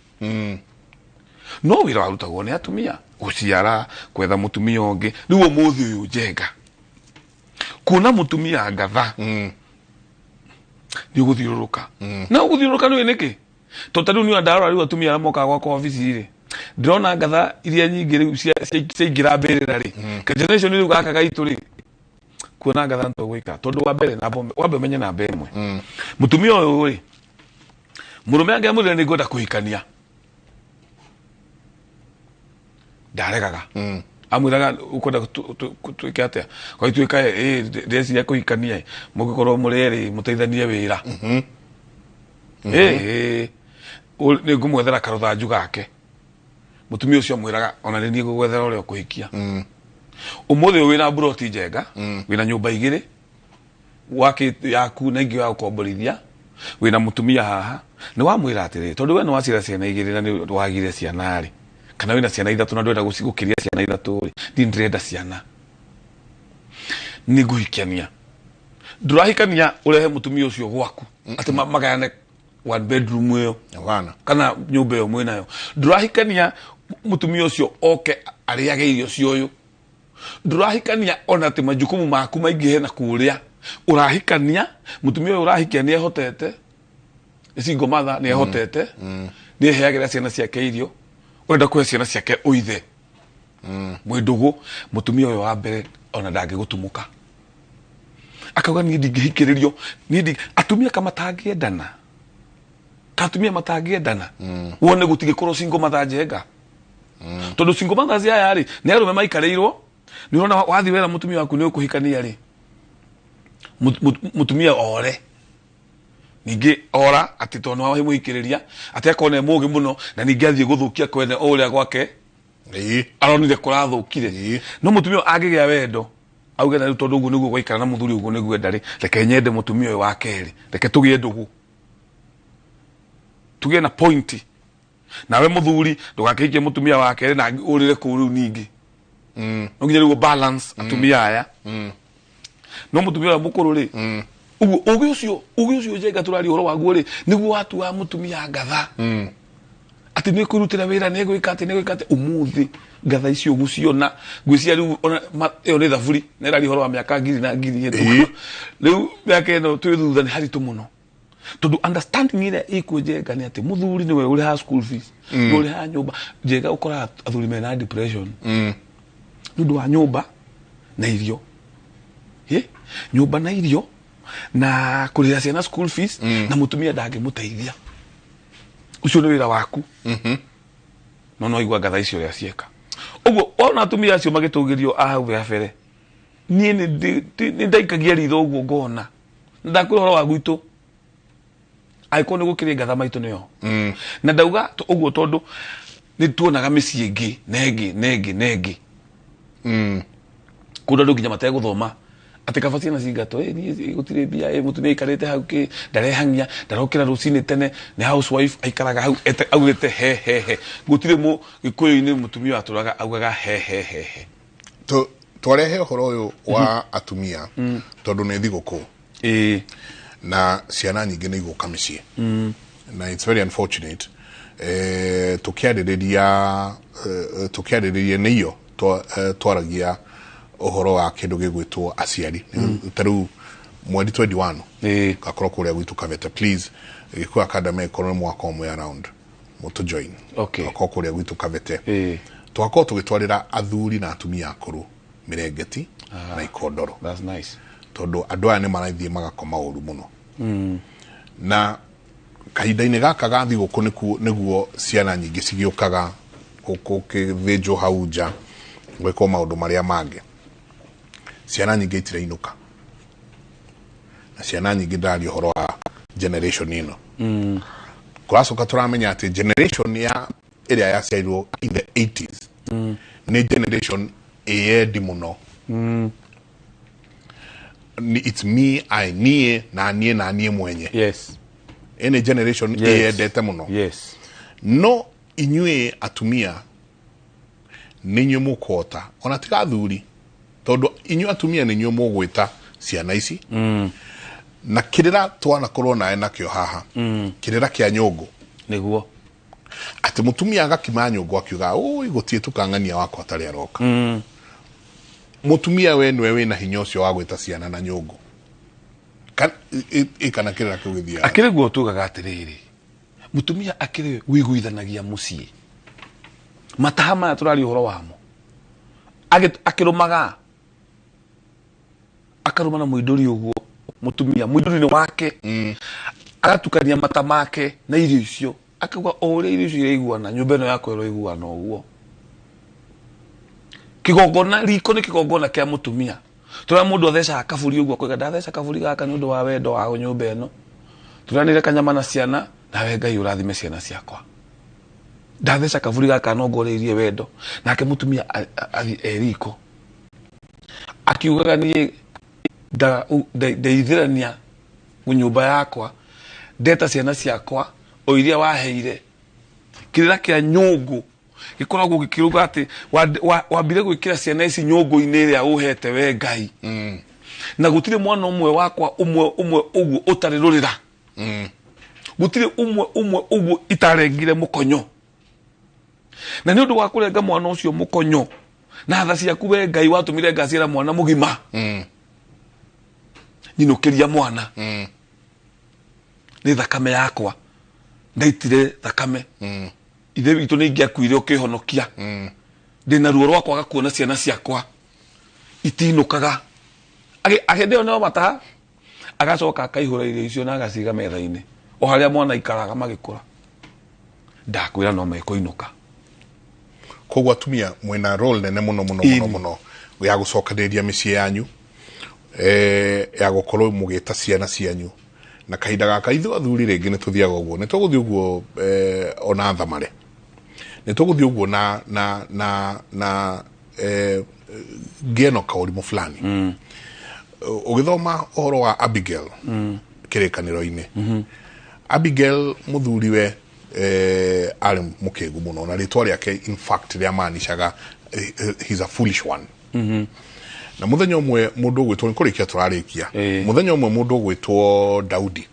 No wĩra warutagwo nĩ atumia, gũciara, gwetha mũtumia ũngĩ. Rĩu ũmũthĩ ũyũ Njenga, kuona mũtumia ngatha, Nĩ ũgũthiũrũrũka. Na ũgũthiũrũrũka nĩ nĩkĩ? Tondũ ta rĩu niĩ ndarora rĩu atumia arĩa mokaga gwakwa obici rĩ, ndĩrona ngatha iria nyingĩ rĩu ciaingĩra mbĩrĩra rĩ. Ka generation rĩu gaka gaitũ rĩ, kuona ngatha nĩ tũgwĩka. Tondũ wa mbere wambe ũmenye namba ĩmwe. Mũtumia ũyũ rĩ, mũrũme angĩamwĩrire nĩ ngwenda kũhikania, ndaregaga. Amwĩraga ũkwenda twĩke atĩa? Kwa ituĩka ĩ ndĩreciria kũhikania ĩ, mũngĩkorwo mũrĩ erĩ mũteithanie wĩra. Ĩ nĩ ngũmwethera karũthanju gake. Mũtumia ũcio amwĩraga ona nĩ niĩ ngũgwethera ũrĩa ũkũhikia. Ũmũthĩ ũyũ wĩna mburoti njenga, wĩna nyũmba igĩrĩ, wake yaku na ingĩ ya gũkomborithia, wĩna mũtumia haha, nĩ wamwĩra atĩrĩrĩ, tondũ we nĩ waciara ciana igĩrĩ na nĩ wagire ciana rĩ, kana wĩna ciana ithatũ na ndũrenda gũkĩria ciana ithatũ rĩ, niĩ ndĩrenda ciana, nĩ ngũhikania. Ndũrahikania ũrehe mũtumia ũcio gwaku atĩ magayane one bedroom ĩyo kana nyũmba ĩyo mwĩnayo. Ndũrahikania mũtumia ũcio oke arĩage irio cia ũyũ. Ndũrahikania ona atĩ majukumu maku maingĩhe na kũrĩa. Ũrahikania mũtumia ũyũ ũrahikia nĩ ehotete, nĩ single mother, nĩ ehotete, nĩ eheagĩra ciana ciake irio, ũrenda kũhe ciana ciake ũithe. Mwĩ ndũgũ, mũtumia ũyũ wa mbere ona ndangĩgũtumũka. Akauga niĩ ndingĩhikĩrĩrio, niĩ atumia ka matangĩendana. Ka atumia matangĩendana. Wone gũtingĩkorwo single mother njenga. Tondũ single mothers aya rĩ, nĩ arũme maikarĩirwo, nĩ ũrona wathiĩ wera mũtumia waku nĩ ũkũhikania rĩ, mũtumia ore. Ningĩ ora atĩ tondũ nĩ wamũhikĩrĩria, atĩ akorwo nĩ mũũgĩ mũno, na ningĩ athiĩ gũthũkia kwene o ũrĩa gwake aronire kũrathũkire. No mũtumia ũyũ angĩgĩa wendo, auge na rĩu tondũ ũguo nĩguo gwaikara na mũthuri ũguo nĩguo enda rĩ, reke nyende mũtumia ũyũ wa kerĩ, reke tũgĩe ndũgũ, tũgĩe na point. Nawe mũthuri ndũgakĩhikie mũtumia wa kerĩ na ũrĩre kũu rĩu ningĩ. No nginya rĩu balance atumia aya. No mũtumia ũrĩa mũkũrũ rĩ, ũguo ũgĩ ũcio njenga tũraria ũhoro waguo rĩ, nĩguo watuaga mũtumia ngatha. Atĩ nĩ kwĩrutĩra wĩra, nĩ gwĩka atĩ, nĩ gwĩka atĩ, ũmũthĩ ngatha icio ũgũciona, ngwĩciria rĩu ona ĩyo nĩ thaburi, na ĩraria ũhoro wa mĩaka ngiri na ngiri hĩtũku. Rĩu mĩaka ĩno twĩ thutha nĩ haritũ mũno. Tondũ understanding ĩrĩa ĩkuo njenga nĩ atĩ mũthuri nĩwe ũrĩhaga school fees, nĩwe ũrĩhaga nyũmba. Njenga ũkoraga athuri mena depression. Nĩ ũndũ wa nyũmba na irio. Nyũmba na irio na kũrĩhĩra ciana school fees, na mũtumia ndangĩmũteithia. Ũcio nĩ wĩra waku. No no igua ngatha icio ũrĩa cieka. Ũguo wona atumia acio magĩtũgĩrio a hau gabere, niĩ nĩ ndaikagia ritho ũguo ngona. Ndakwĩra ũhoro wa gwitũ, angĩkorwo nĩ gũkĩrĩ ngatha maitũ nĩyo. Na ndauga ũguo tondũ nĩ tuonaga mĩciĩ ĩngĩ na ĩngĩ na ĩngĩ na ĩngĩ. Kũndũ andũ nginya mategũthoma atĩ kaba ciana cingatwo, niĩ gũtirĩ mbia, mũtumia aikarĩte hau kĩ, ndarehang'ia, ndarokĩra rũcinĩ tene, nĩ housewife aikaraga hau, augĩte he, he, he. Gũtirĩ Gĩkũyũ-inĩ mũtumia watũraga augaga he, he, he, he. Twarehe ũhoro ũyũ wa atumia tondũ nĩ thigũkũ. Na ciana nyingĩ nĩ igũka mĩciĩ. Na it's very unfortunate. Tũkĩarĩrĩria nĩ iyo twaragia ũhoro wa kĩndũ gĩgwĩtwo aciari. Ta rĩu mweri 21 gakorwo kũrĩa gwitũ Kabete. Please, Gĩkũyũ Academy ĩkorwo nĩ mwaka ũmwe around mũtũ join. Gakorwo kũrĩa gwitũ Kabete. Tũgakorwo tũgĩtwarĩra athuri na atumia akũrũ mĩrengeti na ikondoro. That's nice. Tondũ andũ aya nĩ marathiĩ magakoma ũru mũno. Na kahinda-inĩ gaka ga thigũkũ nĩguo ciana nyingĩ cigĩũkaga gũkĩthĩnjwo hau nja, gwĩkwo maũndũ marĩa mangĩ. Ciana nyingĩ itirainũka. Na ciana nyingĩ ndĩraria ũhoro wa generation ĩno. Kũracoka tũramenya atĩ generation ya ĩrĩa yaciarirwo in the 80s nĩ generation ĩyendi mũno. It's me, I, niĩ, na niĩ, na niĩ mwenye. Ĩ nĩ generation ĩyendete mũno. No inyuĩ atumia nĩ inyuĩ mũkũhota, ona tiga athuri, tondũ inyuĩ atumia nĩ inyuĩ mũgwĩta ciana ici. Na kĩrĩra twanakorwo nawe nakĩo haha, kĩrĩra kĩa nyũngũ. Nĩguo. Atĩ mũtumia agakima nyũngũ akiuga, oi, gũtirĩ tũkang'ania wakwa atarĩ aroka. Mũtumia we nĩwe wĩna hinya ũcio wa gwĩta ciana na nyũngũ. Kana kĩrĩra kĩu gĩthiaga akĩrĩ guo tugaga atĩrĩrĩ, mũtumia akĩrĩ wĩiguithanagia mũciĩ, mataha maya tũraria ũhoro wamo, akĩrũmaga akarũma na mũindũri ũguo, mũtumia mũindũri-inĩ wake agatukania mata make na irio icio, akauga o ũrĩa irio icio iraiguana, nyũmba ĩno yakwa ĩroiguana ũguo. Kĩgongona riko nĩ kĩgongona kĩa mũtumia. Tũrĩa mũndũ athecaga kaburi ũguo akoiga ndatheca kaburi gaka nĩ ũndũ wa wendo wa nyũmba ĩno, tũranĩre kanyama na ciana, nawe Ngai ũrathime ciana ciakwa, ndatheca kaburi gaka nongoreirie wendo. Nake mũtumia athiĩ eriko akiugaga niĩ ndeithĩrania nyũmba yakwa, ndeta ciana ciakwa o iria waheire. Kĩrĩra kĩa nyũngũ gĩkoragwo gĩkĩruga atĩ wambire gwĩkĩra ciana ici nyũngũ-inĩ ĩrĩa ũhete we Ngai, na gũtirĩ mwana ũmwe wakwa ũmwe ũmwe ũguo ũtarĩ rũrĩra, gũtirĩ ũmwe ũmwe ũguo itarengire mũkonyo, na nĩ ũndũ wa kũrenga mwana ũcio mũkonyo na tha ciaku we Ngai watũmire ngaciara mwana mũgima, nyinũkĩria mwana nĩ thakame yakwa, ndaitire thakame, ithe witũ nĩ ingĩakuire ũkĩhonokia, ndĩna ruo rwa kwaga kuona ciana ciakwa itinũkaga. Agĩthĩo nĩo mataha, agacoka akaihũra irio icio na agaciga metha-inĩ o harĩa mwana aikaraga magĩkũra. Ndakwĩra no mekũinũka. Koguo atumia mwĩna role nene mũno mũno mũno mũno ya gũcokanĩrĩria mĩciĩ yanyu, ya gũkorwo mũgĩta ciana cianyu, na kahinda gaka ithuĩ athuri rĩngĩ nĩ tũthiaga ũguo, nĩ tũgũthiĩ ũguo ona thamare, nĩ tũgũthiĩ ũguo na na na na ngĩe na kaũrimũ fulani. Ũgĩthoma ũhoro wa Abigail kĩrĩkanĩro-inĩ, Abigail mũthuriwe arĩ mũkĩgu mũno, na rĩtwa rĩake in fact rĩamaanishaga he's a foolish one. Na mũthenya ũmwe mũndũ ũgwĩtwo, nĩ kũrĩkia tũrarĩkia, mũthenya ũmwe mũndũ ũgwĩtwo Daudi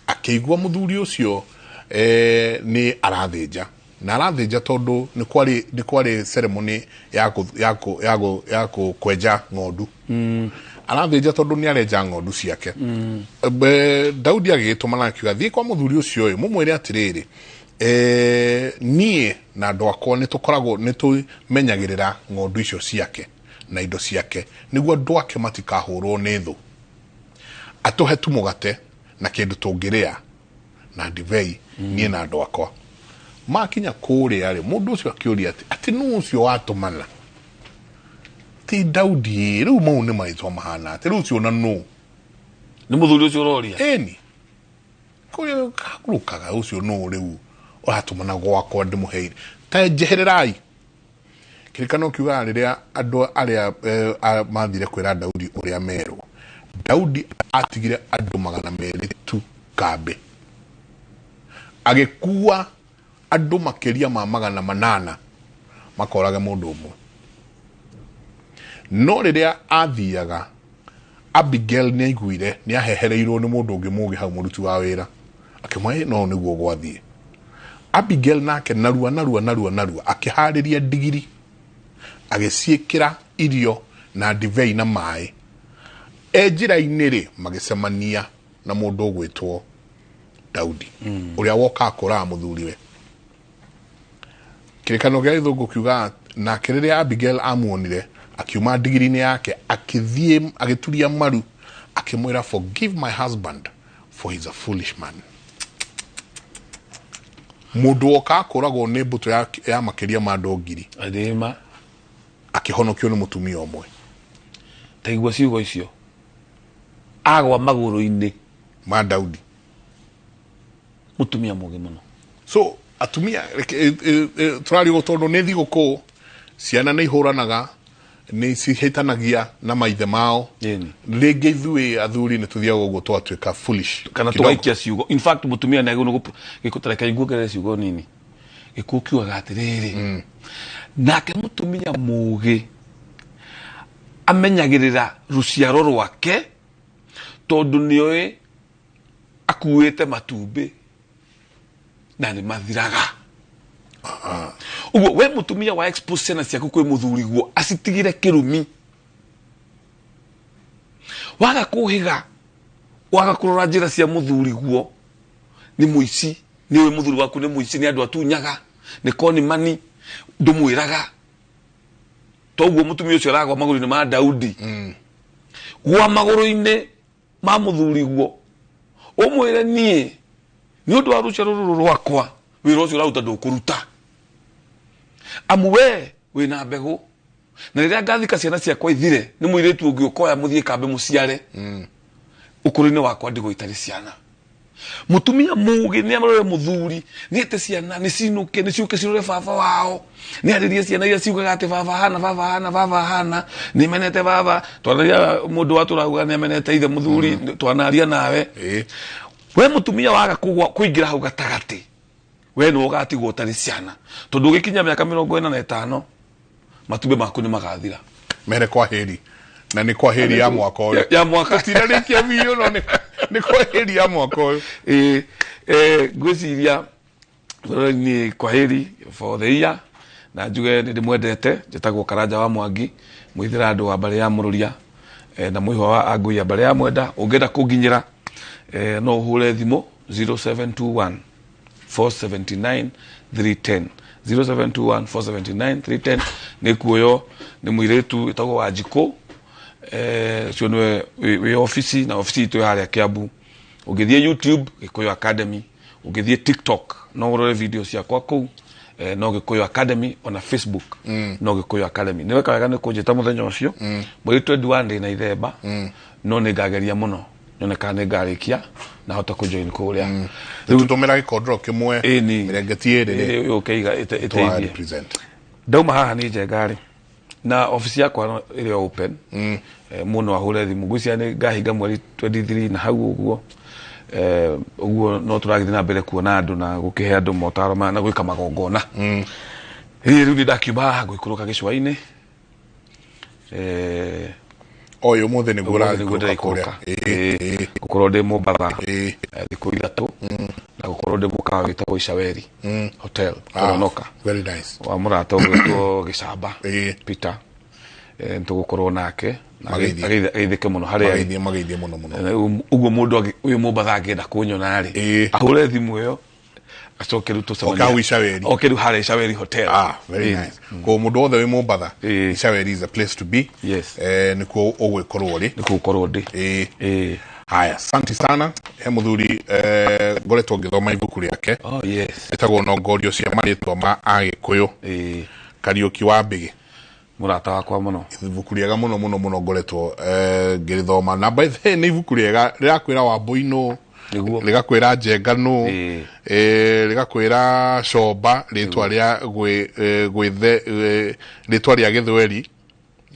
akĩigua mũthuri ũcio nĩ arathĩnja, na arathĩnja tondũ nĩ kwarĩ ceremony ya kwenja ng'ondu, arathĩnja tondũ nĩ arenja ng'ondu ciake. Daudi agĩgĩtũmana akiuga thiĩ kwa mũthuri ũcio ũyũ mũmwĩre atĩrĩrĩ, niĩ na andũ akwa nĩ tũkoragwo nĩ tũmenyagĩrĩra ng'ondu icio ciake na indo ciake nĩguo andũ ake matikahũrwo nĩ thũ, atũhe tu mũgate na kĩndũ tũngĩrĩa na ndibei, niĩ na andũ akwa. Makinya kũrĩa rĩ, mũndũ ũcio akĩũria atĩ nũ ũcio watũmana, ti Daudi? Rĩu mau nĩ marĩtwa mahana atĩ rĩu ũcio na nũ nĩ mũthuri ũcio ũroria? Ĩni kũrĩa kagũrũkaga ũcio nũ rĩu ũratũmana gwakwa ndĩmũheire, ta njehererai. Kĩrĩkano kiugaga rĩrĩa andũ arĩa mathire kwĩra Daudi ũrĩa merwo, Daudi atigire andũ 200 tu kambĩ, agĩkua andũ makĩria ma 800 makorage mũndũ ũmwe. No rĩrĩa athiaga, Abigail nĩ aiguire nĩ ahehereirwo nĩ mũndũ ũngĩ mũgĩ hau, mũruti wa wĩra, akĩmwĩra no nĩguo gwathiĩ. Abigail nake narua narua narua narua akĩharĩria ndigiri, agĩciĩkĩra irio na ndibei na maĩ. E njĩra-inĩ rĩ, magĩcemania na mũndũ ũgwĩtwo Daudi, ũrĩa wokaga kũraga mũthuriwe. Kĩrĩkanĩro kĩa gĩthũngũ kiugaga nake rĩrĩa Abigail amuonire akiuma ndigiri-inĩ yake, akĩthiĩ agĩturia maru akĩmwĩra, forgive my husband for he's a foolish man. Mũndũ wokaga kũragwo nĩ mbũtũ ya makĩria ma andũ 1000 Arĩma. akĩhonokio nĩ mũtumia ũmwe. Ta igua ciugo icio, agwa magũrũ-inĩ ma Daudi, mũtumia mũgĩ mũno. So atumia tũraria tondũ nĩ thigũkũ, ciana nĩ ihũranaga, nĩ cihĩtanagia na maithe mao, rĩngĩ ithuĩ athuri nĩ tũthiaga ũguo twatuĩka foolish kana tũgaikia ciugo. In fact mũtumia nĩ agĩrĩirwo gĩkũtareka iguongerere ciugo nini, gĩkuũ kiugaga atĩrĩrĩ, nake mũtumia mũgĩ amenyagĩrĩra rũciaro rwake tondũ nĩoĩ akuĩte matumbĩ na nĩ mathiraga. Ũguo we mũtumia wa expose ciana ciaku kwĩ mũthuri guo acitigire kĩrumi, waga kũhĩga Waga kũrora njĩra cia mũthuri guo nĩ mũici, nĩ ũĩ mũthuri waku nĩ mũici, nĩ andũ atunyaga, nĩ koni mani, ndũmwĩraga. Toguo mũtumia ũcio aragwa magũrũ-inĩ ma Daudi. Gwa magũrũ-inĩ ma mũthuri guo ũmwĩre niĩ nĩ ũndũ wa rũciaro rũrũ rwakwa wĩra ũcio ũraruta ndũkũruta, amu we wĩna mbegũ, na rĩrĩa ngathika ciana ciakwa ithire nĩ mũirĩtu ũngĩ ũkoya mũthiĩ kambe mũciare. Ũkũrũ-inĩ wakwa ndigwo itarĩ ciana. Mutumia mugi ni amarore muthuri ni ete ciana ni cinuke ni ciuke cirore baba wao, ni aririe ciana iria ciugaga ati baba hana baba hana baba hana ni menete baba twanaria mundu wa turauga ni amenete ithe muthuri twanaria nawe. We mutumia waga kuingira hau gatagati we ni ugatigwo utari ciana, tondu ugikinya miaka 45 matumbe maku ni magathira. Mere kwa heri na ni kwa heri ya mwaka uyu, ya mwaka tirarikia biũ no ni kwa heri ya mwaka uyu. Ngwiciria ni kwa heri for the year, na njuge ni ndimwendete. Njĩtagwo Karanja wa Mwangi, mwithira andũ wa mbarĩ ya Mũrũria, na mũihwa wa Angui ya mbarĩ ya Mwenda. Ũngĩenda kũnginyĩra no ũhũre thimũ 0721 479 310, 0721 479 310. Nĩ kuoyo nĩ mũirĩtu ĩtagwo Wanjikũ, ũcio nĩwe wĩ ofici, na ofici itũ harĩa Kiambu. Ũngĩthiĩ YouTube Gĩkũyũ Academy, ũngĩthiĩ TikTok no ũrore video ciakwa kũu, no Gĩkũyũ Academy, ona Facebook no Gĩkũyũ Academy. Nĩ weka wega nĩ kũnjĩta mũthenya ũcio mweri 21 ndĩ na ithemba, no nĩ ngageria mũno nyone kana nĩ ngarĩkia na hote kũjoin kũrĩa. Tũtũmĩra gĩkondoro kĩmwe mĩrengeti ĩrĩ yũke ĩteithie. Ndauma haha nĩ Njenga rĩ, na ofici yakwa ĩrĩ open, mũno ahũre thimũ. Ngwĩciria nĩ ngahinga mweri 23 na hau ũguo. Ũguo no tũragĩthiĩ na mbere kuona andũ na gũkĩhe andũ motaro na gwĩka magongona. Rĩu nĩ ndakiuma haha ngũikũrũka gĩcũa-inĩ. Ũyũ ũmũthĩ nĩguo ũraikũrũka kũrĩa. Gũkorwo ndĩ Mombatha thikũ 3, na gũkorwo ndĩ mũkawa wĩtagwo Icaweri Hotel Tononoka. Very nice. Wa mũrata ũgwĩtwo Gĩcamba Peter, nĩtũgũkorwo nake na ageithĩke mũno harĩa arĩ. Mageithie mũno mũno. Ũguo mũndũ ũyũ Mombatha angĩenda kũnyona rĩ, ahũre thimũ ĩyo acoke rĩu tũcemanie. Oke hau Icaweri. Oke rĩu harĩa Icaweri Hotel. Very nice. Koguo mũndũ wothe wĩ Mombatha, Icaweri is a place to be. Yes. Nĩkuo ũgwĩkorwo ũrĩ. Nĩkuo ũkorwo ndĩ. Haya, asante sana. He mũthuri ngoretwo ngĩthoma ibuku rĩake. Oh yes. Ĩtagwo Nongorio cia marĩtwa ma Agĩkũyũ. Kariũki wa Mbĩgĩ. Mũrata wakwa mũno. Ibuku rĩega mũno mũno mũno ngoretwo ngĩrĩthoma. Na by the way nĩ ibuku rĩega rĩrakwĩra Wambũi nũ, rĩgakwĩra Njenga nũ, rĩgakwĩra Comba, rĩtwa rĩa gwĩthe, rĩtwa rĩa Gĩthweri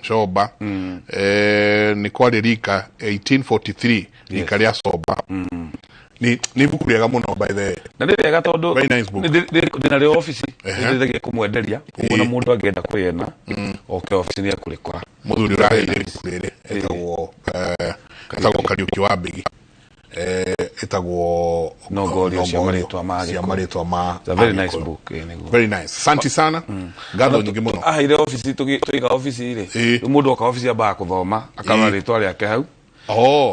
Comba. Nĩ kwarĩ rika 1843, rika rĩa Comba. Nĩ ibuku rĩega mũno by the way. Na nĩ rĩega tondũ very nice book. Ndĩna rĩo ofici, nĩndeithagia kũmwenderia. Ũguo na mũndũ angĩenda kũrĩena oke ofici nĩ ekũrĩkora. Mũthuri ũraheire ibuku rĩrĩ etagwo Kariũki wa Mbĩgĩ. Etagwo Nongorio cia marĩtwa ma cia marĩtwa ma It's a very nice book. Very nice. Asante sana. Ngatho nyingĩ mũno. Aheire ofici tũiga ofici rĩ, rĩu mũndũ oka ofici ambaga kũthoma akarora rĩtwa rĩake hau.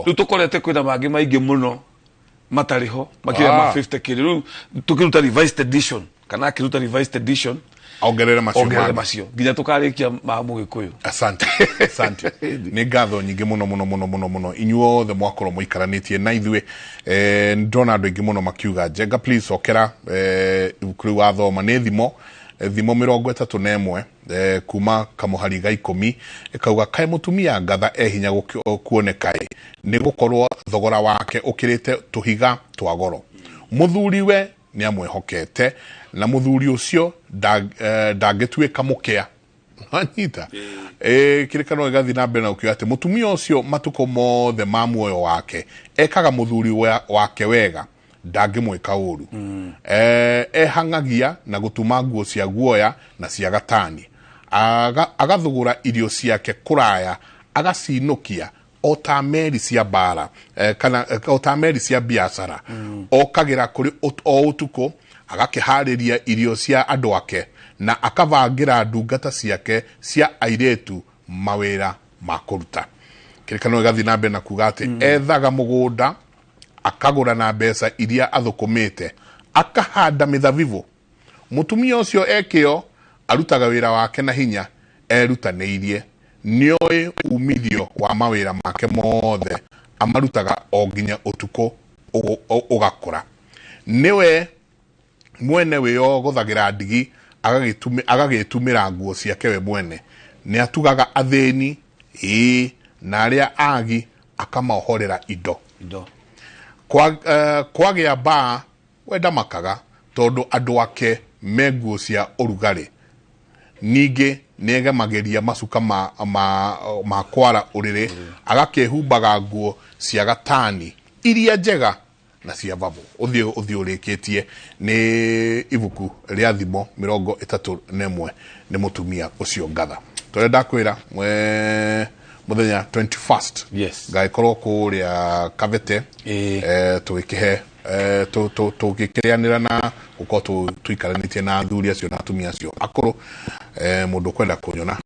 Rĩu tũkorete kwĩna mangĩ maingĩ mũno matarĩ ho makĩria ma 50 kĩrĩ. Rĩu tũkĩruta revised edition, kana akĩruta revised edition ongerere macio, ongerere macio nginya tũkarĩkia ma Mũgĩkũyũ. Asante, asante. Nĩ ngatho nyingĩ mũno mũno mũno mũno mũno inyuothe mwakorwo mũikaranĩtie na ithuĩ. Ndona andũ aingĩ mũno makiuga Njenga please cokera ibuku rĩu wathoma. Nĩ thimo 31 kuma kamũhari ga 10 ĩkauga kaĩ mũtumia ngatha e hinya kuoneka ĩ, nĩ gũkorwo thogora wake ũkĩrĩte tũhiga twa goro. Mũthuriwe nĩ amwĩhokete na mũthuri ũcio ndangĩtuĩka mũkĩa. Wanyita? Kĩrĩkanĩro gĩgathiĩ na mbere na gũkiuga atĩ mũtumia ũcio matukũ mothe ma muoyo wake ekaga mũthuri wake wega, ndangĩmwĩka ũru. Ehang'agia na gũtuma nguo cia guoya na cia gatani, agathugura irio ciake kũraya, agacinũkia o ta meri cia mbara, kana o ta meri cia biacara. Okagĩra kũrĩ o ũtukũ, agakĩharĩria irio cia andũ ake na akabangĩra ndungata ciake cia airĩtu mawĩra ma kũruta. Kĩrĩkanĩro gĩgathiĩ na mbere na kuga atĩ ethaga mũgũnda Akagũra na mbeca iria athũkũmĩte, akahanda mĩthabibũ. Mũtumia ũcio ekĩo arutaga wĩra wake na hinya erutanĩirie. Nĩoĩ umithio wa mawĩra make mothe, amarutaga o nginya ũtukũ ũgakũra. Nĩwe mwene wĩyogothagĩra ndigi, agagĩtumĩra nguo ciake we mwene. Nĩ atugaga athĩni, ĩĩ, na arĩa agi akamaohorera indo. Kwagĩa mbaa we ndamakaga, tondũ andũ ake me nguo cia ũrugarĩ. Ningĩ nĩegemagĩria macuka ma kwara ũrĩrĩ, agakĩhumbaga nguo cia gatani iria njega na cia babu. Ũthiĩ ũrĩkĩtie nĩ ibuku rĩa Thimo 31 nĩ mũtumia ũcio ngatha. Tũrĩa ndakwĩra mũthenya 21st ngagĩkorwo kũrĩa Kabete, tũgĩkĩhe tũgĩkĩrĩanĩra na gũkorwo tũikaranĩtie na athuri acio na atumia acio akũrũ. Mũndũ ũkwenda kũnyona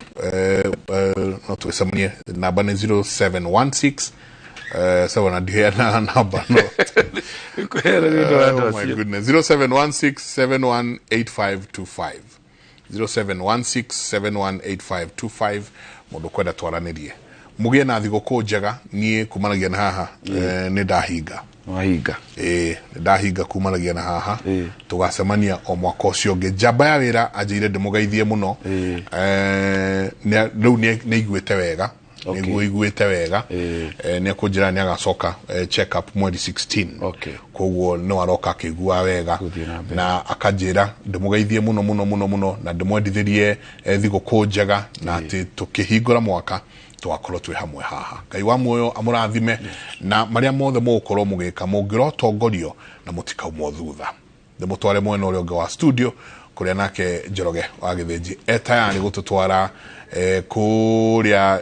no tũgĩcemanie, namba nĩ 0716 7 ndiheana namba no. Oh my goodness. 0716 718525, 0716 718525. Mũndũ kwenda twaranĩrie, mũgĩe na thigũkũ njega. Niĩ kumanagia na haha nĩ ndahinga. Wahinga. Nĩ ndahinga kumanagia na haha. Tũgacemania o mwaka ũcio ũngĩ. Njamba ya wĩra anjĩire ndĩmũgeithie mũno. Rĩu nĩ aiguĩte wega. Nĩguo iguĩte wega. Nĩ akũnjĩra nĩ agacoka check up mweri 16. Koguo no aroka akĩigua wega, na akanjĩra ndĩmũgeithie mũno mũno mũno mũno, na ndĩmwendithĩrie thigũkũ njega, na atĩ tũkĩhingũra mwaka tũgakorwo twĩ hamwe haha. Ngai wa muoyo amũrathime na marĩa mothe mũgũkorwo mũgĩka, mũngĩrotongorio na mũtikaumwo thutha. Ndĩmũtware mwena ũrĩa ũngĩ wa studio kũrĩa nake Njoroge wa Gĩthĩnji e tayarĩ gũtũtwara kũrĩa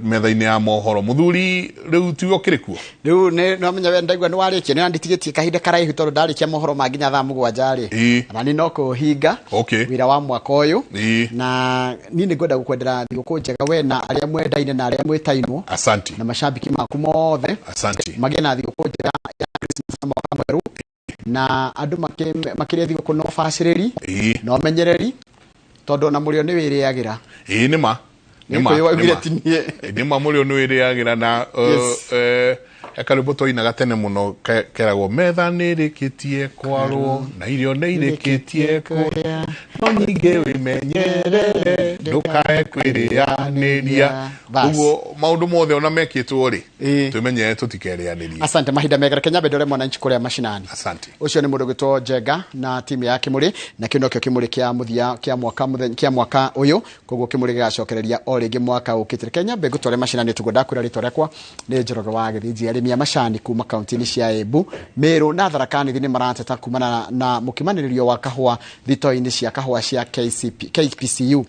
metha-inĩ ya mohoro. Mũthuri, rĩu tiwe ũkĩrĩ kuo? Rĩu nĩ nomenya we ndaigua nĩ warĩkia, nĩ wanditigĩtie kahinda karaihu tondũ ndarĩkia mohoro ma nginya thaa 7 rĩ. Na niĩ no kũhinga wĩra wa mwaka ũyũ. Na niĩ nĩ ngwenda gũkwendera thigũkũ njega we na arĩa mwendaine na arĩa mwĩtainwo. Asanti. Na macambĩki maku mothe. Asanti. Magĩe na thigũkũ njega ya Christmas na mwaka mwerũ. Na andũ makĩrĩa thigũkũ no bacĩrĩri, no menyereri, tondũ ona mũrĩo nĩ wĩrĩagĩra. Ĩĩ nĩ ma. Nĩ ma. Nĩ ma mũrĩo nĩ wĩrĩagĩra na karwĩmbo twainaga tene mũno keragwo metha nĩ ĩrĩkĩtie kwarwo na irio nĩ irĩkĩtie kũrĩa, no nyingĩ wĩmenyerere ndũkae kwĩrĩanĩria. Ũguo maũndũ mothe ona mekĩtwo rĩ, twĩmenyerere tũtikerĩanĩrie. Asante. Mahinda mega. Reke nyambe ndore mwananchi kũrĩa mashinani. Asante. Ũcio nĩ mũndũ ũgwĩtwo Njenga na timu ya Kĩmũrĩ, na kĩu nokĩo kĩmũrĩ kĩa mũthia kĩa mwaka ũyũ. Koguo kĩmũrĩ gĩgacokereria o rĩngĩ mwaka ũkĩte. Reke nyambe ngũtware mashinani tũguo ndakwĩra rĩtwa rĩakwa nĩ Njoroge wa Gĩthĩnji. Arĩmi a macani kuma kaunti-inĩ cia Embu, Meru na Tharaka Nithi nĩ marateta kumana na mũkimanĩrĩrio wa kahũa thito-inĩ cia kahũa cia KPCU.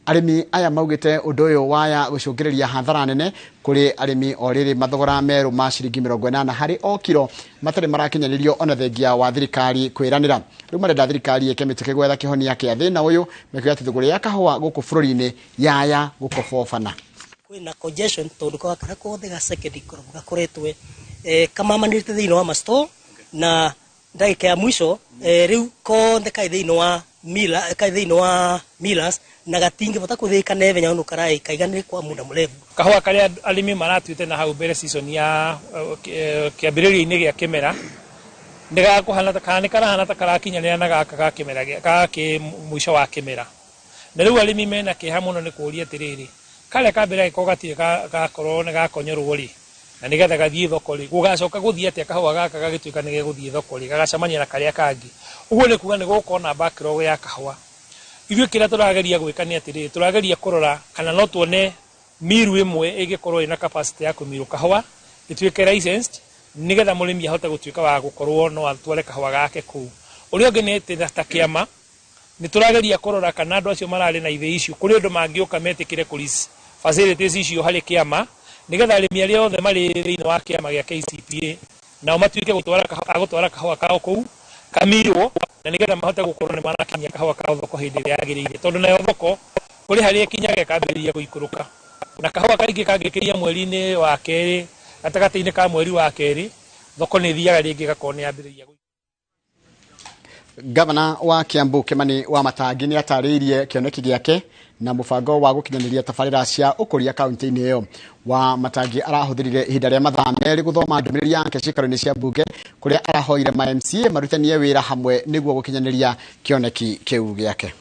Arĩmi aya maugĩte ũndũ ũyũ waya gũcũngĩrĩria hathara nene kũrĩ arĩmi o rĩrĩ mathogora merũ ma ciringi 80 harĩ o kiro matarĩ marakinyanĩrio ona thengia wa thirikari kwĩranĩra. Rĩu marenda thirikari ĩke mĩtũkĩ gwetha kĩhonia kĩa thĩna ũyũ, mekiuga atĩ thũgũrĩ ya kahũa gũkũ bũrũri-inĩ yaya gũkobobana. Kwĩna congestion tondũ gaka kothe ga second crop gakoretwe kamamanĩrĩte thĩinĩ wa ma-store na ndagĩka ya mwisho rĩu kothe kaĩ thĩinĩ wa mila kai thĩinĩ wa millers na gatingĩbota kũthĩĩka na ihenya ũndũ karaĩ kaiganĩre kwa muda mũrefu. Kahũa karĩa arĩmi maratuĩte na hau mbere season ya kĩambĩrĩria-inĩ gĩa kĩmera nĩ gakũhana kana nĩ karahana ta karakinyanĩra na gaka ga kĩmera gaka mũico wa kĩmera. Na rĩu arĩmi mena kĩeha mũno nĩ kũũria atĩrĩrĩ, karĩa ka mbere gagĩkorwo gatirĩ gakorwo nĩ gakonyorwo rĩ, na nĩgetha gathiĩ thoko rĩ, gũgacoka gũthiĩ atĩa kahũa gaka gagĩtuĩka nĩ gegũthiĩ thoko rĩ, gagacemania na karĩa kangĩ. Ũguo nĩ kuga nĩ gũgũkorwo na backlog ya kahũa. Ithuĩ kĩrĩa tũrageria gwĩka nĩ atĩrĩrĩ, tũrageria kũrora kana no tuone miru ĩmwe ĩngĩkorwo ĩna capacity ya kũmirũ kahũa ĩtuĩke licensed, nĩgetha mũrĩmi ahote gũtuĩka wa gũkorwo no atware kahũa gake kũu. Ũrĩa ũngĩ nĩ atĩ ta kĩama nĩ tũrageria kũrora kana andũ acio mararĩ na ithĩi icio kũrĩ ũndũ mangĩũka metĩkĩre kũ lease facilities icio harĩ kĩama, nĩgetha arĩmi arĩa othe marĩ thĩinĩ wa kĩama gĩa KCPA nao matuĩke gũtwara kahũa kao kũu kamirwo, na nĩgetha mahote gũkorwo nĩ marakinyia kahũa kao thoko hĩndĩ ĩrĩa yagĩrĩire, tondũ nayo thoko kũrĩ harĩa ĩkinyaga ĩkambĩrĩria gũikũrũka. Na kahũa kaingĩ kangĩkĩria mweri-inĩ wa kerĩ, gatagatĩ-inĩ ka mweri wa kerĩ, Thoko nĩ ĩthiaga rĩngĩ ĩgakorwo nĩ yambĩrĩria. Gavana wa Kiambu Kimani wa Matangi nĩ atarĩirie kĩoneki gĩake na mũbango wa gũkinyanĩria tabarĩra cia ũkũria kaunti-inĩ ĩyo. Wa Matangi arahũthĩrire ihinda rĩa mathaa 2 gũthoma ndũmĩrĩri yake ciikaro-inĩ cia mbunge kũrĩa arahoire ma MCA marutanie wĩra hamwe nĩguo gũkinyanĩria kĩoneki kĩu gĩake.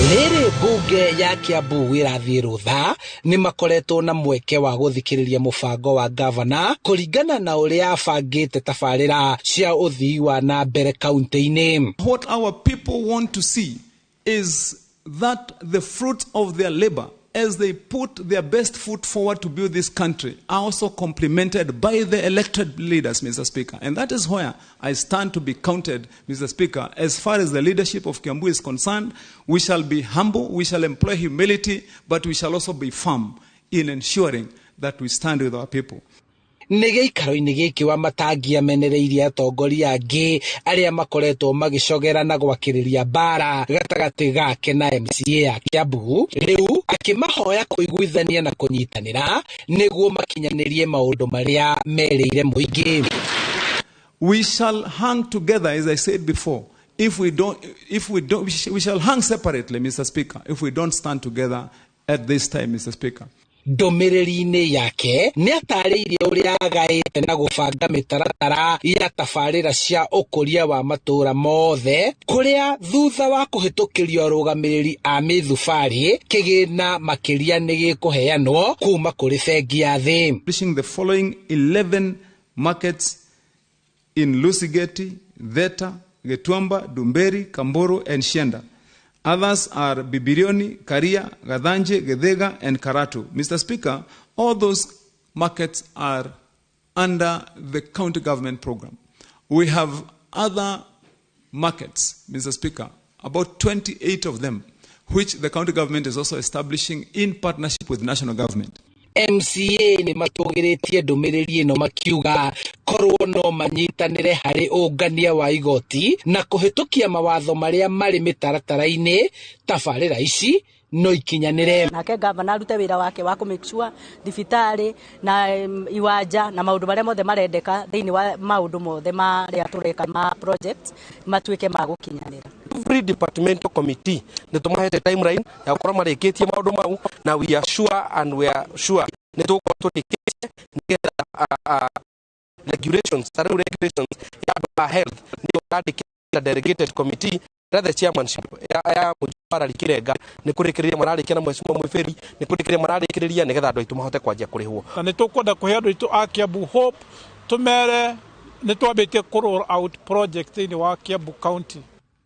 Rĩrĩ mbunge ya Kiambu ĩrathiĩ rũtha nĩ makoretwo na mweke wa gũthikĩrĩria mũbango wa gavana kũringana na ũrĩa abangĩte tabarĩra cia ũthii wa na mbere kaunti-inĩ. What our people want to see is that the fruit of their labor as they put their best foot forward to build this country are also complemented by the elected leaders, Mr. Speaker. And that is where I stand to be counted, Mr. Speaker. As far as the leadership of Kiambu is concerned, we shall be humble, we shall employ humility, but we shall also be firm in ensuring that we stand with our people. Nĩ gĩikaro-inĩ gĩkĩ wa Matangi amenereirie atongoria angĩ arĩa makoretwo magĩcogera na gwakĩrĩria mbara gatagatĩ gake na MCA ya Kiambu, rĩu akĩmahoya kũiguithania na kũnyitanĩra nĩguo makinyanĩrie maũndũ marĩa merĩire mũingĩ. We shall hang together, as I said before. If we don't, we shall hang separately, Mr. Speaker, if we don't stand together at this time, Mr. Speaker. Ndũmĩrĩri-inĩ yake nĩ atarĩirie ũrĩa agaĩte na gũbanga mĩtaratara ya tabarĩra cia ũkũria wa matũũra mothe kũrĩa thutha wa kũhĩtũkĩrio arũgamĩrĩri a mĩthubarĩ kĩgĩna makĩria nĩ gĩkũheanwo kuma kũrĩ bengi ya thĩ. The following 11 markets in Lusigeti, Theta, Getuamba, Dumberi, Kamburu and Shienda. Others are Bibirioni, Karia, Gathanje, Gethega, and Karatu. Mr. Speaker, all those markets are under the county government program. We have other markets, Mr. Speaker, about 28 of them, which the county government is also establishing in partnership with national government. MCA nĩ matũgĩrĩtie ndũmĩrĩri ĩno makiuga korwo no manyitanĩre harĩ ũngania wa igoti na kũhĩtũkia mawatho marĩa marĩ mĩtaratara-inĩ tabarĩra ici no ikinyanĩre. Nake gavana arute wĩra wake wa kũ make sure thibitarĩ na iwanja na maũndũ marĩa mothe marendeka thĩinĩ wa maũndũ mothe marĩa tũreka ma project matuĩke ma gũkinyanĩra. Every departmental committee nĩ tũmahete timeline ya gũkorwo marĩkĩtie maũndũ mau, na we are sure and we are sure nĩ tũgũkorwo tũrĩkĩtie nĩgetha regulations, ta rĩu regulations ya andũ a health nĩyo yandĩkĩte delegated committee the chairmanship ya Mũjwarari Kĩrenga nĩ kũrĩkĩrĩria mararĩkia na Mheshimiwa Mwĩbĩri nĩ kũrĩkĩrĩria mararĩkĩrĩria nĩgetha andũ aitũ mahote kwanjia kũrĩhwo. Na nĩ tũkwenda kũhe andũ aitũ a Kiambu hope, tũmere nĩ twambĩtie kũ roll out project thĩinĩ wa Kiambu County.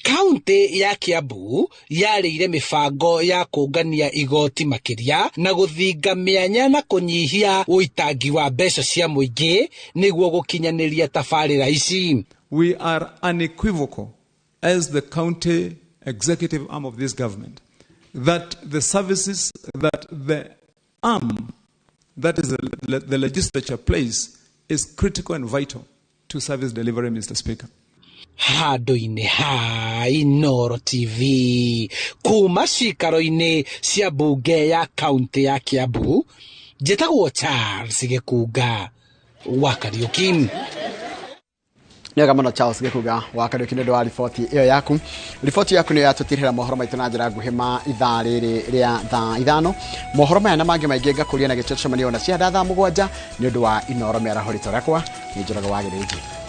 Kaunti ya Kiambu yarĩire mĩbango ya kũngania igoti makĩria na gũthinga mĩanya na kũnyihia ũitangi wa mbeca cia mũingĩ nĩguo gũkinyanĩria tabarĩra ici. We are unequivocal as the county executive arm of this government that the services that the arm, that is the legislature plays, is critical and vital to service delivery, Mr. Speaker. Handũ-inĩ ha Inooro TV kuma cikaro-inĩ cia mbunge ya kaunti ya Kiambu, njĩtagwo Charles Gĩkunga wa Kariuki. Nĩwega mũno Charles Gĩkunga wa Kariuki nĩ ũndũ wa riboti ĩyo yaku. Riboti yaku nĩyo yatũtirĩra mohoro maitũ na njĩra nguhĩ ma ithaa rĩrĩ rĩa thaa 5. Mohoro maya na mangĩ maingĩ ngakũria na gĩtĩo tũcemanie ona cia thaa 7 nĩ ũndũ wa Inooro mĩaraho rĩtwa rĩakwa nĩ Njoroge wa Gĩthĩnji.